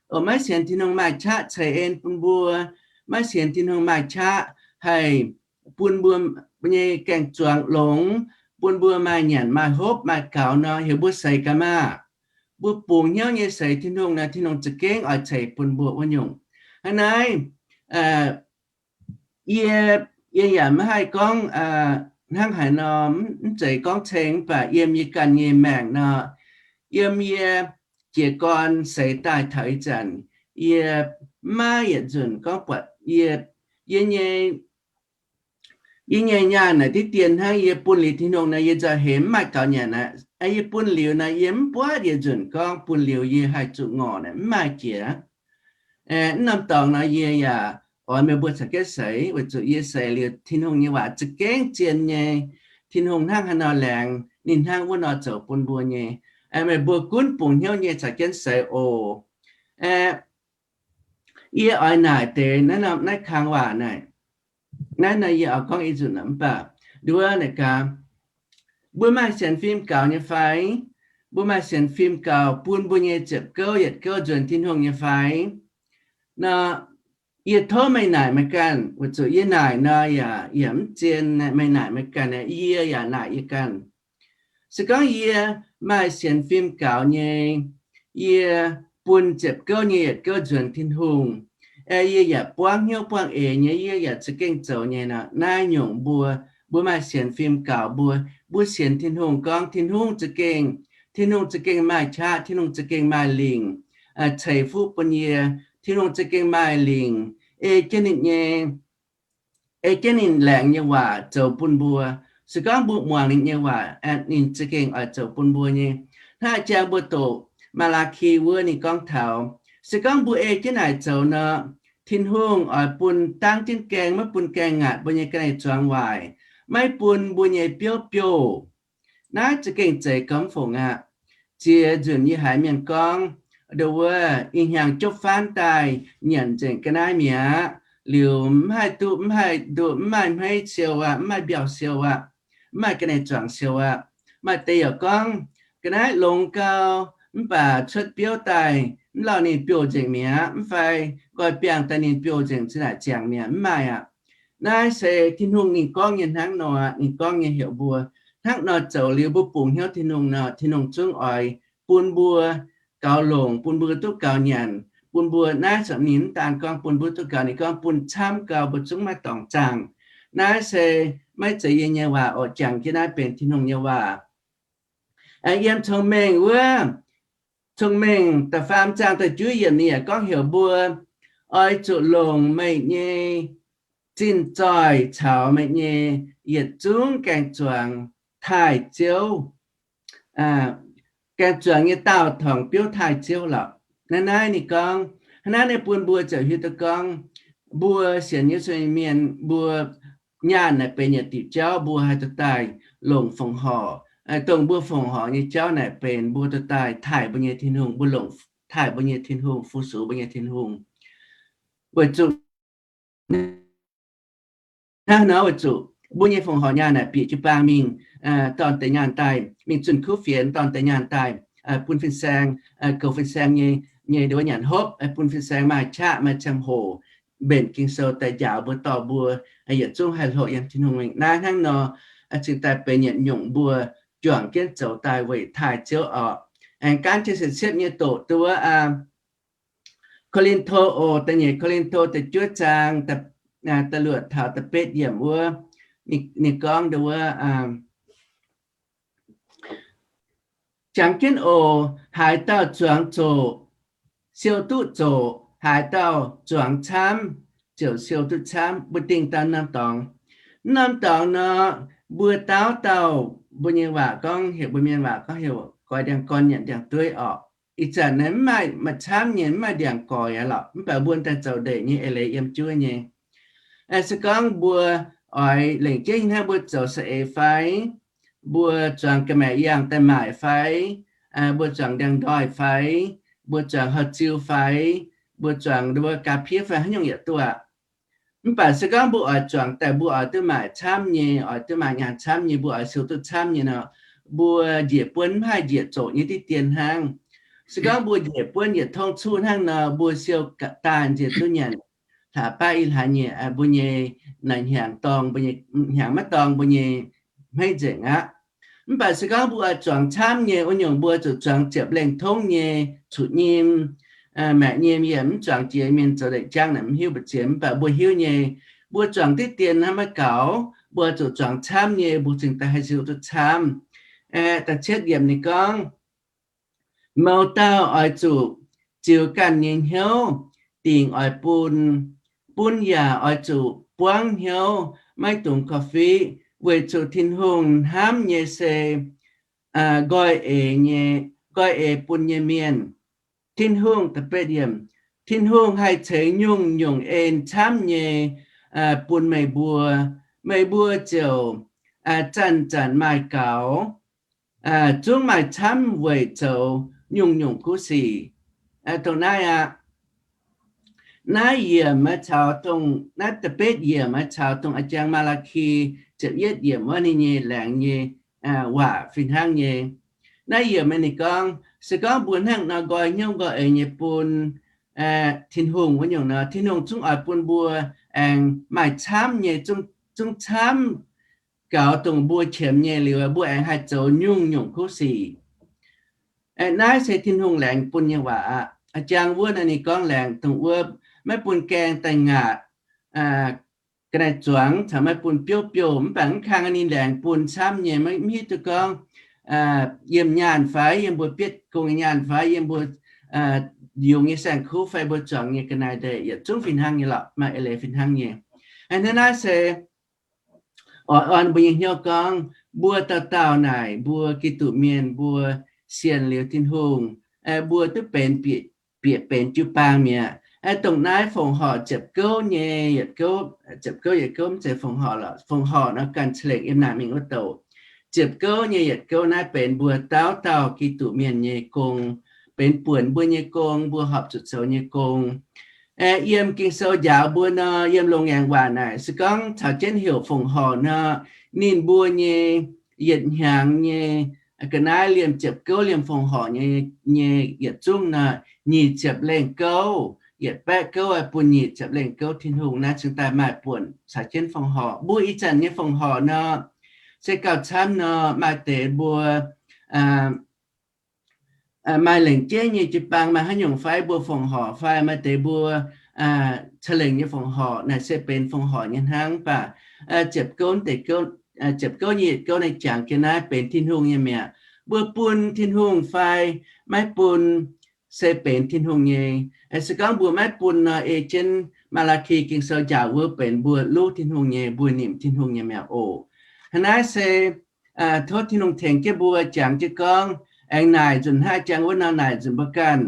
oc, maiv sienx Tin-Hungh maaih qaqv ceix en bun mbuo, maiv sienx Tin-Hungh maaih qaqv haih bun mbuo nyei gaeng-zuangx longx, bun mbuo maaih nyanc maaih hopv maaih gaux nor, heuc mbuo seix ga'maah. Mbuo bungx hnyouv nyei seix Tin-Hungh nor, Tin-Hungh za'gengh oix ceix bun mbuo wuov nyungc. Hnangv naaiv, yie, yie yaac maiv haih gorngv hnangv haaix nor, mv zeiz gorngv ceng, mv baac yiem yie ganh nyei maengc nor, yiem yie jiez gorn seix daaih taux ih zanc, yie maiv yietc nzunc gorngv buatc yie, yie nyei, yie nyei nyaanh naaic diqv dien hnangv yie bun liuz Tin-Hungh nor, yie nzauh heix mv maaih gaux nyanc aqv. Yie bun liuz nor, yie mv buatc yietc nzunc gorngv bun liuz yie haih zuqc ngorc naaic, mv maaih jiex. Mv norm dorngx nor yie yaac oix meih mbuo caux jienv seix, weic zuqc yie seix liuz Tin-Hungh nyei waac za'gengh zien nyei. Tin-Hungh hnangv haaix nor laengz, ninh hnangv wuov nor zoux bun mbuo nyei. Meih mbuo gunv bungx hnyouv nyei caux jienv seix oc. Yie oix naaic deix naaiv norm, naaiv kang waac naaic. Naaiv nor yie oix gorngv i nzunc mv baac nduov naaic gaax, mbuo maaih sienx fim gaux nyei fai? Mbuo maaih sienx fim gaux bun mbuo nyei ziepc gouv yietc gouv nzuonx Tin-Hungh nyei fai? Nor, yie tov meih naaic meih ganh, weic zuqc yie naaic nor yaac, yaac mv zien, meih naaic meih ganh, yie yaac naaic yie ganh. Se gorngv yie maaih sienx fim gaux nyei, yie bun ziepc gouv nyei yietc gouv nzuonx Tin-Hungh, yie yaac buangv hnyouv buangv eix nyei, yie yaac za'gengh zoux nyei nor, naaiv nyungc mbuo, mbuo maaih sienx fim gaux mbuo, mbuo sienx Tin-Hungh gorngv Tin-Hungh za'gengh, Tin-Hungh za'gengh maaih qaqv, Tin-Hungh za'gengh maaih lingc, ceix fuqv bun yie, Tin-Hungh za'gengh maaih lingc, ei jienv ninh nyei ei jienv ninh laengz nyei waac zoux bun mbuo. Se gorngv mbuo muangx ninh nyei waac, ninh za'gengh oix zoux bun mbuo nyei. Hnangv jang mbuo doqc Maa^laa^ki wuov ninh gorngv taux, se gorngv mbuo ei jienv naaic zoux nor, Tin-Hungh oix bun dangv jienv gaeng, maiv bun gaeng ngaatc mbuo nyei ga'naaiv zuangx waaic, maiv bun mbuo nyei biouv biouh. Naaiv za'gengh zeiz gormx fongc aqv. Ziex nzunc yie haiz mienh gorngv, nduov wuov, ih hnyangx jopv faanv daaih nyanc nzengc ga'naaiv mi'aqv. Liuz mv haih duqv, mv haih nduqc, mv maaih hmeiv siou aqv, mv maaih mbiauh siou aqv, mv maaih ga'naaiv zuangx siou aqv. Maaih deix yaac gorngv, ga'naaiv longx gau, mv baac cuotv biouv daaih mv lauh ninh biouh nzengc mi'aqv, mv fai nqoi biangh daaih ninh biouh nzengc zinh ndaangc ziangx mi'aqv, mv maaih aqv. Naaiv se Tin-Hungh ninh gorngv nyei hnangv nor, ninh gorngv nyei heuc mbuo hnangv nor zoux liuz mbuo bungx hnyouv Tin-Hungh nor, Tin-Hungh zungv oix bun mbuo gaux longc, bun mbuo duqv gaux nyanc, bun mbuo naaiv zanc ninh mv daan gorngv bun mbuo duqv gaux, ninh gorngv bun camv gau mbuo zungv maiv dorngc zaangh. Naaiv se maiv zeiz yie nyei waac oc, jangx jienv naaiv benx Tin-Hungh nyei waac. Yiem Cong-Mengh wuov, Cong-Mengh da'faam zaang da'juov yiemc ninh yaac gorngv heuc mbuo oix zuqc longc meih nyei zinh zoih caux meih nyei yietc zungv gaeng-zuangx taaih Ziouv. Gaeng-zuangx nyei daauh torngc biouv taaih Ziouv lorqc. Naaiv naaiv ninh gorngv, hnangv naaiv ninh bun mbuo ziouc hiuv duqv gorngv, mbuo sienx Yesu nyei mienh, mbuo nyaanh naaic benx yietc diuc jauv, mbuo haih duqv daaih longc fongc horc. Dongh mbuo fongc horc nyei jauv naaic benx mbuo duqv daaih taaih mbuo nyei Tin-Hungh, mbuo longc taaih mbuo nyei Tin-Hungh, fu-sux mbuo nyei Tin-Hungh. Weic zuqc hnangv nor weic zuqc mbuo nyei fongc horc nyaanh naaic bieqc jiu-baang mingh, dorn deix nyaanh daaih, mingh zunh kuv fienx, dorn deix nyaanh daaih, bun fin-saeng, goux fin-saeng nyei, nyei nduov nyanc hopv, bun fin-saeng maaih qaqv maaih ziangh hoc mbenc Ging-Sou daaih njaaux mbuo, dorh mbuo yietc zungv haih hlo yiem Tin-Hungh mingh. Naaiv hnangv nor, cingx daaih benx yietc nyungc mbuo juangc jienv zoux daaih weic taaih Ziouv orqc. Aengx gaanv jienv siepv-siepv nyei doqc duqv wuov, Ko^lin^to oc, da'nyeic Ko^lin^to da'juov zaang, da'luoqc taux da'betv yiemc wuov, ninh gorngv nduov wuov, Jangx jienv oc, haaix dauh zuangx zoqc, siou duqv zoqc, haaix dauh zuangx camv, ziouc siou duqv camv, mbuo dingh dauh norm dorngx. Mv norm dorngx nor, mbuo dauh dauh mbuo nyei waac gorngv heuc, mbuo mienh waac gorngv heuc goix ndiangx-gorn nyanc ndiangx-dueiv orqc. Ih zanc naaiv mv maaih, maaih camv nyei, mv maaih ndiangx-goix aqv lorqc, mv baac mbuo daaih zoux ndeic nyei eix leiz yiem juov nyei. Se gorngv mbuo oix lengc jeiv hnangv mbuo zoux saeng-eix fai, mbuo zuangx ga'maeqc yangh daaih maaic fai, mbuo zuangx ndiangx-ndoih fai, mbuo zuangx houh ziu fai, mbuo zuangx mbuo ga'piev fai haaix nyungc yaac duqv aqv. Mv baac se gorngv mbuo oix zuangx daaih mbuo oix duqv maaic camv nyei, oix duqv maaic nyaanh camv nyei, mbuo oix siou duqv camv nyei nor, mbuo njiec buonv mv haih njiec zoqc nyei diqv dien hnangv. Se gorngv mbuo njiec buonv yietc tongv cuqv hnangv nor, mbuo siou daaih nziex duqv nyanc hlaax baav i hlaax nyei, mbuo nyei naaic hnyangx dorng, mbuo nyei hnyangx maiv dorng mbuo nyei hmeiv nzengc aqv. Mv baac se gorngv mbuo oix zuangx camv nyei wuov nyungc, mbuo zuqc zuangx ziepc lengh tongv nyei, cuqv nyim, maeqc nyim yiem mv zuangx jiex mienh zoux leiz jangv naaic mv hiuv mbu'ziex, mv baac mbuo hiuv nyei, mbuo zuangx diqv dien hnangv maiv gaux, mbuo zuqc zuangx camv nyei, mbuo cingx daaih haih siou duqv camv. Da'cietv yiemc ninh gorngv, mouz dauh oix zuqc ziux ganh nyei hnyouv dingc oix bun, bun yaac oix zuqc buangv hnyouv maiv dungx korv-fiqv, weic zuqc Tin-Hungh hnamv nyei se nqoi eix nyei, nqoi eix bun nyei mienh. Tin-Hungh, Tin-Hungh haih ceix nyungc-nyungc en camv nyei bun meih mbuo. Meih mbuo ziouc zanc-zanc maaih gaux, zungv maaih camv weic zoux nyungc-nyungc kuv sic. Dongh naaiv aqv. Naaiv yiemc caux dongh, naaiv da'betv yiemc caux dongh a'jang Maa^laa^ki ziepc yietv yiemc wuov ninh nyei laengz nyei waac fih hnangv nyei. Naaiv yiemc ninh gorngv, se gorngv mbuo hnangv nor nqoi hnyouv nqoi eix nyei bun Tin-Hungh wuov nyungc nor, Tin-Hungh zungv oix bun mbuo aengx maaih camv nyei, zungv camv gaux dongh mbuo qiemx nyei liuz, mbuo aengx haih zoux nyungc-nyungc kuv sic. Naaiv se Tin-Hungh laengz bun nyei waac aqv. A'jang wuov naaiv ninh gorngv laengz dongh wuov maiv bun gaeng daaih ngaatc ga'naaiv zuangx caux maiv bun biouv biouh, mv baac mv kang ninh laengz bun camv nyei, maiv hiuv duqv gorngv yiem nyaanh fai, yiem mbuo bietv gong nyaanh fai, yiem mbuo yungz nyei saeng-kuv fai mbuo zuangx nyei ga'naaiv ndeic yietc zungv fih hnangv nyei lorqc, maaih eix leiz fih hnangv nyei. Hnangv naaiv se oix orn mbuo nyei hnyouv gorngv, mbuo dauh dauh naaic mbuo Giduc mienh mbuo sienx liuz Tin-Hungh, mbuo duqv benx bieqc benx jiu-baang mi'aqv. Dongh naaiv fongc horc ziepc gouv nyei, ziepc gouv yietc gouv mv zeiz fongc horc lorqc. Fongc horc nor ganh ca'lengc yiem naaic mingh wuov douc. Ziepc gouv nyei yietc gouv naaiv benx mbuo dauh dauh Giduc mienh nyei gong, benx buonc mbuo nyei gong, mbuo horpc zuqc zoux nyei gong. Yiem Ging-Sou njaaux mbuo nor, yiem Longx Aengx Waac naaic se gorngv caux jienv heuc fongc horc nor, ninh mbuo nyei yietc hnyangx nyei ga'naaiv liemh ziepc gouv liemh fongc horc nyei, nyei yietc zungv nor, nyic ziepc lengh gouv, yietc baeqv gouv bun nyic ziepc lengh gouv Tin-Hungh naaiv cingx daaih maaih buonc caux jienv fongc horc. Mbuo ih zanc nyei fongc horc nor, se gauh camv nor, maaih deix mbuo maaih lengc jeiv nyei jiu-baang, maaih haaix nyungc fai mbuo fongc horc fai maaih deix mbuo ca'lengc nyei fongc horc, naaic se benx fongc horc nyei hnangv. Mv baac ziepc gouv deix, ziepc gouv nyei yietc gouv naaiv jangx jienv naaiv benx Tin-Hungh nyei mi'aqv. Mbuo bun Tin-Hungh fai maiv bun se benx Tin-Hungh nyei. Se gorngv mbuo maiv bun nor, ei jienv Maa^laa^ki Ging-Sou njaaux wuov benx mbuo luv Tin-Hungh nyei, mbuo nimc Tin-Hungh nyei mi'aqv oc. Hnangv naaiv se tov Tin-Hungh tengx jienv mbuo jangx jienv gorngv, aengx naaic nzunc hnangv jangx wuov nor naaic nzunc mbuo ganh.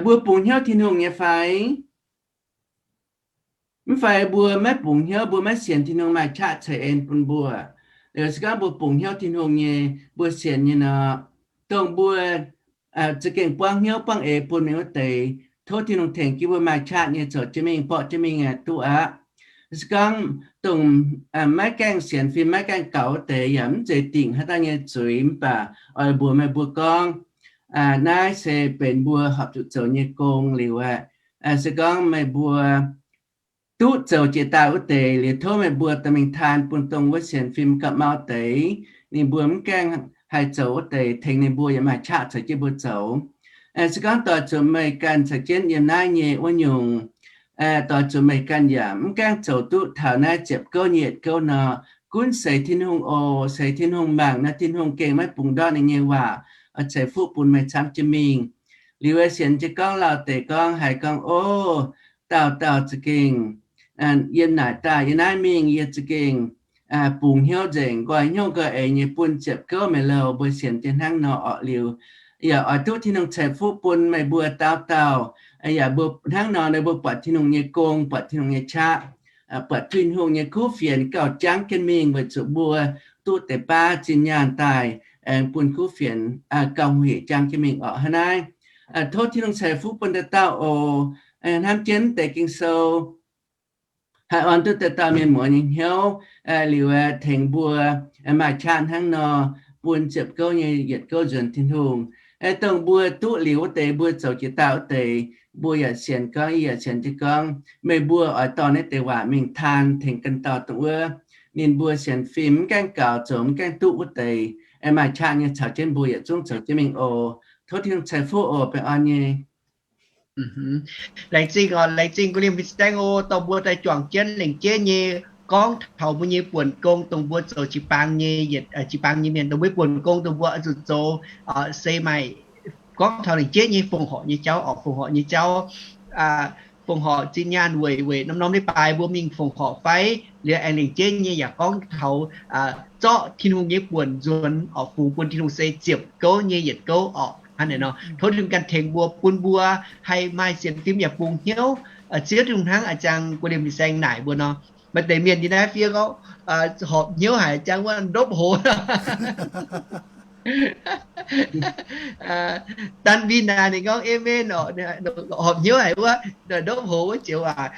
Mbuo bungx hnyouv Tin-Hungh nyei fai? Mv fai mbuo maiv bungx hnyouv, mbuo maiv sienx Tin-Hungh maaih qaqv ceix en bun mbuo. Liuz se gorngv mbuo bungx hnyouv Tin-Hungh nyei, mbuo sienx nyei nor, dongh mbuo za'gengh buangv hnyouv buangv eix bun mienh wuov deix, tov Tin-Hungh tengx jienv mbuo maaih qaqv nyei zoux jienv mingh, borqv jienv mingh duqv aqv. Se gorngv dongh maiv gaengh sienx fim, maiv gaengh gaux wuov deix yaac mv zeiz dingc haaix dauh nyei zuiz, mv baac oix mbuox meih mbuo gorngv, naaiv se benx mbuo horpc zuqc zoux nyei gong liuz aqv. Se gorngv meih mbuo duqv zoux jiex daaih wuov deix liuz, tov meih mbuo dorh mingh taan bun dongh wuov sienx fim gauh mau deix, ninh mbuo mv gaengh haih zoux wuov deix, tengx ninh mbuo yaac maaih qaqv caux jienv mbuo zoux. Se gorngv doix zuqc meih ganh caux jienv yiem naaiv nyei wuov nyungc, doix zuqc meih ganh yaac mv gaengh zoux duqv taux naaiv ziepc gouv nyei yietc gouv nor, gunv seix Tin-Hungh oc. Seix Tin-Hungh mangc nor, Tin-Hungh gengh maiv bungx ndortv ninh nyei waac oix ceix fuqv bun meih camv jienv mingh. Liuz sienx jiez gorngv lauh deix gorngv haiz gorngv, O, dauh dauh za'gengh yiem naaic daaih yiem naaiv mingh, yie za'gengh bungx hnyouv nzengc, nqoi hnyouv nqoi eix nyei bun ziepc gouv meih louh. Mbuo sienx jienv hnangv nor orqc. Liuz yaac oix duqv Tin-Hungh ceix fuqv bun meih mbuo dauh dauh. Yaac mbuo hnangv nor, ninh mbuo buatc Tin-Hungh nyei gong, buatc Tin-Hungh nyei qaqv, buatc Tin-Hungh nyei kuv fienx gauh jangv jienv mingh weic zuqc mbuo duqv deix baav zinh nyaanh daaih aengx bun kuv fienx gauh huih jangv jienv mingh orqc. Hnangv naaiv, tov Tin-Hungh ceix fuqv bun dauh dauh oc. Hnamv jienv deix Ging-Sou haih orn duqv dauh dauh mienh muoz nyei hnyouv, liuz tengx mbuo maaih qaqv hnangv nor bun ziepc gouv nyei yietc gouv nzuonx Tin-Hungh. Dongh mbuo duqv liuz wuov deix, mbuo zoux jiex daaih wuov deix, mbuo yaac sienx gorngv, yie yaac sienx jienv gorngv, meih mbuo oix dorh naaiv deix waac mingh taan tengx ganh dauh dongh wuov, ninh mbuo sienx fim mv gaengh gaux, zoux mv gaengh duqv wuov deix, maaih qaqv nyei caux jienv mbuo yietc zungv zoux jienv mingh oc. Tov Tin-Hungh ceix fuqv oc, baengh orn nyei. Laengz zingh oc, laengz zingh Guv Liemh fin-saeng oc, dorh mbuo daaih juangc jienv lengc jeiv nyei gorngv taux mbuo nyei buonc gong dongh mbuo zoux jiu-baang nyei, jiu-baang nyei mienh, dongh mbuo buonc gong dongh mbuo oix zuqc zoux se maaih gorngv taux lengc jeiv nyei fongc horc nyei jauv oc, fongc horc nyei jauv, fongc horc zinh nyaanh weic, weic norm-norm leiz-baaix mbuo mingh fongc horc fai, liuz aengx lengc jeiv nyei yaac gorngv taux zorqv Tin-Hungh nyei buonc nzuonx oc, fungx bun Tin-Hungh se ziepc gouv nyei yietc gouv oc. Hnangv naaiv nor, tov Tin-Hungh ganh tengx mbuo, bun mbuo haih maaih sienx fim yaac bungx hnyouv, Ziouv Tin-Hungh hnangv a'jang Guv Liemh fin-saeng naaic mbuo nor. Maaih deix mienh yiem naaiv fiev gorngv, horpc hnyouv haic jangv wuov ndopv hoz. Danv Win naaic ninh gorngv amen oc, horpc hnyouv haic wuov, ndopv hoz wuov joux waac.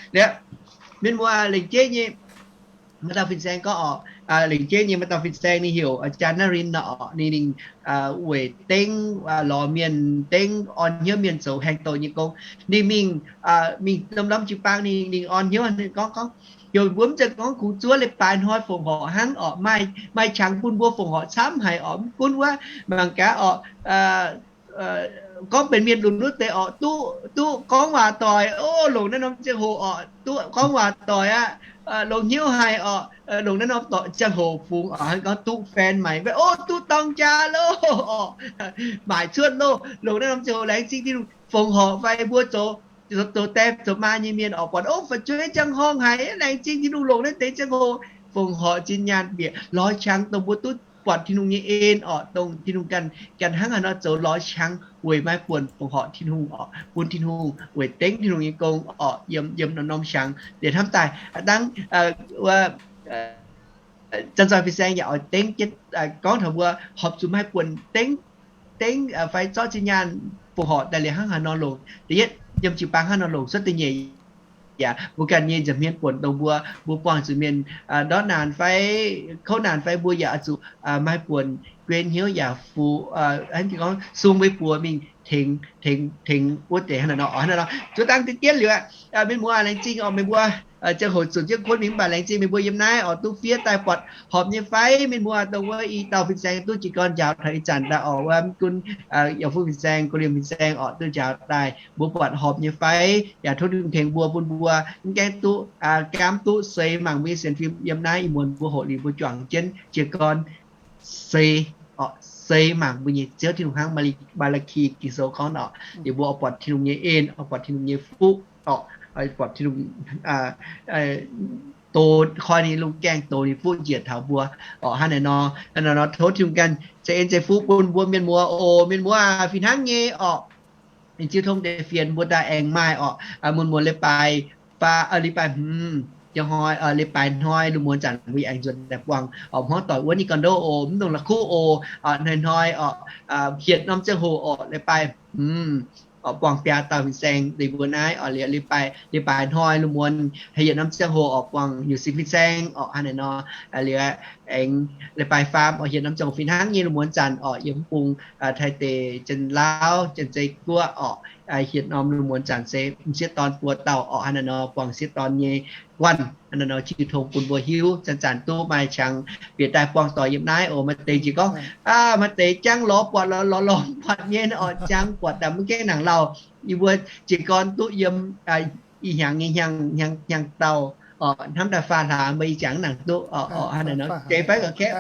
Mienh muoz, lengc jeiv nyei, maaih dauh fin-saeng gorngv oc, lengc jeiv nyei maaih dauh fin-saeng ninh heuc Jaa Narin nor oc, ninh, ninh weic dengv lorz mienh, dengv orn hnyouv mienh zoux haengh douh nyei gong. Ninh mingh, mingh norm-norm jiu-baang, ninh, ninh orn hnyouv, ninh gorngv, gorngv, heuc mbuo mv zeiz gorngv kungx zuov leiz-baaix hnoi fongc horc hnangv oc, maaih, maaih qangx bun mbuo fongc horc camv haic oc. Mv gunv wuov mangc gaax oc, gorngv benx mienh lunx wuov deix oc, duqv, duqv gorngv waac doic, o, longc naaiv norm ziangh hoc oc, duqv gorngv waac doic aqv, longx hnyouv haic oc, longc naaiv norm ziangh hoc fungx oc, gorngv duqv แฟนใหม่ fai, o, duqv dorng jaa loh oc, maaic cuotv loh, longc naaiv norm ziangh hoc laengz zingh Tin-Hungh. Fongc horc fai mbuo zoux, zoux die zoux maa nyei mienh oc, buatc, o, fu'jueiv jangx horngh haic, laengz zingh Tin-Hungh longc naaiv deix ziangh hoc fongc horc zinh nyaanh bieqc lorz qangx dongh mbuo duqv buatc Tin-Hungh nyei en oc, dongh Tin-Hungh ganh, ganh hnangv haaix nor zoux lorz qangx weic maaih buonc fongc horc Tin-Hungh oc, bun Tin-Hungh weic dengv Tin-Hungh nyei gong oc, yiem, yiem norm-norm qangx. Liuz hnamv daaih aav dangv wuov Janx-zoih fin-saeng yaac oix dengv jienv gorngv taux mbuo horpc zuqc maaih buonc dengv, dengv fai zorqv zinh nyaanh fongc horc daaih liuz hnangv haaix nor longc. Da'yietv yiem jiu-baang hnangv nor longc, cuotv da'nyeic yaac mbuo ganh nyei nza'hmien buonc dongh mbuo, mbuo buangh zuqc mienh ndortv naanc fai kouv naanc fai mbuo yaac oix zuqc maaih buonc guen hnyouv yaac fu, gorngv sung mbuo buoz mingh tengx, tengx, tengx wuov deix hnangv naaiv nor, hnangv naaiv nor. Zuov dangv diqv dietv liuz aqv, mienh muoz laengz zingh oc, meih mbuo ziangh hoc zunc jienv kuonx mingh mv baac laengz zingh meih mbuo yiem naaiv oc, duqv fiev daaih buatc horpc nyei fai. Mienh muoz dongh wuov i dauh fin-saeng duqv jiez gorn njaaux taux ih zanc daaih oc, wuov mv gunv yaac fu fin-saeng, go liemh fin-saeng oc, duqv njaaux daaih mbuo buatc horpc nyei fai, yaac tov Tin-Hungh tengx mbuo bun mbuo mv gaengh duqv, gaamv duqv seix mangc mbuo nyei sienx fim yiem naaiv ih muonz mbuo hoqc liuz mbuo juangc jienv jiez gorn seix, seix mangc mbuo nyei Ziouv Tin-Hungh hnangv Maa^li^ki Ging-Sou gorngv oc, liuz mbuo oix buatc Tin-Hungh nyei en, oix buatc Tin-Hungh nyei fuqv oc, buatc Tin-Hungh dox koi ninh lungh gaengh dox ninh fuqv njiec taux mbuo oc. Hnangv naaiv nor, hnangv naaiv nor tov Tin-Hungh ganh ceix en ceix fuqv bun mbuo mienh muoz oc. Mienh muoz fih hnangv nyei oc, ninh ziouc tongv deix fienx mbuo daaih aengx maaih oc, muonz-muonz leiz-baaix fai, leiz-baaix hmz, jiex hnoi, leiz-baaix hnoi lungh muonz zanc mbuo yaac aengx nzuonx daaih buangh oc, hmuangv doic wuov nyei ga'ndouv oc, mv dongh la'kuqv oc, hnoi-hnoi oc, hietc norm ziangh hoc oc, leiz-baaix hmz oc, buangh biaa dauh fin-saeng liuz mbuo naaiv oc, liuz leiz-baaix, leiz-baaix hnoi lungh muonz haih yietc norm ziangh hoc oc, buangh nyutc sin fin-saeng oc, hnangv naaiv nor, liuz aengx leiz-baaix faam oc, hietc norm ziangh hoc fih hnangv nyei lungh muonz zanc oc, yiem mv bung Taiv deic, Janx-Laauv, Janx-Zei Guoqv oc, hietc norm lungh muonz zanc se m'sieqv dorn buo dauh oc, hnangv naaiv nor buangh sieqv dorn nyei guanh, hnangv naaiv nor ziouc tongx bun mbuo hiuv zanc-zanc duqv maaih qangx bieqc daaih buangh doic yiem naaiv oc. Maaih deix ziouc gorngv, maaih deix jangv lorz buatc, lorz, lorz, lorz buatc nyei oc, jangv buatc daaih mv gaengh nangc lauh. Yie mbuo jiez gorn duqv yiem ih hnyangx nyei hnyangx, hnyangx, hnyangx dauh Hnamv daaih faah hlaax mbuo ih jangx nangc duqv. Hnangv naaic nor, zeiz fai ga'kaeqv,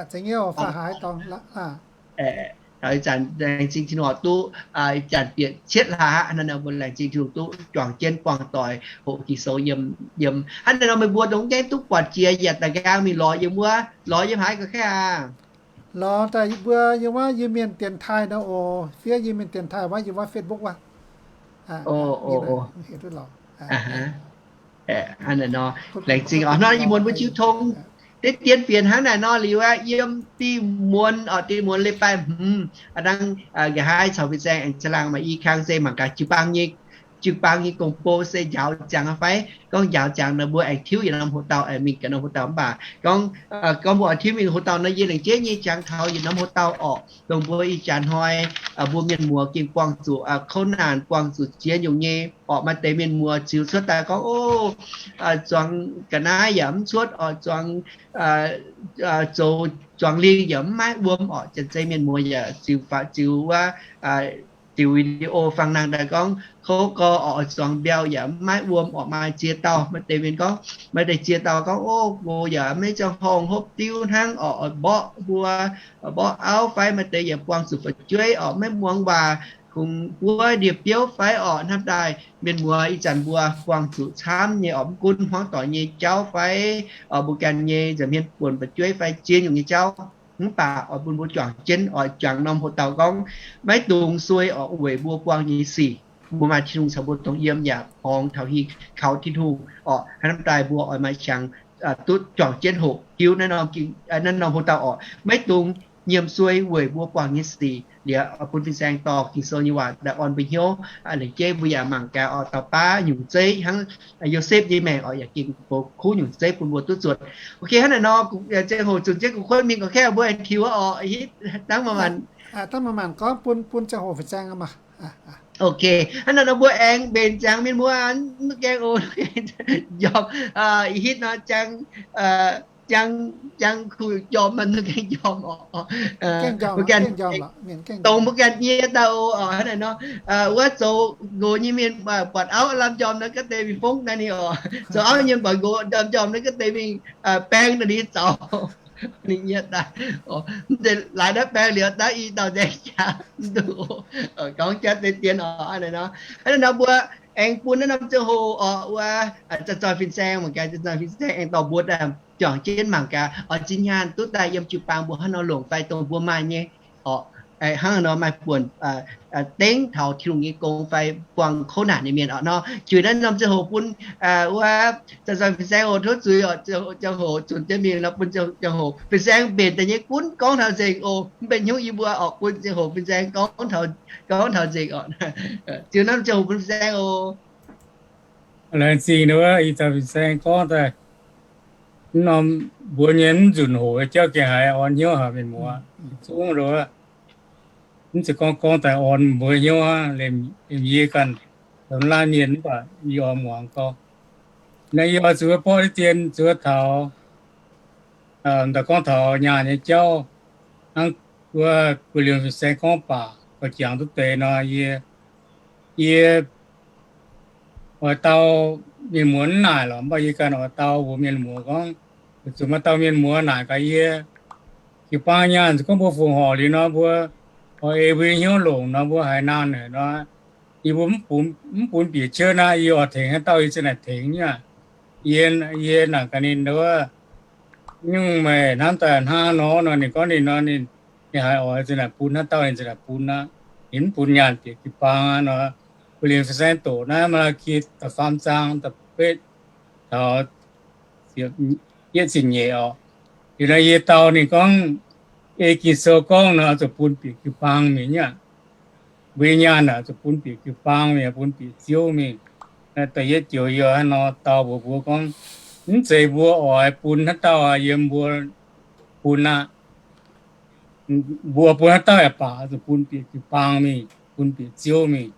taux ih zanc laengz zingh Tin-Hungh duqv ih zanc bieqc cietv hlaax aqv. Hnangv naaic nor mbuo laengz zingh Tin-Hungh duqv juangc jienv buangh doic hoqc Ging-Sou yiem. Hnangv naaic nor meih mbuo dongh gaengh duqv buatc jiex yaac daaih nqaang mingh lorz yiem wuov, lorz yiem haaix ga'kaeqv aqv? Lorz daaih mbuo yiem wuov Iu-Mienh dienx taaih nor oc, fiev Iu-Mienh dienx taaih wuov yiem wuov Facebook wuov. Laengz zingh oc. Hnangv naaic ih muonz mbuo jiu tong deix dien fienx hnangv naaic nor liuz aqv, yiem diuh muonz oc, diuh muonz leiz-baaix hmz aqv, dangh nqa'haav caux fin-saeng aengx caangh laangh maaih i kang se mangc gaax jiu-baang nyei, jiu-baang nyei gong-bou se njaaux ziangx fai. Gorngv njaaux ziangx nor mbuo aengx tiuv yietc norm hoc dauh, aengx mingh gaax norm hoc dauh. Mv baac gorngv, gorngv mbuo oix tiuv mingh hoc dauh nor, yie lengc jeiv nyei jangx taux yietc norm hoc dauh orqc, dongh mbuo ih jaax hnoi mbuo mienh muoz gengh buangh zuqc kouv naanc, buangh zuqc ziex nyungc nyei orqc. Maaih deix mienh muoz ziux cuotv daaih gorngv, o, zuangx ga'naaiv yaac mv cuotv orqc, zuangx, zoux zuangx lingh yaac mv maaih wuom orqc. Janx-zei mienh muoz yaac ziux, ziux wuov, ziux video fangx nangh daaih gorngv kouv gau orqc, zuangx mbiauh yaac mv maaih wuom orqc. Maaih ziex dauh, maaih deix mienh gorngv, maaih deix ziex dauh gorngv, o, go yaac maiv ziangh horngh hopv diuv hnangv orqc, mborqv mbuo, mborqv auv fai. Maaih deix yaac buangh zuqc fu'jueiv orqc, maiv muangx waac, kungx buov ndie-biouv fai orqc. Hnamv daaih mienh muoz ih zanc mbuo buangh zuqc camv nyei orqc, mv gunv hmuangv doic nyei jauv fai mbuo ganh nyei nza'hmien buonc fu'jueiv fai ziex nyungc nyei jauv. Mv baac oix bun mbuo juangc jienv oix juangc norm hoc dauh gorngv, maiv dungx suei orqc weic mbuo buangh nyei sic. Mbuo maaih Tin-Hungh caux mbuo dongh yiem yaac borngz taux hingh kaux Tin-Hungh orqc. Hnamv daaih mbuo oix maaih qangx duqv juangc jienv hoqc hiuv naaiv norm hoc dauh orqc. Maiv dungx nyiemc suei weic mbuo buangh nyei sic. Liuz oix bun fin-saeng dorh Ging-Sou nyei waac daaih orn mbuo hnyouv. Lengc jeiv mbuo yaac mangc gaax oix dauh baav nyungc zeiv hnangv Yosepv nyei maengc orqc, yaac gengh goux kuv nyungc zeiv bun mbuo duqv zuotc. Ok, hnangv naaic nor, ziangh hoc zunc jienv gu'kuotv mingh ga'kaeqv, mbuo aengx tiux orqc, hitv dangv maanc, dangv maanc gorngv bun, bun ziangh hoc fin-saeng maah. Ok, hnangv naaic nor mbuo aengx mbenc ziangx mienh muoz, mv gaengh oc, njormh, hitv nor, jang, jang kuh njormh, mv gaengh njormh orqc. Dongh mbuo ganh nyie dauh oc, hnangv naaic nor, wuov zoux nqox nyei mienh buatc auv lamh njormh nor, ga'deix mingh fongv naaiv ninh orqc. Zoux auv nyei mienh buatc nqox lamh njormh nor, ga'deix mingh baeng naaiv ninh zaux. Ninh nyie daaih, mv zeiz laaix naaiv baeng liuz daaih i dauh nzaeng jaax mv duqv. Gorngv jaav deix dien orqc, hnangv naaic nor. Hnangv naaic nor mbuo aengx bun naaiv norm ziangh hoc orqc, wuov zanc-zoih fin-saeng mangc gaax, zanc-zoih fin-saeng aengx dorh mbuo daaih juangc jienv mangc gaax, oix zinh nyaanh duqv daaih yiem jiu-baang mbuo hnangv nor longc fai dongh mbuo maaih nyei orqc, hnangv nor maaih buonc dengv taux Tin-Hungh nyei gong fai buangh kouv naanc nyei mienh orqc nor. Juix naaiv norm ziangh hoc bun wuov zanc-zoih fin-saeng oc, tov zuiz orqc, ziangh hoc zunc jienv mingh nor bun ziangh hoc fin-saeng mbenc daaih nyei gunv gorngv taux nzengc oc. Mv benx hnyouv yie mbuo orqc, bun ziangh hoc fin-saeng gorngv taux, gorngv taux nzengc orqc. Ziux naaiv norm ziangh hoc bun fin-saeng oc. Laengz zingh wuov ih zanc fin-saeng gorngv daaih, mv norm mbuo nyei mv nzunc hoc jauv gengh haiz orn hnyouv haic mienh muoz. Zungv wuov, mv zeiz gorngv gorngv daaih orn mbuo hnyouv aqv, liemh yie ganh, laanh mienh mv baac yie oix muangx gorngv. Naaiv yie oix zuqc borqv deix dien zuov taux, daaih gorngv taux nyaanh nyei jauv, hnangv wuov gu'liemh fin-saeng gorngv baac gauh jangx duqv deix nor, yie, yie oix dau mienh muoz mv naaic lorqc, mv baac yie ganh oix dau mbuo mienh muoz gorngv, weic zuqc maaih dauh mienh muoz naaic gaax yie, jiu-baang nyaanh gorngv mbuo fongc horc liuz nor, mbuo oix ei mbuo nyei hnyouv longc nor, mbuo haiz naanh haic nor, yie mbuo mv bun bieqc ciouv naaiv, yie oix tengx haaix dauh yie za'naaic tengx nyei aqv. Yie, yie naaic gaax ninh wuov, nyungc meih hnamv daaih hnangv nor nor, ninh gorngv ninh nor, ninh, ninh haiz oix za'naaic bun haaix dauh ninh za'naaic bun aqv. Ninh mv bun nyaanh bieqc jiu-baang aqv nor. Gu'liemh fin-saeng doqc naaiv Maa^laa^ki da'faam zaang da'betv taux yietv ziepc nyeic orqc. Liuz nor yie dau ninh gorngv, ei Ging-Sou gorngv nor, zuqc bun bieqc jiu-baang mingh nyei aqv. Mbuo nyei nyaanh aah, zuqc bun bieqc jiu-baang mingh, bun bieqc Ziouv mingh. Da'yietv joux yie hnangv nor dau mbuox mbuo gorngv, mv zeiz mbuo oix bun haaix dauh yiem mbuo bun aqv. Mbuo bun haaix dauh yaac baac, zuqc bun bieqc jiu-baang mingh, bun bieqc Ziouv mingh.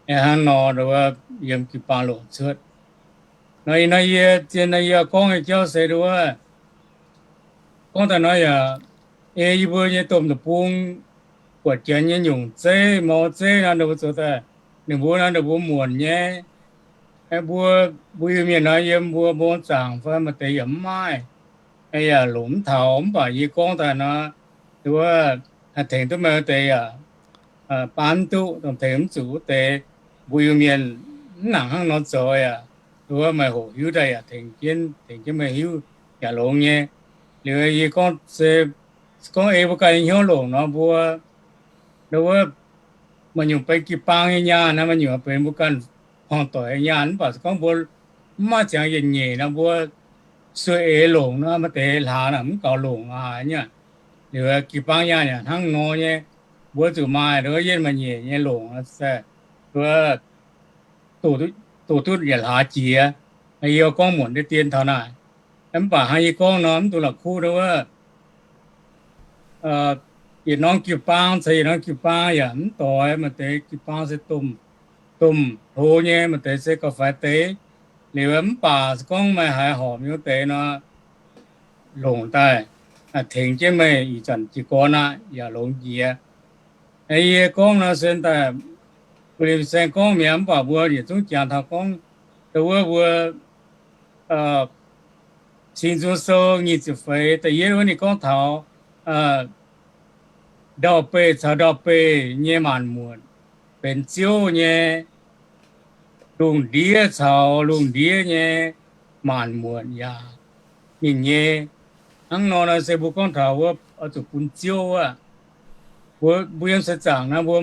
Hnangv nor yiem jiu-baang longc cuotv. Nor yie, nor yie zien nor yie gorngv nyei jauv se wuov, gorngv daaih nor yaac, ei yie mbuo nyei domh deic-bung buatc janx nyei nyungc zeiv, mouz zeiv nor, ninh mbuo zoux daaih, ninh mbuo nor, ninh mbuo muonc nyei, Mbuo, mbuo Iu-Mienh nor yiem mbuo mbong zaangc fai maaih deix yaac mv maaih, yaac longc mv taux. Mv baac yie gorngv daaih nor, wuov, haih tengx duqv meih wuov deix yaac baan mv duqv, dongh tengx mv zuqc wuov deix. Mbuo Iu-Mienh mv nangc hnangv nor zoux yaac, wuov, meih hoqc hiuv daaih yaac tengx jienv, tengx jienv meih hiuv yaac longx nyei. Liuz yie gorngv se, gorngv ei mbuo ganh nyei hnyouv longc nor, mbuo, wuov, maaih nyungc benx jiu-baang nyei nyaanh, maaih nyungc benx mbuo ganh hmuangx doic nyei nyaanh. Mv baac se gorngv mbuo mv maaih ziangx yietc nyeic nor, mbuo sueih eix longc nor, maaih deix hlaax naaic mv gaux longc aqv. Liuz jiu-baang nyaanh yaac hnangv nor nyei, mbuo zuqc maaih, wuov, yietv maaih nyeic nyei longc, wuov, doqc duqv yietc hlaax jiex. Yie gorngv muonc deix dien taux naaic. Mv baac hnangv yie gorngv nor, mv dungx la'kuqv wuov, yietc norm jiu-baang caux yietc norm jiu-baang yaac mv doix. Maaih deix jiu-baang se domh, domh hlo nyei, maaih deix se gauh faix deix. Liuz mv baac se gorngv meih haiz horpc nyei wuov deix nor, longc daaih tengx jienv meih ih zanc jiez gorn aqv yaac longx jiex. Yie gorngv nor se daaih, bun Liemh Saeng gorngv mi'aqv. Mv baac mbuo yietc zungv jangx taux gorngv, wuov, mbuo Singx Nzung Sou nyic ziepc feix da'yietv wuov ninh gorngv taux ndau-beih caux ndau-beih nyei maanc muotc benx ziouv nyei, lungh ndiev caux lungh ndiev nyei maanc muotc yaac ninh nyei. Hnangv nor nor se mbuo gorngv taux wuov oix zuqc bun ziouv aqv. Mbuo, mbuo yiem seix zaangc naaiv, mbuo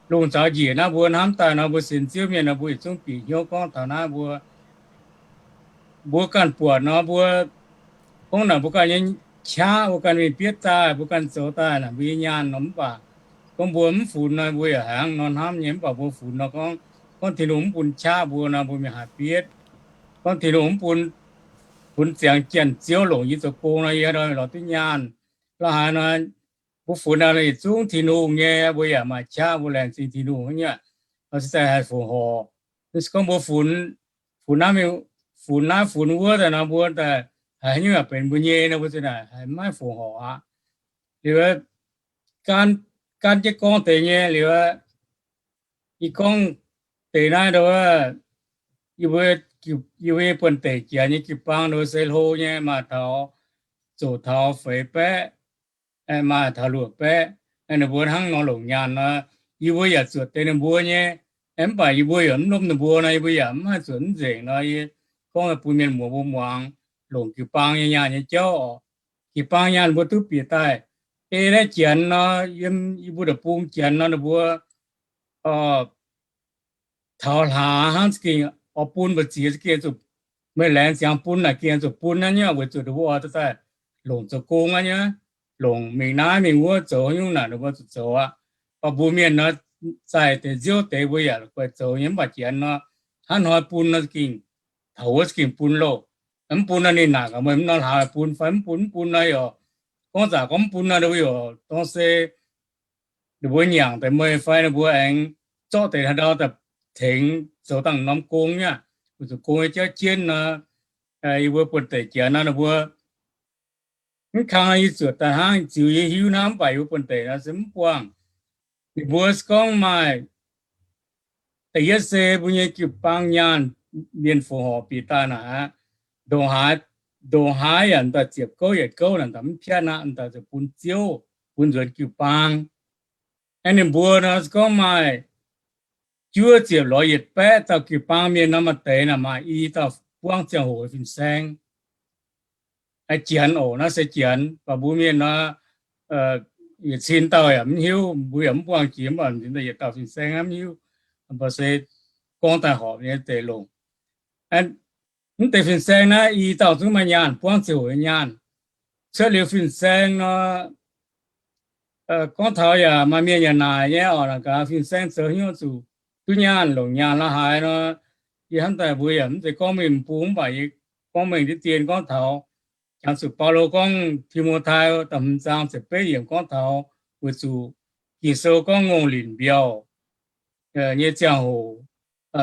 lungh zaux njiec naaiv, mbuo hnamv daaih nor, mbuo sienx Ziouv mienh nor, mbuo yietc zungv bieqc hnyouv gorngv taux naaiv. Mbuo, mbuo ganh buatc nor, mbuo gorngv naaic mbuo ganh nyei qaqv, mbuo ganh mingh bietv daaih, mbuo ganh zoux daaih naaic mbuo nyei nyaanh nor, mv baac gorngv mbuo mv funx nor, mbuo yaac haiz hnangv nor hnamv nyei. Mv baac mbuo funx nor gorngv, gorngv Tin-Hungh mv bun qaqv mbuo nor, mbuo mingh haaix bietv? Gorngv Tin-Hungh mv bun, funx ziangx janx-ziouv longc yie zoux gong nor, yie haaix nor lorz duqv nyaanh? La'haaix nor, mbuo funx nor, yietc zungv Tin-Hungh nyei, mbuo yaac maaih qaqv, mbuo laengz zingh Tin-Hungh nyei aqv. Se daaih haih fongc horc. Se gorngv mbuo funx, funx naaiv, funx naaiv funx wuov daaih nor, mbuo daaih haiz haaix nyungc yaac benx mbuo nyei nor, mbuo ziouc naaic haiz maiv fongc horc aqv. Liuz, gan, gan jienv gorngv deix nyei liuz, yie gorngv deix naaiv, yie mbuo, yie mbuo nyei buonv-deic janx nyei jiu-baang nor se hlo nyei, maaih taux, zoqc taux feix baeqv, maaih taux luoqc baeqv. Ninh mbuo hnangv nor longc nyaanh nor, yie mbuo yaac zuotc deix ninh mbuo nyei. Mv baac yie mbuo yaac mv lomv ninh mbuo nor, yie mbuo yaac mv haih zuotc mv nzengc nor, yie gorngv bun mienh muoz mbuo muangx, longc jiu-baang nyei nyaanh nyei jauv oc. Jiu-baang nyaanh mbuo duqv bieqc daaih. Ei naaiv janx nor, yiem yie mbuo deic-bung janx nor, ninh mbuo taux hlaax hnangv za'gengh oix bun mbu'ziex za'gengh zuqc, meih laengz ziangx bun naaic gengh zuqc bun naaiv nyungc, weic zuqc ninh mbuo oix daaih longc zoux gong naaiv nyungc, longc mingh naaiv mingh wuov zoux nyungc naaic ninh mbuo zuqc zoux aqv. Baac mbuo mienh nor, zaih deix nziouv deix mbuo yaac guaix zoux nyei. Mv baac janx nor, hnangv hnoi bun nor za'gengh, taux wuov za'gengh bun loh. Mv bun nor ninh naaic gaax meih mv nor hlaax bun fai mv bun, mv bun nor yaac, gorngv zaqc gorngv mv bun nor ninh mbuo yaac dongh se ninh mbuo nyanc deix meih fai ninh mbuo aengx zorqv deix haaix ndau daaih tengx zoux dangh norm gong nyei aqv. Weic zuqc gong nyei jauv jienv nor, yie mbuo buonv-deic janx nor ninh mbuo mv kang yie zuotc daaih hnangv ziux yie hiuv hnangv, mv baac yie mbuo buonv-deic nor se mv buangh. Ninh mbuo se gorngv maaih, da'yietv se mbuo nyei jiu-baang nyaanh mienh fongc horc bieqc daaih naaic aqv. Ndongc haaix, ndongc haaix yaac m'daaih ziepc gouv yietc gouv naaic, m'daaih mv piatv aqv, m'daaih zuqc bun ziouv, bun nzuonx jiu-baang. Aeqv, ninh mbuo nor se gorngv maaih juov ziepc lorz yietc baeqv dauh jiu-baang mienh nor, maaih deix naaic maaih i dauh buangv ziangh hoc fin-saeng. Janx oc, naaiv se janx, baac mbuo mienh nor, yietc cin dauh yaac mv hiuv, mbuo yaac mv buangh jiex, mv baac yietc dauh fin-saeng mv hiuv. Mv baac se gorngv daaih horpc nyei deix longc. Mv deix fin-saeng naaiv i dauh zungv maaih nyaanh buangv ziangh hoc nyei nyaanh. Cuotv liuz fin-saeng nor, gorngv taux yaac maaih mienh yaac naaic nyei oc, naaic gaax fin-saeng zoux hnyouv zuqc duqv nyaanh longc nyaanh la'haaix nor. Yie hnamv daaih mbuo yaac mv zeiz gorngv mingh bung, mv baac yie gorngv mengh diqv dien gorngv taux, jangx zuqc Baulo gorngv Ti^mo^tai da'hmz zaang ziepc betv yiemc gorngv taux weic zuqc Ging-Sou gorngv ngongh linc mbiauh nyei ziangh hoc,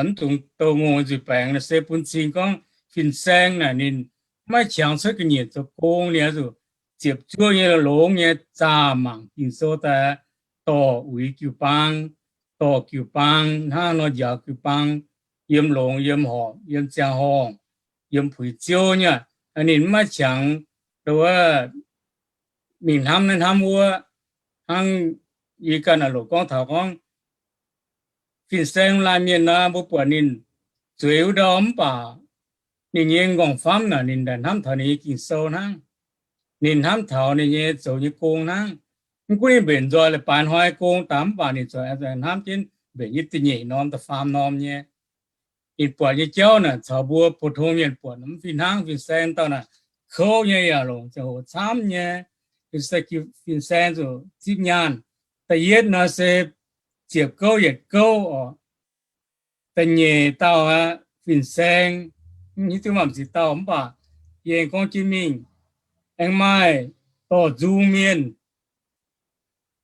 mv dungx douh ngongh nzuih baengx. Se bun cing gorngv fin-saeng naaic ninh maiv qangx cuotv ga'nyiec zoux gong, ninh oix zuqc ziepc zuoqv nyei longx nyei zaah mangc Ging-Sou daaih dorh uix jiu-baang, dorh jiu-baang hnangv nor njaaux jiu-baang, yiem longx, yiem horpc, yiem ziangh horngh, yiem puix ziouv nyei. Ninh mv maaih qangx, wuov, mingh hnamv naaiv hnamv wuov. Hnangv yie ganh aac loc gorngv taux gorngv fin-saeng laanh mienh nor, mbuo buatc ninh zueiz wuov ndau mv baac ninh nyei m'nqorngv-famv naaic ninh ndaah hnamv taux ninh nyei Ging-Sou hnangv. Ninh hnamv taux ninh nyei zoux nyei gong hnangv. Mv gunv ninh mbenc nzoih leiz-baaix hnoi gong daaih mv baac ninh zoux hnamv jienv mbenc nyei da'nyeic norm da'faam norm nyei. Ninh buatc nyei jauv naaic caux mbuo pou-tong mienh buatc mv fih hnangv. Fin-saeng dauh naaic kouv nyei yaac longc ziangh hoc camv nyei. Fin-saeng zuqc zipv nyaanh. Da'yietv nor se ziepc gouv yietc gouv oc. Da'nyeic dauh aqv, fin-saeng, hiuv duqv maaih ziex dauh mv baac yie aengx gorngv jienv mingh. Aengx maaih dorh nzung mienh.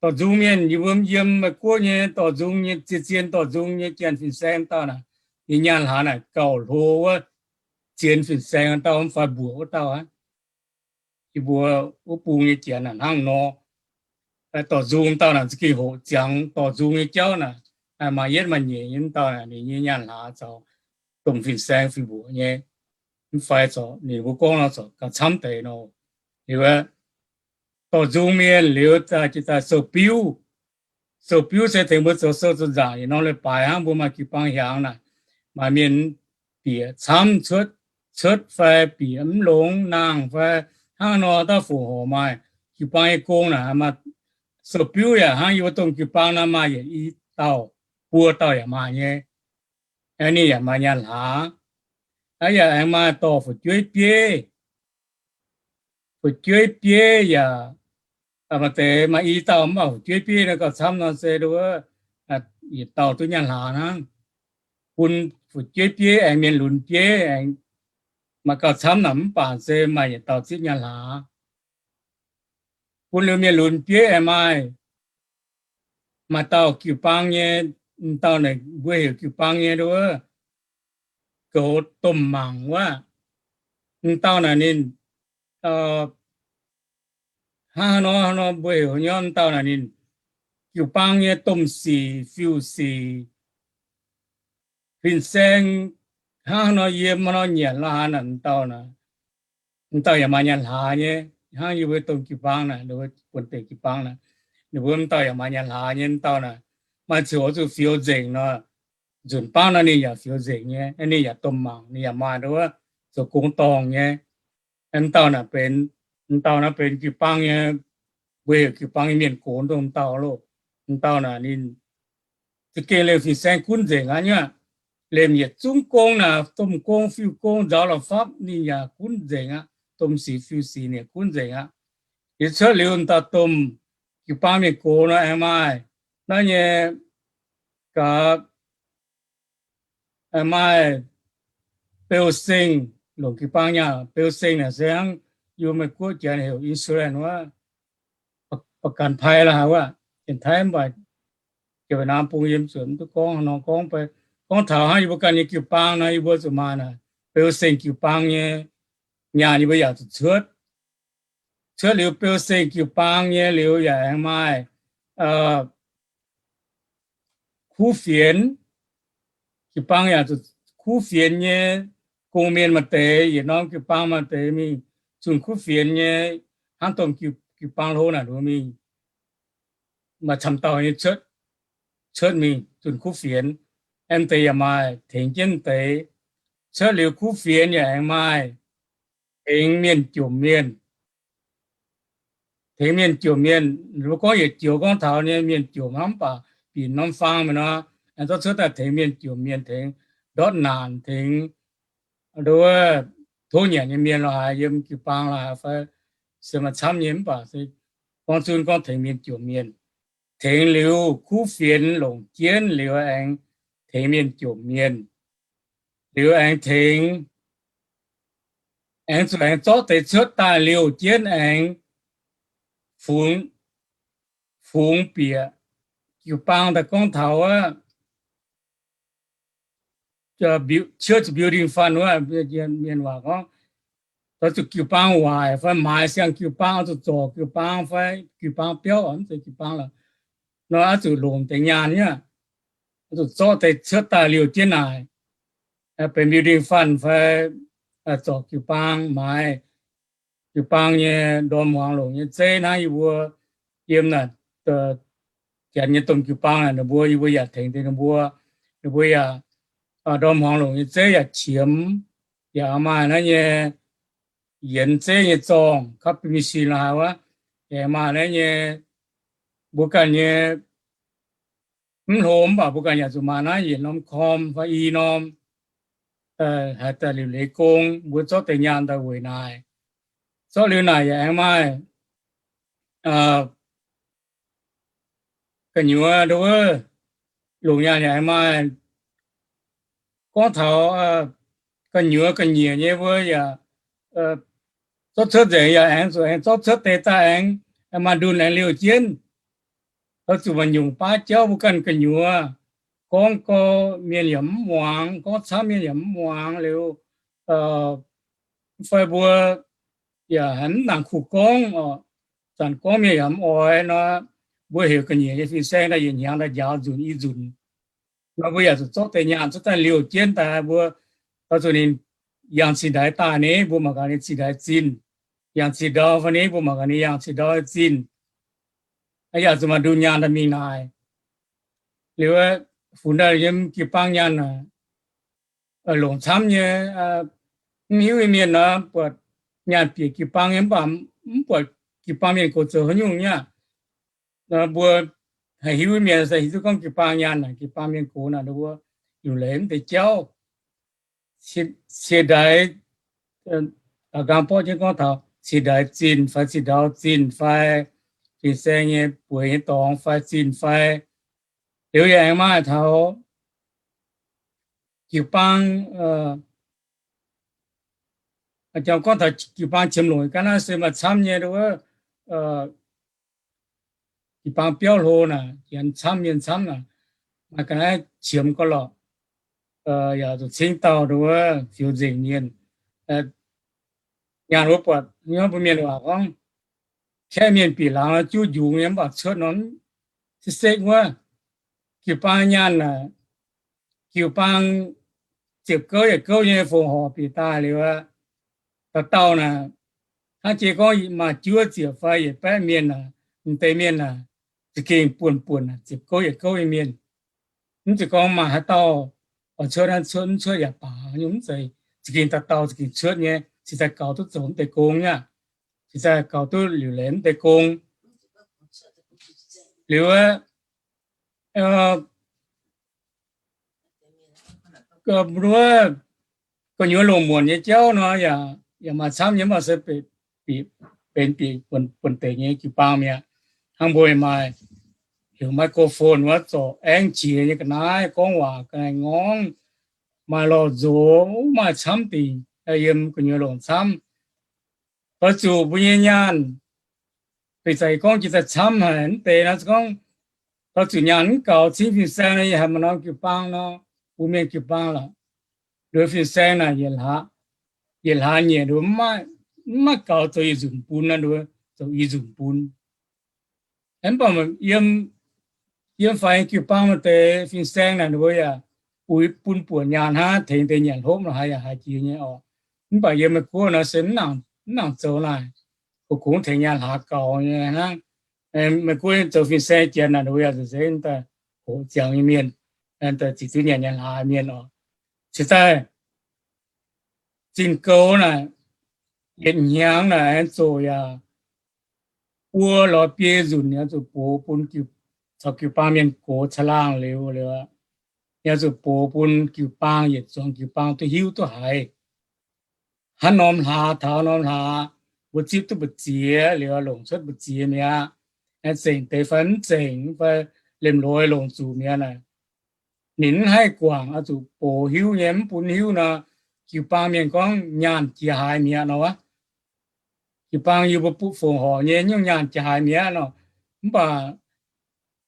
Dorh nzung mienh, yie mbuo yiem Meiv Guoqv nyei dorh nzung nyei, zien-zien dorh nzung nyei janx fin-saeng dauh naaic, ninh nyaanh hlaax naaic gauh hlo wuov, zien fin-saeng dauh mv fai mbuoqc wuov dauh aqv. Yie mbuo wuov bung nyei janx naaic hnangv nor. Dorh nzung dauh naaic za'gengh hoqc ziangx dorh nzung nyei jauv naaic, maaih yietv maaih nyeic nyei dauh naaic, ninh nyei nyaanh hlaax caux domh fin-saeng fih mbuoqc nyei. Mv fai corc ninh mbuo gorngv nor corc gauh camv deix nor. Liuz, dorh nzung mienh liuz, jiex daaih sou-biuv. Sou-biuv se tengx mbuo zoux sou zoux nzaangc yietc norm leiz-baaix hnangv. Mbuo maaih jiu-baang hiaangx naaic, maaih mienh bieqc camv cuotv, cuotv fai bieqc mv longx nangh fai hnangv nor, daav fongc horc maaih jiu-baang nyei gong naaic, maaih sou-biuv yaac hnangv yie mbuo domh jiu-baang nor maaih yietc i dauh, buo dauh yaac maaih nyei. Ninh yaac maaih nyaanh hlaax. Aa, yaac aengx maaih dorh fu'jueiv bieiv. Fu'jueiv bieiv yaac maaih deix maaih i dauh mv baac fu'jueiv bieiv naaiv gauh camv nor se wuov, yietc dauh duqv nyaanh hlaax hnangv. Bun fu'jueiv bieiv aengx mienh lunx bieiv aengx maaih gauh camv naaic mv baac se maaih yietc dauh zipv nyaanh hlaax. Bun liuz mienh lunx bieiv aengx maaih, maaih dauh jiu-baang nyei, m'dauh naaic mbuo heuc jiu-baang nyei wuov, goux domh mangc wuov. M'dauh naaic ninh hnangv nor, hnangv nor mbuo heuc nyei m'dauh naaic ninh jiu-baang nyei domh sic, fiuv-sic, fin-saeng hnangv nor yiem hnangv nor nyanc la'haaix naaic m'dauh naaic, m'dauh yaac maaih nyaanh hlaax nyei. Hnangv yie mbuo domh jiu-baang naaic, ninh mbuo buonv-deic jiu-baang naaic, ninh mbuo m'dauh yaac maaih nyaanh hlaax nyei. M'dauh naaic maaih ziouc oix zuqc fioux nzengc nor, nzunc baav nor ninh yaac fioux nzengc nyei. Ninh yaac domh mangc, ninh yaac maaih nduov zoux gong dorngh nyei. M'dauh naaic benx, m'dauh naaiv benx jiu-baang nyei, mbuo heuc jiu-baang nyei mienh gox dongh m'dauh loh. M'dauh naaic ninh za'gengh liemh fin-saeng gunv nzengc aqv nyei. Liemh yietc zungv gong naaic, domh gong, fiuv gong, nzaaux la'fapv ninh yaac gunv nzengc aqv. Domh sic fiuv sic ninh yaac gunv nzengc aqv. Liuz cuotv liuz m'dauh domh jiu-baang mienh gox nor aengx maaih naaiv nyei gaax, maaih beu-seng, longc jiu-baang nyaah beu-seng naaic se hnangv yie mbuo Meiv Guoqv janx heuc insurance wuov, ประกันภัย la'haaix wuov, janx-taiv mv baac jiex naam bung yiem zuqc mv duqv gorngv nor gorngv, gorngv taux hnangv yie mbuo ganh nyei jiu-baang nor, yie mbuo zuqc maaih naaic beu-seng jiu-baang nyei nyaanh yie mbuo yaac zuqc cuotv. Cuotv liuz beu-seng jiu-baang nyei liuz yaac aengx maaih kuv fienx. Jiu-baang yaac zuqc kuv fienx nyei gong-mienh maaih deix, yietc norm jiu-baang maaih deix mingh zunh kuv fienx nyei, hnangv domh jiu-baang hlo naaic nduov mingh maaih camv dauh nyei cuotv, cuotv mingh zunh kuv fienx. Aengx deix yaac maaih tengx jienv deix. Cuotv liuz kuv fienx yaac aengx maaih tengx mienh jomc mienh. Tengx mienh jomc mienh, mbuo gorngv yietc joux gorngv taux nyei mienh jomc hnangv mv baac binc norm faang mingh nor, aengx zorqv cuotv daaih tengx mienh jomc mienh, tengx ndortv naanc, tengx nduov tov nyanc nyei mienh la'haaix, yiem jiu-baang la'haaix fai se maaih camv nyei mv baac se gorngv zunv gorngv tengx mienh jomc mienh. Tengx liuz kuv fienx longc jienv liuz aengx tengx mienh jomc mienh, liuz aengx tengx, aengx zuqc aengx zorqv deix cuotv daaih liouh jienv aengx fungx, fungx bieqc jiu-baang daaih gorngv taux wuov church building fund wuov, mienh waac gorngv, oix zuqc jiu-baang waaic fai maaiz siang jiu-baang, oix zuqc zorc jiu-baang fai jiu-baang biauv, mv zeiz jiu-baang lorqc, nor oix zuqc longc deix nyaanh nyei, oix zuqc zorqv deix cuotv daaih liouh jienv naaic. benx building fund fai zorc jiu-baang maaiz jiu-baang nyei ndorm hmuangx longc nyei zeiv hnangv yie mbuo yiem naaic janx nyei domh jiu-baang naaic, ninh mbuo yie mbuo yaac tengx deix ninh mbuo, ninh mbuo yaac ndorm hmuangx longc nyei zeiv yaac qiemx, yaac maaih naaiv nyei yienx zeiv nyei zorngh, copy machine la'haaix wuov, yaac maaih naaiv nyei mbuo ganh nyei mv hlo mv baac mbuo ganh yaac zuqc maaih naaiv yietc norm korm fai i norm haaix daaih liuc leiz gong, mbuo zorqv deix nyaanh daaih weic naaic. Zorqv liuz naaic yaac aengx maaih gu'nyuoz nduov, longc nyaanh yaac aengx maaih gorngv taux gu'nyuoz ga'nyiec nyei mbuo yaac zorqv cuotv nzengc yaac aengx zuqc aengx zorqv cuotv deix daaih aengx maaih ndunh aengx liouh jienv. Oix zuqc maaih nyungc baav jauv mbuo ganh gu'nyuoz gorngv gau mienh yaac mv muangx, gorngv camv mienh yaac mv muangx liuz, fai mbuo yaac haiz mv nangc kuh gorngv, zanc gorngv mienh yaac mv oix nor, mbuo heuc ga'nyiec nyei fin-saeng daaih yietc hnyangx daaih njaaux nzunc i nzunc. Nor mbuo yaac zuqc zorqv deix nyaanh cuotv daaih liouh jienv daaih mbuo, oix zuqc ninh yangh cingx ndaix daaih ni mbuo mangc gaax ninh cingx ndaix zinh, yangh cingx ndau fai ni mbuo mangc gaax ninh yangh cingx ndau zinh. Yaac zuqc maaih ndunh nyaanh daaih mingh naaic. Liuz funx daaih yiem jiu-baang nyaanh naaic, longc camv nyei, mv hiuv nyei mienh nor buatc nyaanh bieqc jiu-baang nyei mv baac mv buatc jiu-baang mienh gox zoux haaix nyungc nyei aqv. Mbuo haih hiuv mienh se hiuv duqv gorngv jiu-baang nyaanh naaic, jiu-baang mienh gox naaic, mbuo liuc leiz mv deix jauv. Ciex ndaix, aa, nqaang borqv jienv gorngv taux ciex ndaix zinh fai ciex ndau zinh fai fin-saeng nyei bueix nyei dorngx fai zinh fai. Liuz yaac aengx maaih taux jiu-baang, gorngv taux jiu-baang qiemx longc ga'naaiv se maaih camv nyei wuov, jiu-baang biauv hlo naaic, janx camv mienh camv naaic, maaih ga'naaiv qiemx ga'lorqc, yaac zuqc cingv dauh wuov fioux nzengc mienh. Nyaanh wuov buatc mbuo mienh waac gorngv, kaeqv mienh bieqc laangz juv njungx nyei mv baac cuotv nor, se sekv wuov, jiu-baang nyaanh naaic, jiu-baang ziepc gouv yietc gouv nyei fongc horc bieqc daaih liuz aqv, dauh dauh naaic, hnangv jiex gorngv maaih juov ziepc fai yietc baeqv mienh aac, m'deix mienh aac, za'gengh buonc-buonc ziepc gouv yietc gouv nyei mienh. Mv zeiz gorngv maaih haaix dauh oix cuotv naaiv cuotv, mv cuotv yaac baac nyungc, mv zeiz, za'gengh dauh dauh za'gengh cuotv nyei, cingx daaih gaux duqv zoux mv deix gong nyei aqv, cingx daaih gaux duqv liuc leiz mv deix gong. Liuz, mbuo gu'nyuoz longc muonc nyei jauv nor, yaac maaih camv nyei, mv baac se benx bieqc buonc deic nyei jiu-baang mi'aqv. Hnangv mbuo maaih heuc microphone wuov, zorc aengv qiex nyei ga'naaiv, gorngv waac ga'naaiv ngorngv, maaih lorh nzox, maaih camv dingc, yiem gu'nyuoz longc camv. Oix zuqc mbuo nyei nyaanh, beic zaqc gorngv jiex daaih camv haic mv deix nor, gorngv oix zuqc nyaanh mv gaux cingv fin-saeng nor, yie haiz maaih norm jiu-baang nor, mbuo mienh jiu-baang lorqc, nduov fin-saeng naaic yietc hlaax, yietc hlaax nyeic nduov mv maaih gaux zoux i nzunc bun nor, nduov zoux i nzunc bun. Mv baac yiem, yiem faix jiu-baang maaih deix fin-saeng naaic, ninh mbuo yaac uix bun buonc nyaanh hnangv, tengx deix nyanc hopv lorqc, haiz yaac haiz jiex nyei orqc. Mv baac yiem Meiv Guoqv nor se mv nangc zoux naaic, kungx tengx nyaanh hlaax gaux nyei hnangv. Meiv Guoqv zoux fin-saeng janx naaic, ninh mbuo yaac nzengc daaih hoqc ziangx nyei mienh, daaih ziqc duqv nyanc nyaanh hlaax mienh orqc. Cingx daaih zinh goux naaic, yietc hnyangx naaic aengx zoqc yaac buo lorz biei nzunc yaac zuqc box bun caux jiu-baang mienh gox caangh laangh liuz, liuz yaac zuqc box bun jiu-baang yietc zuangx jiu-baang duqv hiuv duqv haiz hnangv norm hlaax taux norm hlaax, mbuo zipv duqv mbu'ziex liuz longc cuotv mbu'ziex mi'aqv. Zengc deix fai mv zengc fai lemh loix longc zuqc mi'aqv naaic, ninh mv haih guangc, oix zuqc box hiuv nyei, mv bun hiuv nor, jiu-baang mienh gorngv nyaanh jiex haaix mi'aqv nor. Jiu-baang yie mbuo butv fongc horc nyei nyungc nyaanh jiex haaix mi'aqv nor. Mv baac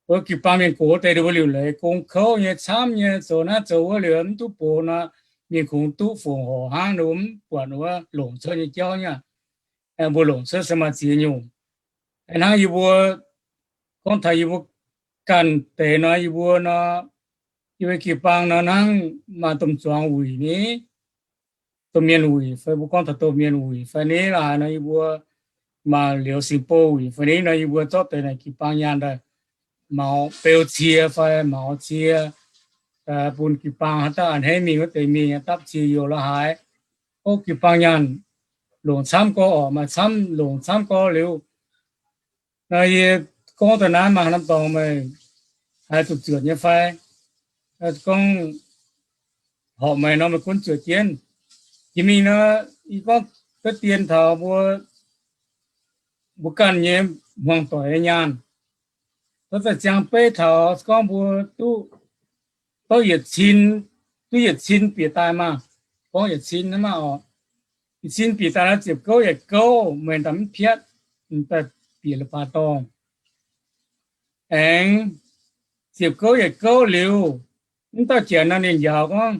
wuov jiu-baang mienh gox deix ninh mbuo liuc leiz gong kouv nyei, camv nyei, zoux naaiv zoux wuov liuz mv duqv box nor, mienh kungx duqv fongc horc hnangv, ninh mbuo mv buatc wuov longc cuotv nyei jauv nyei. Mbuo longc cuotv se maaih ziex nyungc. Hnangv yie mbuo gorngv taux yie mbuo ganh deix nor, yie mbuo nor, Yie mbuo jiu-baang nor hnangv maaih domh zuangx wuic ni, domh mienh wuic fai mbuo gorngv taux domh mienh wuic fai ni laaix nor, yie mbuo maaih liuz singx bou wuic fai ni nor, yie mbuo zorqv deix naaic jiu-baang nyaanh daaih maux beu cie fai maux cie bun jiu-baang haaix dauh a'hneiv mingh wuov deix mingh dapv cie youz la'haaix. Ov, jiu-baang nyaanh longc camv gorx oc, maaih camv longc camv gorx liuz. Nor yie gorngv daaih naaiv maaih haaix norm dorngx meih haiz zuqc zuotc nyei fai? Gorngv horpc meih nor meih gunv zuotc jienv. Jiex mingh nor, yie gorngv deix dien taux mbuo, mbuo ganh nyei hmuangx doic nyei nyaanh. Daaih ziangh beiv taux gorngv mbuo duqv, duqv yietc cin, duqv yietc cin bieqc daaih maah. Gorngv yietc cin hnangv maah oc. Yietc cin bieqc daaih nor ziepc gouv yietc gouv meih daaih mv piatv, daaih bieqc leiz-baaix dorngh. Aengx ziepc gouv yietc gouv liuz, mv dauh janx nor ninh njaaux gorngv,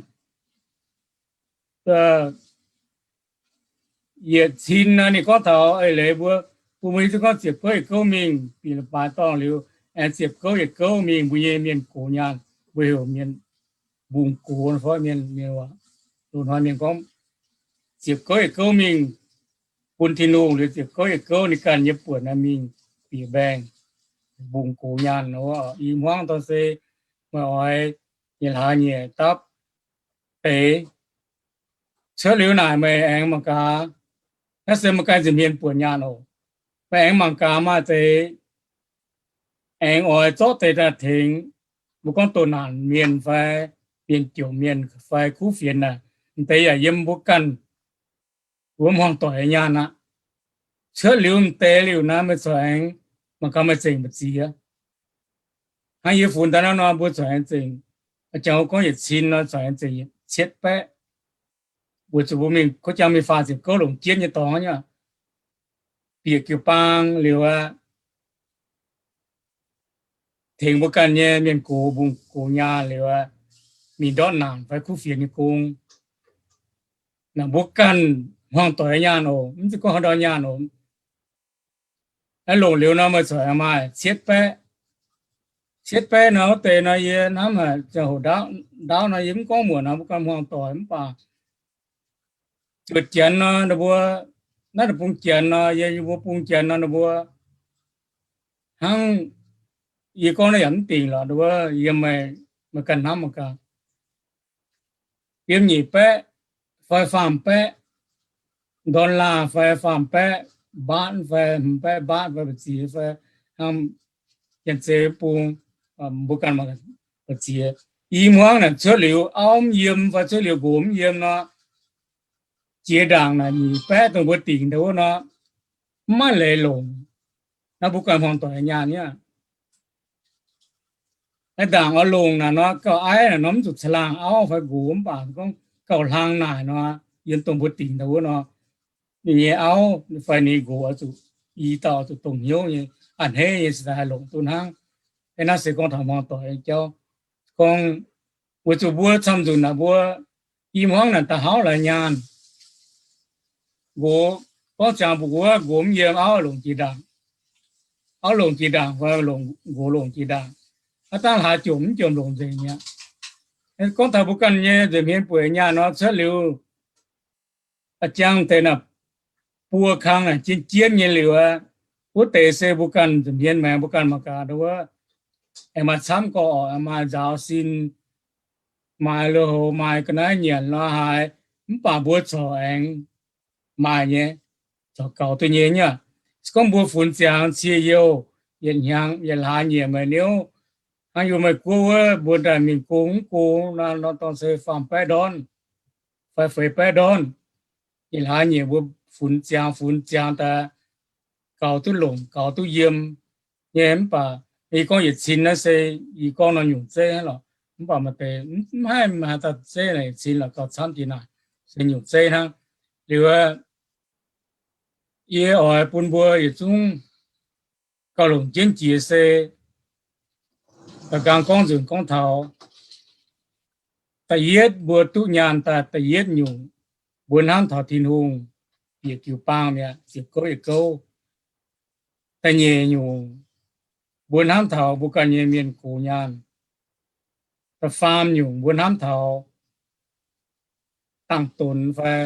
yietc cin nor ninh gorngv taux eix leiz mbuo, bun mbuo hiuv duqv gorngv ziepc gouv yietc gouv mingh bieqc leiz-baaix dorngh liuz, aengx ziepc gouv yietc gouv mingh mbuo nyei mienh gox nyaanh, mbuo heuc mienh mbungx gox fai mienh, mienh waac, loz-hnoi mienh gorngv ziepc gouv yietc gouv mingh bun Tin-Hungh liuz, ziepc gouv yietc gouv ninh ganh nyei buonc naaiv mingh bieqc mbaengx mbungx gox nyaanh. I hmuangv dorh se meih oix nyei hlaax nyeic dapv deix. Cuotv liuz naaic meih aengx mangc gaax, naaiv se meih ganh nza'hmien buonc nyaanh oc. Meih aengx mangc gaax maaih deix aengx oix zorqv deix daaih tengx, mbuo gorngv doh naanc mienh fai mienh jomc mienh fai kuv fienx naaic, m'deix yaac yiem mbuo ganh wuov hmuangx doic nyaanh aqv. Cuotv liuz m'deix liuz naaiv meih corc aengx mangc gaax meih zengc mbu'ziex. Hnangv yie funx daaih naaiv nor mbuo corc aengx zengc, jangx gorngv yietc cin nor corc aengx zengc cietv baeqv. Weic zuqc mbuo mingh kuv jangx mingh faah ziepc gouv longc jienv nyei dorngx aqv, bieqc jiu-baang liuz aqv, tengx mbuo ganh nyei mienh gox mbungx gox nyaanh liuz aqv, mingh ndortv naanc fai kuv fienx nyei gong. Naaic mbuo ganh hmuangx doic nyaanh oc, mv zeiz gorngv haaix ndau nyaanh oc. Aeqv, longc liuz nor meih corc maaih cietv baeqv. Cietv baeqv nor wuov deix nor yie hnamv haic, ziangh hoc ndaauv nor yie mv gorngv muonc nor mbuo ganh hmuangx doic mv baac zuotc janx nor ninh mbuo, naaiv deic-bung janx nor, yie mbuo bung janx nor ninh mbuo hnangv yie gorngv naaiv yaac mv dingc lorqc, ninh mbuo yiem meih, meih ganh hnamv mangc gaax. Yiem nyic baeqv fai faam baeqv dollar fai faam baeqv mbaatv fai hmz baeqv mbaatv fai mbu'ziex fai hnangv janx-zei bung, mbuo ganh mangc mbu'ziex. I hmuangv naaic cuotv liuz auv mv yiem fai cuotv liuz nqox mv yiem nor, jiex ndaangc naaic nyic baeqv dongh mbuo dingc ndau wuov nor, mv maaih leiz longc. Naaiv mbuo ganh hmuangx doic nyaanh niaa. Aeqv, ndaangc oix longc naaic nor, gauh aiv naaic nor mv zuqc caangh laangh auv fai nqox, mv baac gorngv gauh hlang naaic nor, yiem dongh mbuo dingc ndau wuov nor, ninh nyei auv fai ninh nqox oix zuqc, i dauh oix zuqc dongh hnyouv nyei, a'hneiv nyei, se daaih haih longc duqv hnangv. Aeqv, naaiv se gorngv taux hmuangx doic nyei jauv. Gorngv weic zuqc mbuo camv nzunc naaic mbuo i hmuangv naaic da'hauv laaix nyaanh. Nqox gorngv ziangx mbuox wuov nqox mv yiem, auv longc jiex ndaangc. Auv longc jiex ndaangc fai nqox longc jiex ndaangc. Aav dangh hlaax jomc mv jomc longc nzengc mi'aqv. Gorngv taux mbuo ganh nyei nza'hmien bueix nyaanh nor cuotv liuz, a'jang deix naaic buo kang naaic jien jien nyei liuz aqv, wuov deix se mbuo ganh nza'hmien maengx mbuo ganh mangc gaax wuov, aengx maaih camv gorx, aengx maaih nzaaux sin, maaih lui-houx, maaih ga'naaiv nyanc la'haaix, mv baac mbuo corc aengx maaih nyei, corc gaux duqv nyei nyei aqv. Se gorngv mbuo funx ziangx cie youh, yietc hnyangx yietc hlaax nyieqc meih niouv, hnangv yie meih guoqv wuov mbuo daaih mingh gong mv gong nor, dorng se faam baeqv ndorn fai feix baeqv ndorn, yietc hlaax nyieqc mbuo funx ziangx funx ziangx daaih gaux duqv longc gaux duqv yiem nyei. Mv baac yie gorngv yietc cin naaiv se yie gorngv nor nyungc zeiv lorqc. Mv baac maaih deix mv haih maaih daaih zeiv naaic yietc cin lorqc, gauh camv jiex naaic se nyungc zeiv hnangv. Liuz yie oix bun mbuo yietc zungv gauh longc jienv jiex se da'nqaang gorngv nzunc gorngv taux da'yietv mbuo duqv nyaanh daaih da'yietv nyungc, mbuo hnamv taux Tin-Hungh, bieqc jiu-baang mi'aqv, ziepc gouv yietc gouv. Da'nyeic nyungc, mbuo hnamv taux mbuo ganh nyei mienh gox nyaanh. da'faam nyungc mbuo hnamv taux dangh donx fai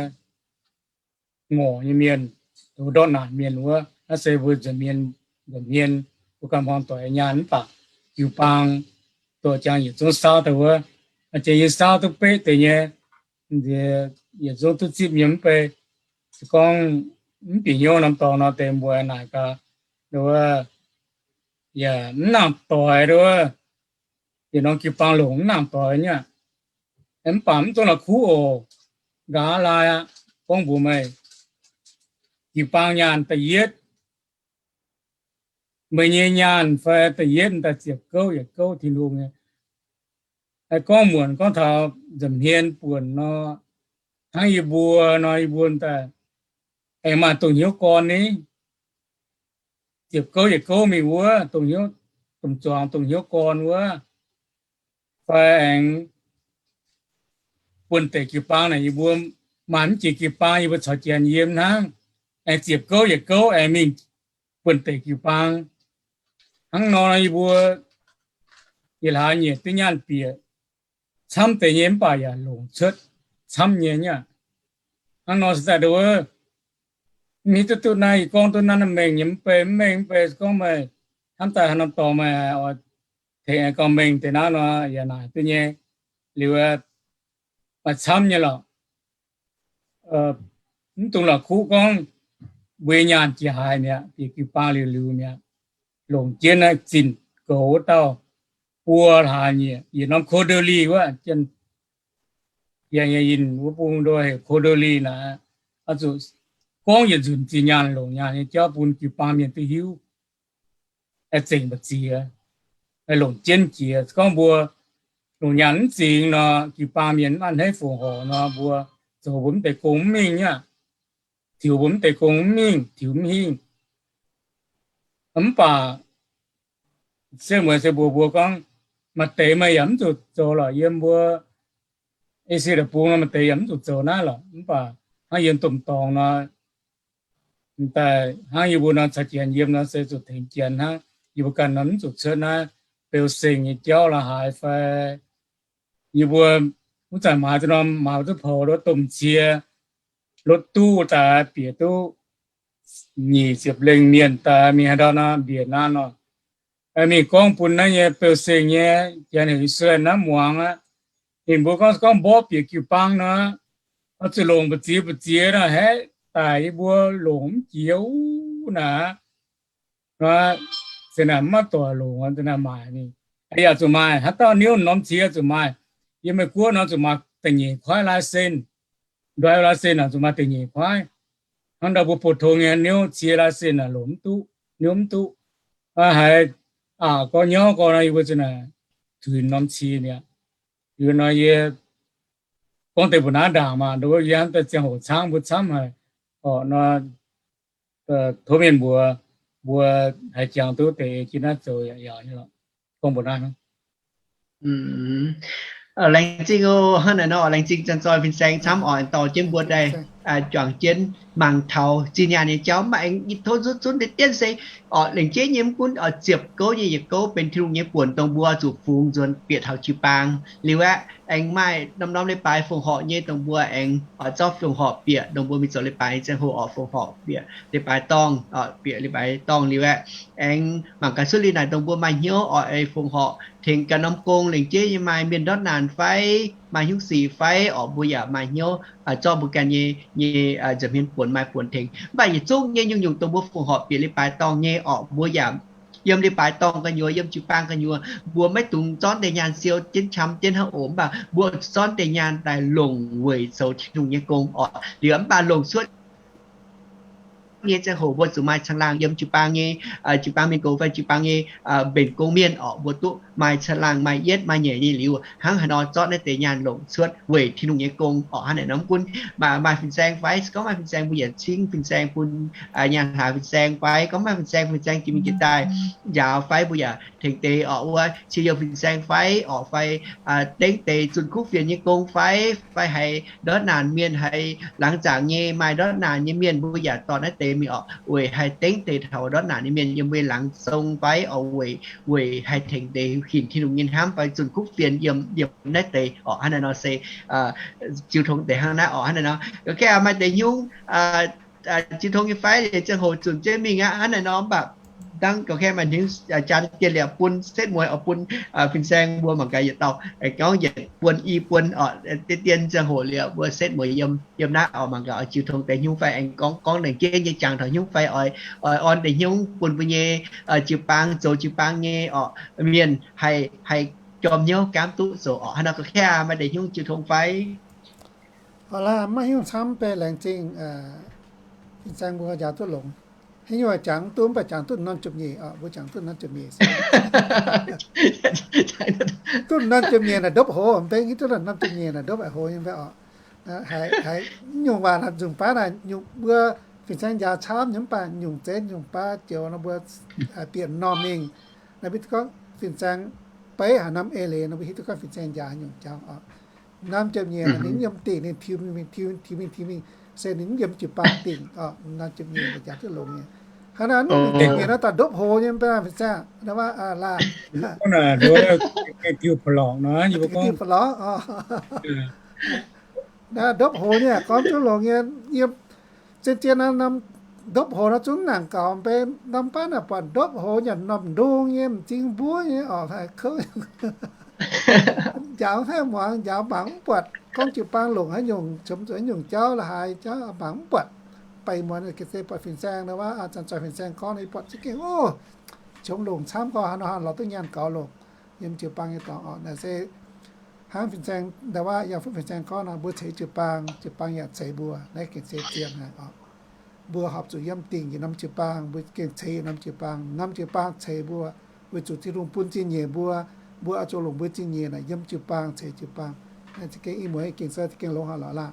ngorc nyei mienh, ndortv naanc mienh wuov, naaiv se mbuo nza'hmien, nza'hmien mbuo ganh hmuangx doic nyaanh mv baac jiu-baang dorh jangx yietc zungv saauv daaih wuov, jiex yie saauv duqv beqv deix nyei, yietc zungv duqv zipv nyei mv bei. Se gorngv mv bieqc hnyouv norm dorngx nor, deix mbuo naaic gaax, wuov, yaac mv nangc doix wuov, yietc norm jiu-baang longc mv nangc doix nyei aqv. Mv baac mv dungx la'kuqv oc. Nqa'haav laai aqv, gorngv mbuox meih, jiu-baang nyaanh da'yietv, meih nyei nyaanh fai da'yietv daaih ziepc gouv yietc gouv Tin-Hungh nyei. Gorngv muonc gorngv taux nza'hmien buonc nor, hnangv yie mbuo nor, yie mbuo daaih aengx maaih dongh hnyouv gorn ni, ziepc gouv yietc gouv mingh wuov, dongh hnyouv, domh zuangx dongh hnyouv gorn wuov, fai aengx buonv-deic jiu-baang naaic yie mbuo maaih mv jiex jiu-baang yie mbuo caux janx yiem hnangv, aengx ziepc gouv yietc gouv aengx mingh buonv-deic jiu-baang. Hnangv nor yie mbuo yietc hlaax nyieqc duqv nyaanh bieqc camv deix nyei mv baac yaac longc cuotv camv nyei nyei aqv. Hnangv nor se daaih nduov, mv hiuv duqv duqv naaiv, yie gorngv duqv naaiv mengh nyei mv bei, mv mengh mv bei, gorngv meih hnamv daaih haaix norm dorngx meih oix tengx gauh mengh deix naaiv nor, yaac naaic duqv nyei. Liuz maaih camv nyei lorqc. Mv dungx la'kuqv gorngv mbuo nyaanh jiex haaix mi'aqv, bieqc jiu-baang liuz-liuz mi'aqv. Longc jienv naaiv zinh goux wuov dauh buo hlaax nyieqc, yietc norm quarterly wuov, yie nyei yinh wuov bung nduov heuc quarterly naaic, oix zuqc gorngv yietc nzunc zinh nyaanh longc nyaanh nyei jauv bun jiu-baang mienh duqv hiuv, zengc mbu'ziex, longc jienv jiex. Gorngv mbuo longc nyaanh mv zingx nor, jiu-baang mienh mv a'hneiv fongc horc nor, mbuo zoux mbuo mv deix gong mv mingh nyei aqv. Tiux mbuo mv deix gong mv mingh, tiux mv hingh. Mv baac se mueiz se mbuox mbuo gorngv, maaih deix meih yaac mv zuqc zoux lorqc. Yiem mbuo E C deic-bung nor maaih deix yaac mv zuqc zoux naaiv lorqc. Mv baac hnangv yiem domh dorngx nor, daaih hnangv yie mbuo nor caux janx yiem nor se zuqc tengx janx hnangv. Yie mbuo ganh nor mv zuqc cuotv naaiv beu-seng nyei jauv la'haaix fai. Yie mbuo wuov zanc maaiz duqv norm, maaiz duqv poux, domh cie, lotv duqv daaih bieqc duqv nyic ziepc lengh mienh daaih mingh haaix ndau nor, mbienc naaiv nor, mingh gorngv bun naaiv nyei beu-seng nyei janx heuc I^saa^laa^en naaiv muangx aqv. Ninh mbuo gorngv, gorngv mborqv bieqc jiu-baang nor, oix zuqc longc mbu'ziex mbu'ziex nor haeqv daic yie mbuo longc mv jiex wuov naaic. Nor, se naaic mv maaih doic longc, se naaic maaic mingh. Yaac zuqc maaih haaix dauh niouv norm cie zuqc maaih. Yiem Meiv Guoqv nor zuqc maaih da'nyeic kuaaiv license, driver license naaic zuqc maaih da'nyeic kuaaiv. Hnangv ndau mbuo bouh tong nyei niouv cie license naaic longc mv duqv, niouv mv duqv. Haiz aqc gorx nyauv gorx nor yie mbuo zuqc naaic tuix norm cie mi'aqv. Yie nor yie gorngv deix mbuo naaiv ndaangc maah, nduov yie hnamv daaih ziangh hoc camv mbuo camv haic. Orqc nor, tov mienh mbuox mbuo haiz jangx duqv deix jiex naaiv zoux yaac yaauc nyei lorqc. Gorngv mbuo naaiv hnangv. Laengz zingh oc. Hnangv naaic nor, laengz zingh Janx-Zoih Fin-Saeng camv oc, dorh jienv mbuo daaih juangc jienv mangc taux zinh nyaanh nyei jauv. Mv baac aengx tov nzunv zunv deix dienv se orqc, lengc jeiv nyei mv gunv oix ziepc gouv nyei yietc gouv benx Tin-Hungh nyei buonc dongh mbuo zuqc fungx nzuonx bieqc taux jiu-baang. Liuz aeqv, aengx maaih norm-norm leiz-baaix fongc horc nyei dongh mbuo aengx oix zorqv fongc horc bieqc, dongh mbuo mingh zoux leiz-baaix nyei ziangh hoc oix fongc horc bieqc leiz-baaix dorngh, bieqc leiz-baaix dorngh liuz aeqv, aengx mangc gaax cuotv liuz naaic dongh mbuo maaih hnyouv oix fongc horc tengx ganh norm gong. Lengc jeiv nyei maaih mienh ndortv naanc fai maaih hnyungc sic fai orqc, mbuo yaac maaih hnyouv zorqv mbuo ganh nyei, nyei nza'hmien buonc maaih buonc tengx. Mv baac yietc zungv nyei nyungc-nyungc dongh mbuo fongc horc bieqc leiz-baaix dorngh nyei orqc, mbuo yaac yiem leiz-baaix dorngh gu'nyuoz, yiem jiu-baang gu'nyuoz, mbuo maiv dungx zorqv deix nyaanh siou jienv qam jienv hnangv oc. Mv baac mbuo zorqv deix nyaanh daaih longc weic zoux Tin-Hungh nyei gong orqc. Liuz mv baac longc cuotv nyei ziangh hoc mbuo zuqc maaih caangh laangh yiem jiu-baang nyei, jiu-baang mienh gox fai jiu-baang nyei mbenc gong mienh orqc, mbuo duqv maaih caangh laangh, maaih yietv maaih nyeic nyei liuz, hnangv haaix nor zorqv naaiv deix nyaanh longc cuotv weic Tin-Hungh nyei gong orqc. Hnangv naaic nor mv gunv maaih fin-saeng fai, se gorngv maaih fin-saeng mbuo yietc cingv fin-saeng bun nyaanh hlaax fin-saeng fai, gorngv maaih fin-saeng, fin-saeng jiex mingh jiex daaih njaaux fai, mbuo yaac tengx deix orqc wuov cie youh fin-saeng fai orqc fai dengv deix zunh kuv fienx nyei gong fai, fai haiz ndortv naanc mienh haiz laangz zaangc nyei maaih ndortv naanc nyei mienh, mbuo yaac dorh naaiv deix mingh orqc, weic haih dengv deix taux ndortv naanc nyei mienh yiem wuov laangz zong fai orqc, weic, weic haih tengx deix hinc Tin-Hungh nyei hnamv fai zunh kuv fienx yiem, yiem naaiv deix orqc. Hnangv naaiv nor se jiu tong deix hnangv naaiv orqc. Hnangv naaiv nor, maaih deix nyungc jiu tong nyei fai, ziangh hoc zunc jienv mingh aqv. Hnangv naaiv nor mv baac dangv gauh kei maaih hnyouv jaa dien liepc bun setv mueiz oix bun fin-saeng mbuo mangc gaax yietc dauh gorngv yietc buonc i buonc orqc, dien dien ziangh hoc liepc mbuo setv mueiz yiem, yiem naaiv orqc, mangc gaax oix jiu tong deix hnyouv fai aengx gorngv, gorngv lengc jeiv nyei jangx taux hnyouv fai oix, oix orn deix hnyouv bun mbuo nyei jiu-baang, zoux jiu-baang nyei orqc, mienh haih, haih jorm hnyouv gaamv duqv zoux orqc. Hnangv naaiv nor gauh kei maaih deix hnyouv jiu tong fai. Orqc, maiv hiuv camv, beiv laengz zingh fin-saeng mbuo njaaux duqv longx. Haaix nyungc jangx duqv, mv baac jangx duqv norm jomc nyeic orqc, mbuo jangx duqv norm jomc nyeic. Duqv norm jomc nyeic naaic ndopv hoz, mv baac hiuv duqv norm jomc nyeic naaic ndopv hoz nyei mv baac orqc. Haiz nyungc waac nzunc baav naaic nyungc mbuo fin-saeng njaaux camv nyei, mv baac nyungc zeiv nyungc baav joux nor mbuo bieqc normh mingh, naaiv mbuo hiuv duqv gorngv fin-saeng beiv haaix norm eix leiz nor mbuo hiuv duqv gorngv fin-saeng njaaux nyungc jauv orqc. Norm jomc nyeic ninh yiem dingc, ninh tiux mingh, tiux, tiux mingh, tiux mingh, se ninh yiem jiu-baang dingc orqc. Norm jomc nyeic njaaux duqv longx nyei. Hnangv naaic, jomc nyeic nor daaih ndopv hoz nyei, mv baac fin-saeng laah, diuh pa'lorngc nor, diuh pa'lorngc orqc. Ndopv hoz nyei, gorngv duqv longx nyei. Yiem zien-zien nor, ndopv hoz nor zungv nangc gaux mv bei, norm baav naaic buatc ndopv hoz nyanc norm ndung nyei, m'zing mbuov nyei orqc, haih kouv. Njaaux haih muangx, njaaux mangc mv buatc. Gorngv jiu-baang longc haaix nyungc, qomx zuqc haaix nyungc jauv, la'haaix jauv mangc mv buatc. Baac ih muonz ga'sie buatc fin-saeng nor wuov, zanc-zoih fin-saeng gorngv nor, ih buatc za'gengh, o, qomx longc camv gorngv haaix nor lorz duqv nyaanh gaux longc yiem jiu-baang nyei dorngx orqc. Naaiv se hnangv fin-saeng, ndau wuov yaac fuqv fin-saeng gorngv nor, mbuo ceix jiu-baang, jiu-baang yaac ceix mbuo. Naaiv gengh se zien haic orqc. Mbuo horpc zuqc yiem dingc yietc norm jiu-baang, mbuo gengh ceix yietc norm jiu-baang, norm jiu-baang ceix mbuo, weic zuqc Tin-Hungh bun zingh nyeic mbuo, mbuo oix zuqc longc mbuo zingh nyeic naaic yiem jiu-baang ceix jiu-baang. Naaiv za'gengh ih muonz Ging-Sou za'gengh longx haic lorqc laah.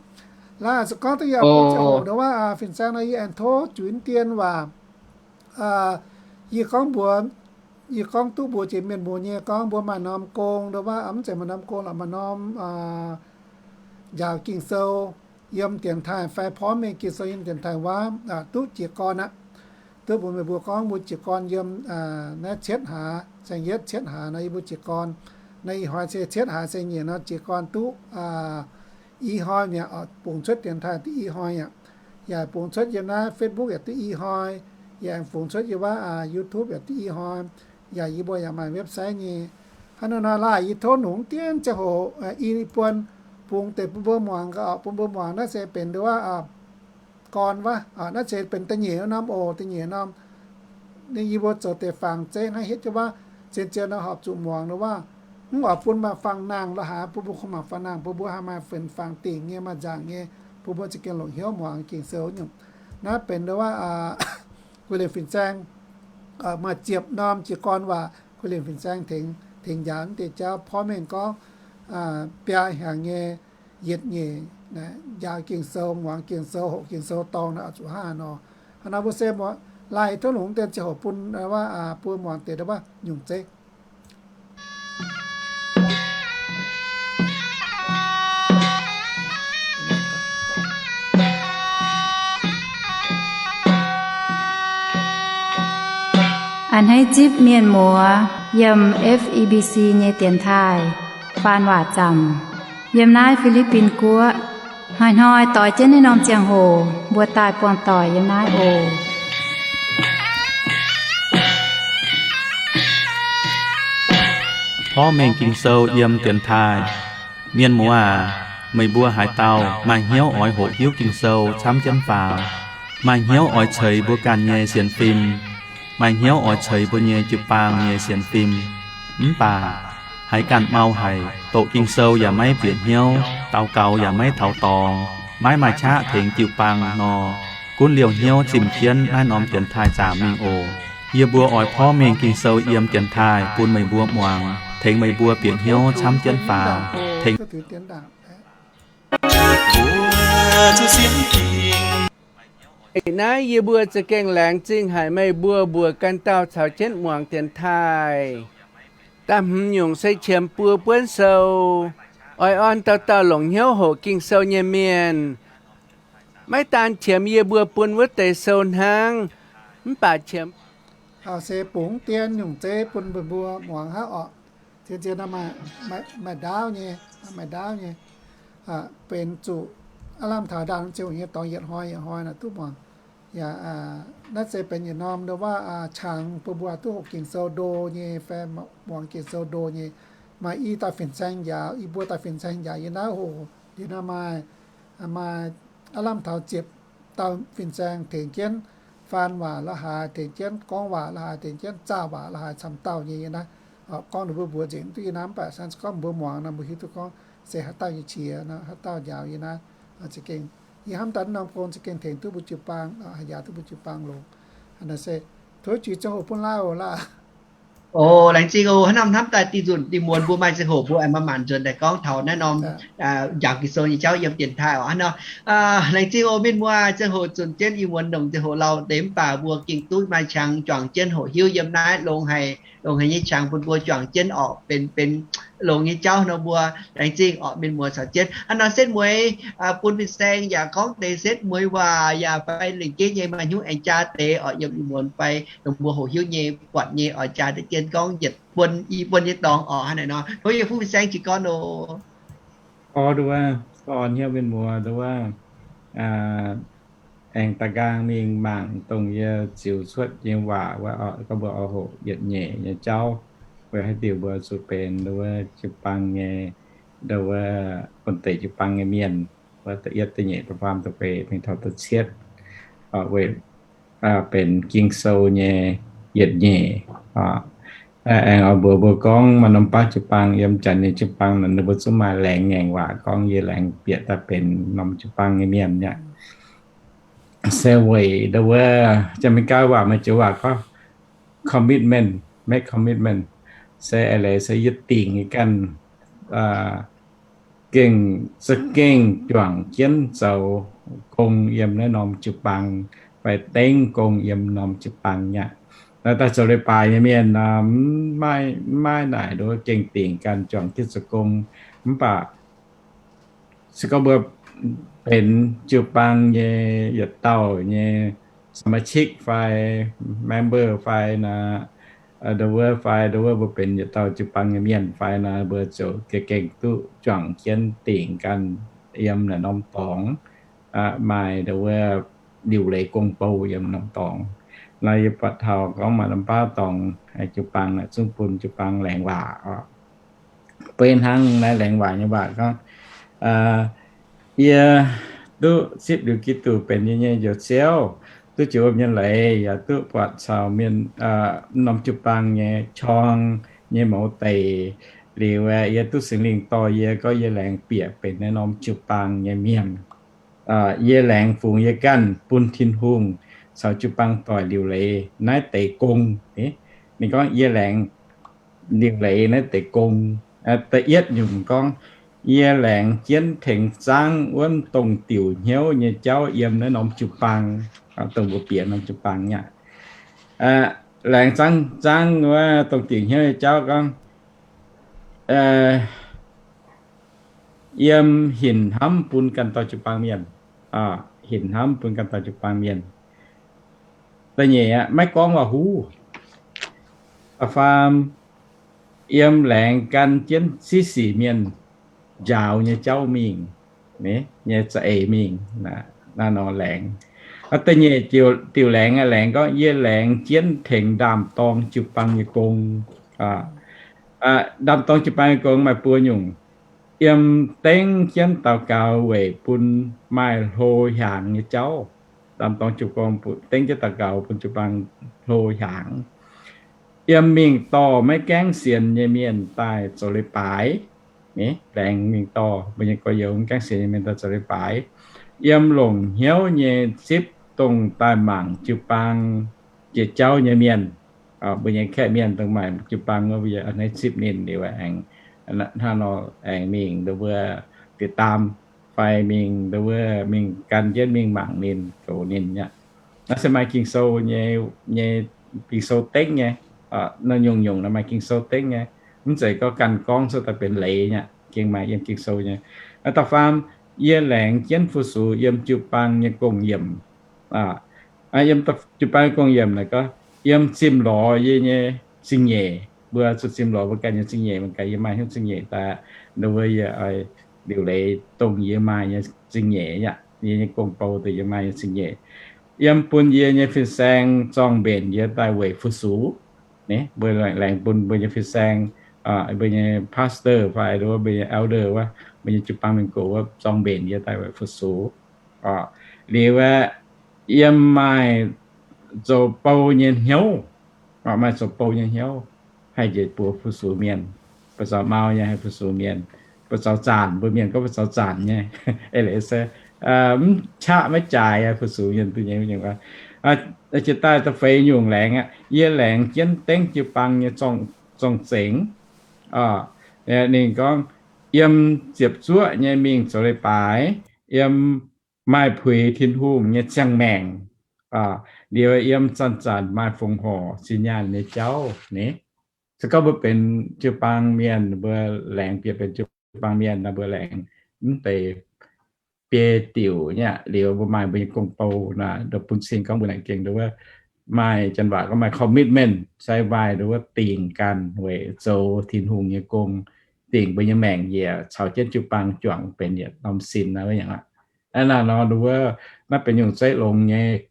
Laah se gorngv duqv yaac bun ziangh hoc ndau wuov fin-saeng nor, yie aengx tov juix dien waac, yie gorngv mbuox, yie gorngv duqv mbuox jiex mienh muoz nyei gorngv mbuo maaih norm gong ndau wuov, mv zeiz maaih norm gong lorqc, maaih norm njaaux Ging-Sou yiem dienx taaih fai porv mengh Ging-Sou yiem dienx taaih wuov, duqv jiez gorn aqv. Duqv mbuox meih mbuo gorngv mbuo jiez gorn yiem naaiv cietv hlaax, saeng-yietv cietv hlaax nor yie mbuo jiez gorn. Naaiv ih hnoi se cietv hlaax saeng-nyeic nor jiez gorn duqv i hnoi mi'aqv, bungx cuotv dienx taaih duqv i hnoi aqv. Yaac bungx cuotv yiem naaiv Facebook yaac duqv i hnoi, yaac bungx cuotv yiem wuov YouTube yaac duqv i hnoi, yaac yie mbuo yaac maaih website nyei. Hnangv naaiv nor laah, yie tov nungx dien ziangh hoc i buon bungx deix bun mbuo muangx, bun mbuo muangx naaiv se benx nduov gorn wuov, naaiv se benx da'nyeic norm oc, da'nyeic norm. Ninh yie mbuo zoux deix fangx zeiv hnangv hietv jienv wuov, zien-zien nor horpc zuqc muangx nor wuov, mv oix bun maaih fangx nangh la'haaix, bun mbuo kungx mangc fangx nangh, bun mbuo haih maaih fangx dingc nyei, maaih nzaangc nyei, bun mbuo za'gengh longc hnyouv muangx Ging-Sou nyungc. Naaiv benx nduov wuov, guei liemh fin-saeng maaih ziepc norm jiez gorn waac, guei liemh fin-saeng tengx, tengx njaaux naaiv deix jauv porv mengh gorngv biaa hnyangx nyei yietc nyeic njaaux Ging-Sou, muangx Ging-Sou, hoqc Ging-Sou dorngx naaiv oix zuqc hnangv haaix nor. Hnangv nor mbuo se laih tov longc deix ziangh hoc bun wuov, bun muangx deix wuov nyungc zeiv. A'hneiv zipv mienh muoz yiem F E B C nyei dienx taaih faan waac zaamc yiem naaiv Fi^li^bin Guoqv. Hnoi-hnoi doix jienv naaiv norm ziangh hoc mbuo daaih buangh doic yiem naaiv oc. Porv mengh Ging-Sou yiem dienx taaih. Mienh muoz aac, meih mbuo haaix dauh maaih hnyouv oix hoqc hiuv Ging-Sou camv jienv faaux, maaih hnyouv oix ceix mbuo ganh nyei sienx fim, maaih hnyouv oix ceix mbuo nyei jiu-baang nyei sienx fim, mv baac haiz ganh mau haic, doqc Ging-Sou yaac maiv bieqc hnyouv, daux gaux yaac maiv taux dorngx, maiv maaih qaqv tengx jiu-baang nor, gunv liouh hnyouv zimh jienv naaiv norm dienx taaih zaamc mingh oc. Yie mbuo oix porv mengh Ging-Sou yiem dienx taaih bun meih mbuo muangx, tengx meih mbuo bieqc hnyouv camv jienv faaux, tengx Naaiv yie mbuo za'gengh laengz zingh haic meih mbuo mbuoqc ganh dauh caux jienv muangx dienx taaih. Da'hmz nyungc se qiemx buo buonv sou, oix orn dauh dauh longc hnyouv hoqc Ging-Sou nyei mienh. Maiv daan qiemx yie mbuo bun wuov deix sou hnangv, mv baac qiemx se bungx dien nyungc zeiv bun mbuo muangx hnangv orqc. Zien-zien maaih ndaauv nyei, maaih ndaauv nyei, benx zuqc aav lamh taux ndaangc ziouc nyei dorngx yietc hnoi yietc hnoi naaic duqv muangx. Yaac naaiv se benx yietc norm ndo wuov qangx bun mbuo duqv hoqc Ging-Sou ndo nyei fai muangx Ging-Sou ndo nyei. Maaih i dauh fin-saeng njaaux, i mbuo dauh fin-saeng njaaux yie naaiv hoc, yie naaiv maaih, maaih aav lamh taux ziepc dauh fin-saeng tengx jienv faan waac la'haaix, tengx jienv gorngv waac la'haaix, tengx jienv zaah waac la'haaix camv dauh nyei yie naaiv. Gorngv ninh mbuo mbuox nzengc duqv yie naaiv, mv baac se gorngv mbuo muangx nor mbuo hiuv duqv gorngv se haaix dauh nyei qiex, haaix dauh njaaux yie naaiv. Za'gengh yie hnamv daaih norm gong za'gengh tengx duqv mbuo jiu-baang, njaaux duqv mbuo jiu-baang longx. Naaiv se tov jiex ziangh hoc bun lauh laah. O, laengz zingh oc. Hnamv hnamv daaih dih nzunc dih muonz mbuo maaih ziangh hoc mbuo aengx maaih maanc nzuonx daaih gorngv taux naaiv norm njaaux Ging-Sou nyei jauv yiem dienx taaih oc. Hnangv nor, laengz zingh oc mienh muoz, ziangh hoc zunc jienv ih muonz longc ziangh hoc lauh deix mv baac mbuo gengh duqv maaih qangx juangc jienv hoqc hiuv yiem naaiv longx haic, longx haic nyei qangx bun mbuo juangc jienv orqc benx, benx longx nyei jauv nor mbuo laengz zingh orqc mienh muoz caux jienv. Hnangv nor setv mueiz bun fin-saeng yaac gorngv deix setv mueiz waac yaac fai lengc jeiv nyei maaih hnyouv aengx jaa deix orqc yiem ih muonz fai dongh mbuo hoqc hiuv nyei buatc nyei oix jaa deix jienv gorngv yietc buonc i buonc nyei dorngx orqc. Hnangv naaic nor tov yie fuqv fin-saeng jiez gorn oc. Orv nduov, gorngv hnyouv mienh muoz nduov, aengx da'nqaang mingh mangc dongh yie ziux cuotv nyei waac wuov, gorngv mbuo oix hoqc yietc nyeic nyei jauv, weic haaix diuc mbuo zuqc benx nduov jiu-baang nyei, nduov bun deix jiu-baang nyei mienh, wuov da'yietv, da'nyeic, da'faam, da'feix mingh taux da'cietv, weic benx Ging-Sou nyei yietc nyeic. Aengx oix mbuox mbuo gorngv maaih norm baav jiu-baang yiem janx nyei jiu-baang naaic ninh mbuo zungv maaih laengz ngaengc waac gorngv yie laengz bieqc daaih benx norm jiu-baang nyei mienh aqv. Se weic nduov, Janx-Meigaa waac maaih joux waac gorngv commitment, make commitment. Se eix leiz se yie dingc yie ganh gengh za'gengh juangc jienv zoux gong yiem naaiv norm jiu-baang fai dengv gong yiem norm jiu-baang nyei aqv. Naaiv daaih zoux leiz-baaix nyei mienh mv maaih, mv maaih naaic nduov gengh dingc ganh juangc jienv zoux gong. Mv baac se gorngv mbuo benx jiu-baang nyei yietc dauh nyei สมาชิก fai member fai naaic, nduov fai nduov mbuo benx yietc dauh jiu-baang nyei mienh fai naaic, mbuo ziouc gengh duqv juangc jienv dingc ganh yiem naaic norm dorngx, maaih nduov liuc leiz gong bou yiem norm dorngx. Naaiv yie buatc taux gorngv maaih norm baav dorngx jiu-baang naaic zungv bun jiu-baang laengz waac oc. Beiv hnangv naaiv laengz waac nyei waac gorngv, yie duqv zipv liuz Giduc benx yie nyei Njoux Ziouv, duqv jiex wuom nyei leiz, yaac duqv buatc caux mienh norm jiu-baang nyei qorng nyei mouz deic liuz, yie duqv Singx Lingh dorh yie, gorngv yie laengz bieqc benx naaiv norm jiu-baang nyei mienh. Yie laengz fungx yie ganh bun Tin-Hungh caux jiu-baang doic liuc leiz naaiv deix gong. Ninh gorngv yie laengz liuc leiz naaiv deix gong. Da'yietv nyungc gorngv, yie laengz jienv tengx zaangv wuonv dongh diuc hnyouv nyei jauv yiem naaiv norm jiu-baang, dongh mbuo bieqc norm jiu-baang nyei aqv. Laengz zaangv, zaangv wuov dongh diuc hnyouv nyei jauv gorngv, yiem hinc hnamv bun ganh dauh jiu-baang mienh, hinc hnamv bun ganh dauh jiu-baang mienh. Da'nyeic aqv, maiv gorngv waac-huv. Da'faam, yiem laengz gan jienv sieqv sic mienh njaaux nyei jauv mingh, nyei za'eix mingh, naaiv nor laengz. Da'nyeic diuc laengz aqv, laengz gorngv yie laengz jienv tengx ndaam-dorng jiu-baang nyei gong. Ndaam-dorng jiu-baang nyei gong maaih buo nyungc. Yiem dengv jienv daux gaux weic bun maaih hlo hiaangx nyei jauv. Ndaam-dorng jiu-baang dengv jienv daux gaux bun jiu-baang hlo hiaangx. Yiem mingh dorh maiv gaengh sienx nyei mienh daaih zoux leiz-baaix. Laengz mingh dorh mbuo nyei gorx-youz maiv gaengh sienx nyei mienh daaih zoux leiz-baaix. Yiem longc hnyouv nyei zipv dongh daaih mangc jiu-baang jiex jauv nyei mienh. Mbuo nyei kaeqv mienh dongh maaih jiu-baang wuov, mbuo yaac a'hneiv zipv ninh liuz aengx hnangv nor aengx mingh nduov mbuo deix daam fai mingh nduov mbuo mingh gan jienv mingh mangc ninh, goux ninh aqv. Naaiv se maaih Ging-Sou nyei, nyei Ging-Sou dengv nyei. Naaiv nyungc-nyungc naaiv maaih Ging-Sou dengv nyei. Mv zeiz gorngv ganh gorngv cuotv daaih benx leiz aqv. Gengh maaih yiem Ging-Sou nyei. Da'faam, Yie laengz jienv fu-sux yiem jiu-baang nyei gong-yiemc. Yiem jiu-baang nyei gong-yiemc naaic gorngv yiem zimh lorz yie nyei zingh nyeic. Mbuo zuqc zimh lorz mbuo ganh nyei zingh nyeic, mangc gaax yie maaih hnyouv zingh nyeic daaih, nduov yie liuc leiz dongh yie maaih nyei zingh nyeic aqv. Yie nyei gong-bou dongh yie maaih nyei zingh nyeic. Yiem bun yie nyei fin-saeng zorng-mbenc yie daaih weic fu-sux. Mbuo laengz bun mbuo nyei fin-saeng, mbuo nyei pastor fai mbuo nyei elder wuov, mbuo nyei jiu-baang mienh gox wuov, zorng-mbenc yie daaih weic fu-sux. Liuz aeqv, yiem maaih zoux bou nyei hnyouv, maaih zoux bou nyei hnyouv, haih njiec buoz fu-sux mienh. Buoz zaux mau nyei haih fu-sux mienh. Buoz zaux zaanc, mbuo mienh gorngv buoz zaux zaanc nyei. Eix leiz se mv qaqv maiv jaaix, fu-sux mienh duqv nyei. Jiex daaih da'feix nyungc laengz aqv, yie laengz jienv dengv jiu-baang nyei zorng-zengx. Ninh gorngv, yiem ziepc zuoqv nyei mingh zoux leiz-baaix, yiem maaih puix Tin-Hungh nyei ziangh maengc, liuz yiem zanc-zanc maaih fongc horc zinh nyaanh nyei jauv ni. Se gorngv mbuo benx jiu-baang mienh, mbuo laengz bieqc benx jiu-baang mienh nor, mbuo laengz mv deix biei diuc nyei aqv. Liuz mbuo maaih mbuo nyei gong-bou naaic, bun cing gorngv mbuo naaic gengh nduov maaih, janx waac gorngv maaih commitment, se maaih nduov dingc ganh weic zoux Tin-Hungh nyei gong, dingc mbuo nyei maengc yaac caux jienv jiu-baang juangc benx yietc norm sin aqv. Hnangv naaic nor nduov, naaiv benx nyungc zeiv longx nyei.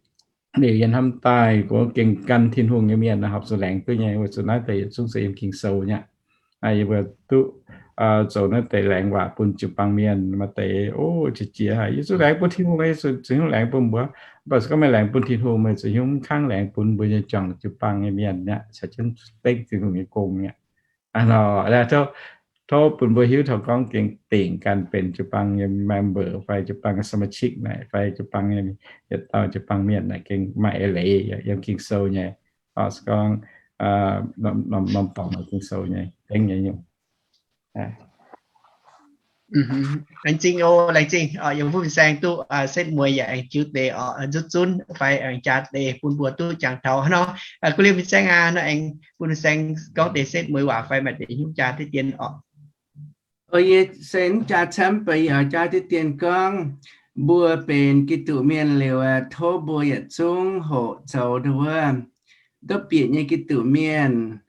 Liuz yie hnamv daaih gorngv gengh gan Tin-Hungh nyei mienh horpc zuqc laengz duqv nyei, weic zuqc naaiv deix yietc zungv se yiem Ging-Sou nyei aqv. Yie mbuo duqv zoux naaiv deix laengz waac bun jiu-baang mienh maaih deix, o, qiex jiez haic, yie zuqc laengz bun Tin-Hungh, yie zuqc hnyouv laengz bun mbuo. Mv baac se gorngv meih laengz bun Tin-Hungh, meih zuqc hnyouv mv kangv laengz bun mbuo nyei juangc jiu-baang nyei mienh nyei aqv, caux jienv dengv Tin-Hungh nyei gong nyei aqv. Tov bun mbuo hiuv taux gorngv gengh dingc ganh benx jiu-baang nyei member fai jiu-baang nyei สมาชิก naaic fai jiu-baang nyei yietc dauh jiu-baang mienh naaic gengh maaih eix leiz yiem Ging-Sou nyei. Se gorngv norm dorngx naaic Ging-Sou nyei dengv nyei nyungc. Laengz zingh oc, laengz zingh. Yiem mbuo fin-saeng duqv setv mueiz yaac aengx jiu deix nzutv zunv fai aengx jaa deix bun mbuo duqv jangx taux hnangv nor. Guv liemh fin-saeng aac, nor aengx bun fin-saeng gorngv deix setv mueiz waac fai maaih deix hnyouv jaa diqv dien oc. Yie se mv jaa camv, mv baac yie oix jaa diqv dien gorngv, mbuo benx Giduc mienh liuz, tov mbuo yietc zungv hoqc zoux nduov, ndopv bieqc nyei Giduc mienh,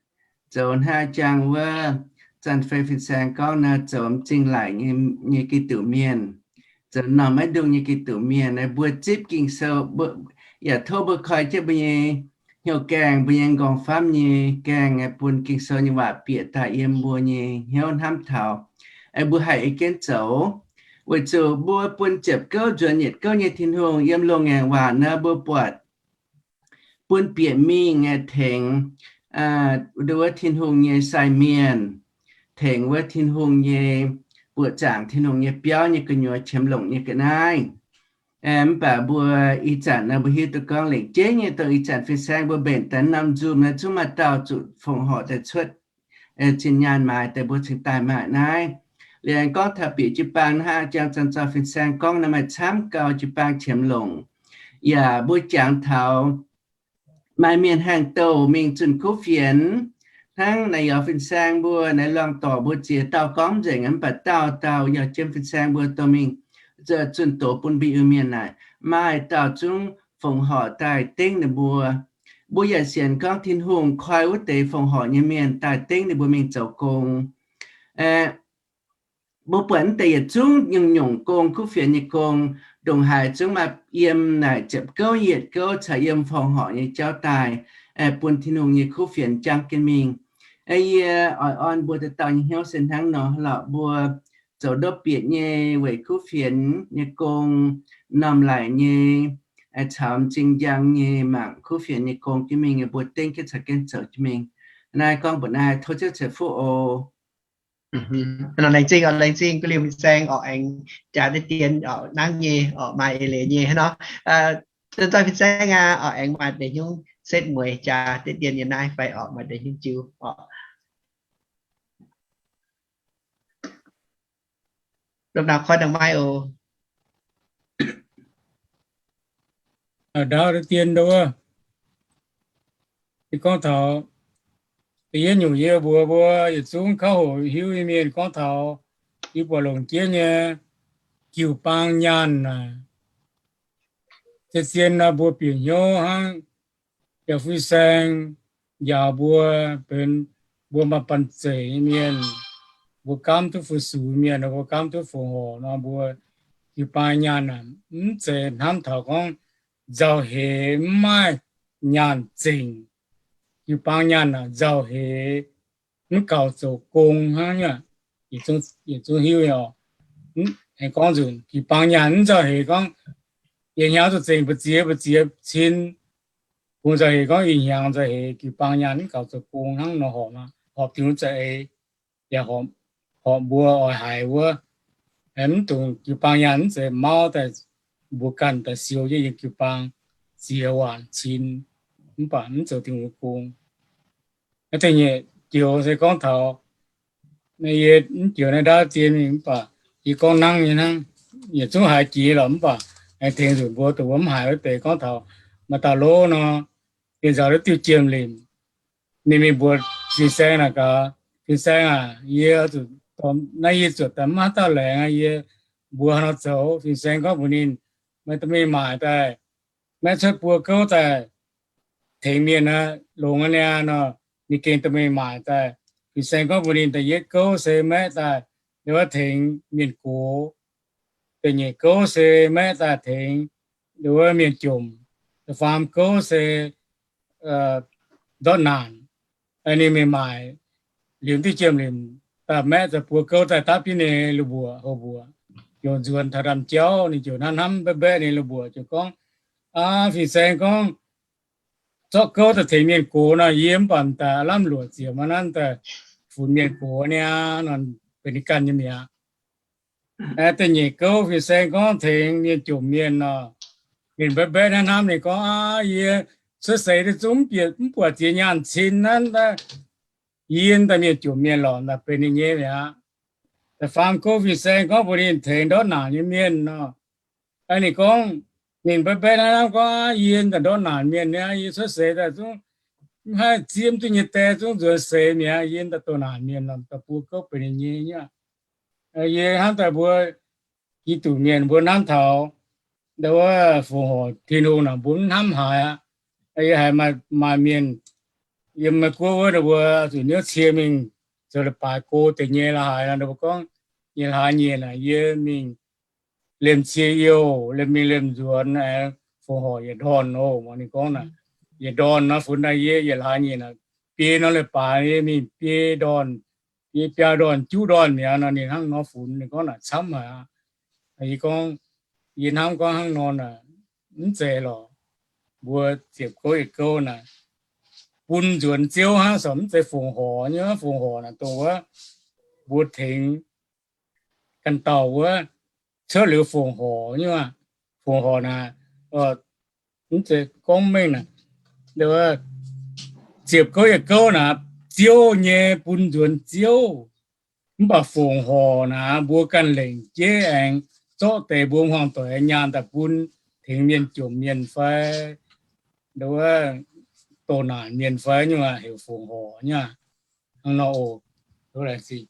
zoux hnangv jangx wuov zanc fei fin-saeng gorngv nor, zoux m'zing laic nyei Giduc mienh, zoux m'normh maiv ndongh nyei Giduc mienh. Mbuo zipv Ging-Sou, yaac tov mbuo koi jienv mbuo nyei hnyouv gaengh, mbuo nyei m'nqorngv famv nyei gaengh, bun Ging-Sou nyei waac bieqc daaih yiem mbuo nyei hnyouv hnamv taux, mbuo haih ei jienv zoux. Weic zuqc mbuo bun ziepc gouv nzuonx yietc gouv nyei Tin-Hungh. Yiem loz-ngaengc waac naaiv mbuo buatc bun bieqc mingh tengx nduov Tin-Hungh nyei sai mienh, tengx wuov Tin-Hungh nyei buoqc zaangc, Tin-Hungh nyei biauv nyei gu'nyuoz qiemx longc nyei ga'naaiv. Mv baac mbuo ih zanc naaiv mbuo hiuv duqv gorngv lengc jeiv nyei dongh ih zanc fin-saeng mbuo mbenc daaih norm Zoom naaiv zungv maaih dauh zuqc fongc horc daaih cuotv zinh nyaanh maaiz daaih mbuo cingx daaih maaic naaiv. Liuz aengx gorngv taux bieqc jiu-baang hnangv jangx zanc zaux fin-saeng gorngv naaiv maaih camv gau jiu-baang qiemx longc. Yaac mbuo jangx taux maaih mienh haengh douh mingh zunh kuv fienx, hnangv naaiv yaac fin-saeng mbuo naaiv luangh dorc mbuo ziex dauh gorngv nzengc, mv baac dauh dauh yaac jiem fin-saeng mbuo dorh mingh zunh doz bun mbuo Iu-Mienh naaic, maaih dauh zungv fongc horc daaih dengv ninh mbuo. Mbuo yaac sienx gorngv Tin-Hungh koi wuov deix fongc horc nyei mienh daaih dengv ninh mbuo mingh zoux gong. Mbuo buatc mv deix yietc zungc nyungc-nyungc gong, kuv fienx nyei gong, ndongc haaix zungv maaih yiem naaic ziepc gouv yietc gouv caux yiem fongc horc nyei jauv daaih bun Tin-Hungh nyei kuv fienx jangv jienv mingh. Yie oix orn mbuo dauh dauh nyei hnyouv se hnangv nor lorqc. Mbuo zoux ndopv bieqc nyei weic kuv fienx nyei gong, m'normh laic nyei, caux m'zing njang nyei mangc kuv fienx nyei gong jienv mingh, mbuo dengv jienv caux jienv zoux jienv mingh. Naaiv gorngv mbuox naaiv, tov Ziouv ceix fuqv oc. Laengz zingh oc, laengz zingh guv liemh fin-saeng oc, aengx jaa diqv dien oc, nangv nyei oc, maaih eix leiz nyei hnangv nor. Zanc zaux fin-saeng aac, oc, aengx maaih deix hnyouv setv mueiz jaa diqv dien yiem naaiv fai oc, maaih deix hnyouv jiu oc. Lomh nauz koi dangh maaih oc. Ndau deix dien nduov, yie gorngv taux da'yietv nyungc, yie mbuox mbuo yietc zungv kauv hoqc hiuv nyei mienh gorngv taux yie buatc longc jienv nyei jiu-baang nyaanh naaic, zien-zien nor mbuo bieqc hnyouv hnangv, yaac fin-saeng njaaux mbuo, benx mbuo maaih banh zeic nyei mienh, mbuo gaamv duqv fu-sux mienh, mbuo gaamv duqv fongc horc nor, mbuo jiu-baang nyaanh naaic mv zeiz hnamv taux gorngv nzauh heix mv maaih nyaanh zengc. Jiu-baang nyaanh naaic nzauh heix, mv gaux zoux gong hnangv nyei. Yietc zungv hiuv nyei oc. Aengx gorngv nzunc jiu-baang nyaanh mv nzauh heix gorngv yietc hnyangx zuqc zengc mbu'ziex mbu'ziex cin. Kungx nzauh heix gorngv ih hnyangx nzauh heix jiu-baang nyaanh mv gaux zoux gong hnangv nor horpc, horpc Tin-Hungh za'eix, yaac horpc mbuo oix haiz wuov. Mv dungx jiu-baang nyaanh mv zeiz mauv daaih mbuo ganh daaih siou jienv yiem jiu-baang ziex waanc cin, mv baac mv zoux Tin-Hungh gong. Naaiv da'nyeic joux se gorngv taux, yie mv joux naaiv ndaauv zien mingh mv baac yie gorngv nangv nyei hnangv. Yietc zungv haiz jiex lorqc mv baac aengx tengx nzunc mbuo dongh wuov mv haiz wuov deix gorngv taux maaih dauh lov nor, yie nzauh duqv diuh jiem-limc. Ninh mingh mbuox fin-saeng naaic gaax, Fin-saeng aac, yie zuqc, naaiv yie zuotc daaih mv maaih haaix dauh laengz aqv, yie mbuox haaix nor zoux? Fin-saeng gorngv mbuox ninh, meih dorh mingh maaic daaih, maeqv cuotv buo gouv daaih tengx mienh aqv, longx aqv niaa nor, ninh gengh dorh mingh maaic daaih. Fin-saeng gorngv mbuox ninh, da'yietv gouv se maeqv daaih, nduov, tengx mienh gox. Da'nyeic gouv se maeqv daaih tengx, nduov, mienh jomc. Da'faam gouv se ndortv naanc. Ninh mingh maaic liuz diuh jiem-limc daaih, maeqv daaih buo gouv daaih dapv jienv ninh nyei la'mbuoqc, houc mbuoqc, ziouc nzuonx taux ndaamv-jauv. Ninh ziouc hnamv hnamv mbaeqv mbaeqv ninh la'mbuoqc, ziouc gorngv, Aa, fin-saeng gorngv zorqv gouv daaih tengx mienh gox nor, yie mv baac m'daaih lamh luoqc ziec maiv nanv daaih funx mienh gox niaa nor, benx ninh ganh nyei mi'aqv. Da'nyeic gouv fin-saeng gorngv tengx mienh jomc mienh nor, ninh mbaeqv mbaeqv hnamv hnamv, ninh gorngv, Aa, yie cuotv seix duqv zungv mv buatc ziex nyaanh cin nanv, yie daaih mienh jomc mienh lorqc, daaih benx ninh nyei mi'aqv. Da'faam gouv fin-saeng gorngv mbuox ninh tengx ndortv naanc nyei mienh nor, ninh gorngv, ninh mbaeqv mbaeqv hnamv hnamv gorngv, Aa, yie daaih ndortv naanc mienh niaa, yie cuotv seix daaih zungv mv haih zieqv duqv nyei die zungv nzuonx seix mi'aqv, yie daaih doh naanc mienh lorqc, daaih buo gouv benx ninh nyei nyei. Yie hnamv daaih mbuo Giduc mienh mbuo hnamv taux wuov fongc horc Tin-Hungh naaic mbuo mv hnamv haaix aqv. Yie haiz maaih mienh yiem Meiv Guoqv wuov, ninh mbuo zuqc hnyouv cie mingh zoux leiz-baaix go deix nyei la'haaix nor, ninh mbuo gorngv, Nyeic hlaax nyeic naaic yie mingh liemh cie youh, liemh mingh liemh nzuonx, fongc horc yietc ndorn oc. Ninh gorngv naaic, yietc ndorn nor funx daaih yie yietc hlaax nyeic naaic biei norm leiz-baaix yie mingh biei ndorn, biei biaa ndorn, juqv ndorn mi'aqv nor, ninh hnangv nor funx. Ninh gorngv naaic camv haic aqv. Yie gorngv, yie hnamv gorngv hnangv nor naaic mv zeiz lorqc. Mbuo ziepc gouv yietc gouv naaic bun nzuonx Ziouv hnangv, corc mv zeiz fongc horc nyei. Fongc horc naaic dongh wuov mbuo tengx ganh dauh wuov cuotv liuz fongc horc nyei. Fongc horc naaic mv zeiz gorngv mengh naaic, ziepc gouv yietc gouv naaic Ziouv nyei, bun nzuonx Ziouv. Mv baac fongc horc naaic mbuo ganh lengc jeiv aengx zorqv deix mbuo hmuangx doic nyaanh daaih bun tengx mienh jomc mienh fai nduov doh naanc mienh fai nyungc heuc fongc horc nyei. Hnangv nor oc. Laengz zingh.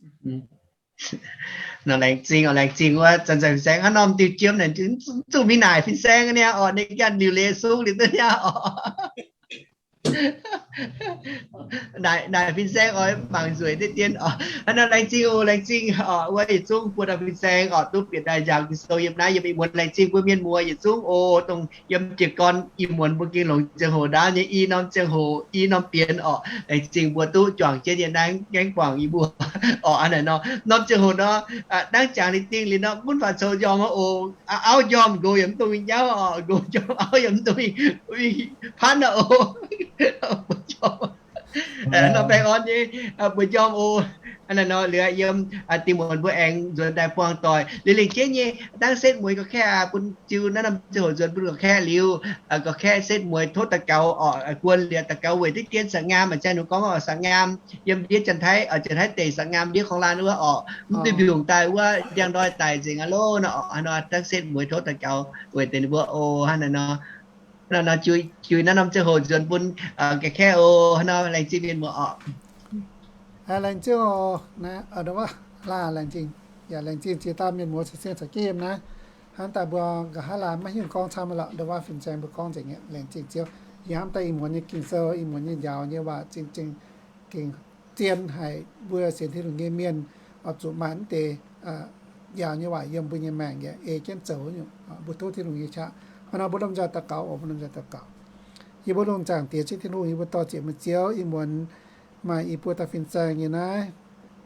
Nor laengz zingh oc, laengz zingh wuov zanc-zanc fin-saeng hnangv norm diuh jiem naaic, zuqc mingh naaic fin-saeng niaa oc, ninh ganh liuc leiz sung liuz duqv niaa oc. Naaic fin-saeng oix mangc nzueic deix dien oc. Hnangv nor laengz zingh oc, laengz zingh oc, wuov yietc zungv buo dauh fin-saeng oc, duqv bieqc daaih njaaux Ging-Sou yiem naaiv yiem ih muonz. Laengz zingh mbuo mienh muoz yietc zungv oc, dongh yiem jiez gorn ih muonz mbuo gengh longc ziangh hoc ndaauv nyei i norm ziangh hoc, i norm bienx oc. Laengz zingh mbuo duqv juangc jienv yie naaiv ngaengv guangc yie mbuo oc. Aa, naaic nor, norm ziangh hoc nor, dangv jangx ninh dingh liuz nor, mv baac coux njormh oc, auv njormh nqox yaac mv dungx nyauv oc, nqox njormh auv yaac mv dungx patv oc. Nor baengh orn nyei, mbuo njormh oc. Naaiv nor liuz yiem dingh muonz mbuo aengx nzuonx daaih buangh doic. Liuz lengc jeiv nyei, dangv setv mueiz ga'kaeqv bun jiu naaiv norm ziangh hoc nzuonx bun ga'kaeqv liuz, ga'kaeqv setv mueiz tov daux gaux oc, guon liuz daux gaux weic diqv dien sa'ngaam, maaih ziangh ninh gorngv oc, sa'ngaam yiem ndiev Janx-Taiv, Janx-Taiv deic sa'ngaam ndiev korng-lan wuov oc, mv duih mbiungc daaih wuov ndiangx-ndoih daic nzengc aqv loh nor oc. Hnangv nor dangv setv mueiz tov daux gaux weic deix ninh mbuo oc. Hnangv naaiv nor, hnangv nor jiu naaiv norm ziangh hoc nzuonx bun ga'kaeqv oc. Hnangv nor laengz zingh mienh muoz oc. Laengz zingh oc. Laengz zingh. Yaac laengz zingh ziex dauh mienh muoz cien-ceqv caux jienv yiem naaiv. Hnamv daaih mbuo nqa'haav laanh maiv hiuv gorngv camv lorqc, ndongc wuov fin-saeng mbuo gorngv nzengc nyei. Laengz zingh Ziouv. Yie hnamv daaih ih muonz nyei Ging-Sou, ih muonz nyei njaaux nyei waac zingh zingh gengh zien haic. Mbuo sienx Tin-Hungh nyei mienh oix zuqc maaih naaiv deix njaaux nyei waac yiem mbuo nyei maengc yaac ei jienv zoux nyungc. Mbuo tov Tin-Hungh nyei qaqv. Hnangv nor mbuo lomh nzoih daux gaux oc. Mbuo lomh nzoih daux gaux. Yie mbuo lungh zaangc Diex, Ziouv Tin-Hungh, yie mbuo dor-ziec meih Ziouv ih muonz maaih i buo dauh fin-saeng nyei naaiv,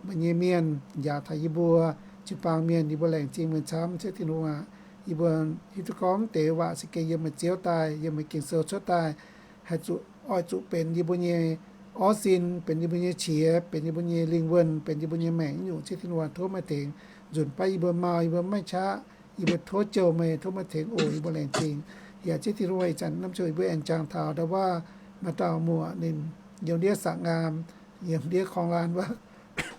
meih nyei mienh njaaux taux yie mbuo jiu-baang mienh. Yie mbuo laengz zingh meih camv, Ziouv Tin-Hungh aac. Yie mbuo hiuv duqv gorngv deix waac se gengh yiem meih Ziouv daaih, yiem meih Ging-Sou cuotv daaih, haih zuqc, oix zuqc benx yie mbuo nyei orv sin, benx yie mbuo nyei qiex, benx yie mbuo nyei lingh wuonh, benx yie mbuo nyei maengc nyungc. Ziouv Tin-Hungh aac, tov meih tengx nzunc baav yie mbuo mau, yie mbuo maiv qaqv. Yie mbuo tov jouh meih, tov meih tengx oc. Yie mbuo laengz zingh. Yaac Ziouv Tin-Hungh, ih zanc norm ziouc yie mbuo aengx jangx taux ndau wuov maaih dauh muoc ninh yiem ndiev sa'ngaam, yiem ndiev korng-laan wuov,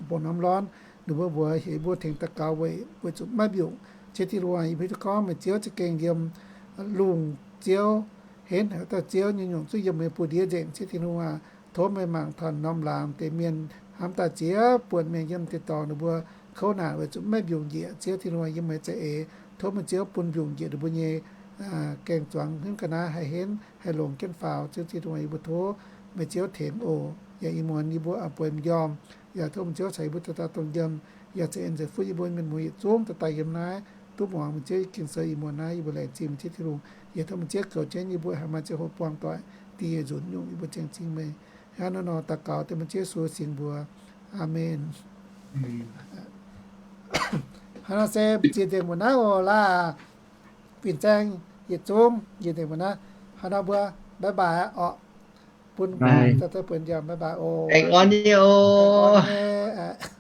bungx norm lornv, ninh mbuo mbuox heuc yie mbuo tengx daux gaux weic, weic zuqc maiv mbiungc. Ziouv Tin-Hungh aac, yie mbuo hiuv duqv gorngv meih Ziouv za'gengh yiem lungh Ziouv, henv haaix dauh Ziouv nyei nyungc zungv yiem meih nyei buoz-ndiev nzengc. Ziouv Tin-Hungh aac, tov meih mangc taux norm laangz deix mienh hnamv daaih ziex buonc mienh yiem deix dorngx ninh mbuo kouv naanc weic zuqc maiv mbiungc njiec. Ziouv Tin-Hungh aac, yiem meih za'eix, tov meih Ziouv bun mbiungc njiec ninh mbuo nyei gaeng-zuangx, henv ga'naaiv haih henv haih longx jienv faaux. Ziouv Tin-Hungh aac, yie mbuo tov meih Ziouv tengx oc. Yaac ih muonz yie mbuo bueix m'njormh, yaac tov meih Ziouv caux yie mbuo dauh dauh dongh yiem, yaac za'eix nzengc fuqv yie mbuo mienh muoz yietc zungv daaih daaih yiem naaiv duqv muangx meih Ziouv Ging-Sou ih muonz naaiv. Yie mbuo laengz zingh meih Ziouv Tin-Hungh. Yaac tov meih Ziouv goux jienv yie mbuo haih maaih ziangh hoc buangh doic, dingh yietc nzunc nyungc. Yie mbuo laengz zingh meih. Hnangv naaiv nor daux gaux dengv meih Ziouv Yesu singx mbuox. Aamen. Hnangv nor se ziex nzengc mbuo naaiv oc. Laaix fin-saeng yietc zungv ziex nzengc mbuo naaiv. Hnangv nor mbuo bye bye orqc. Bun mbuo dauh dauh buonc njang bye bye oc. Aengx orn nyei oc.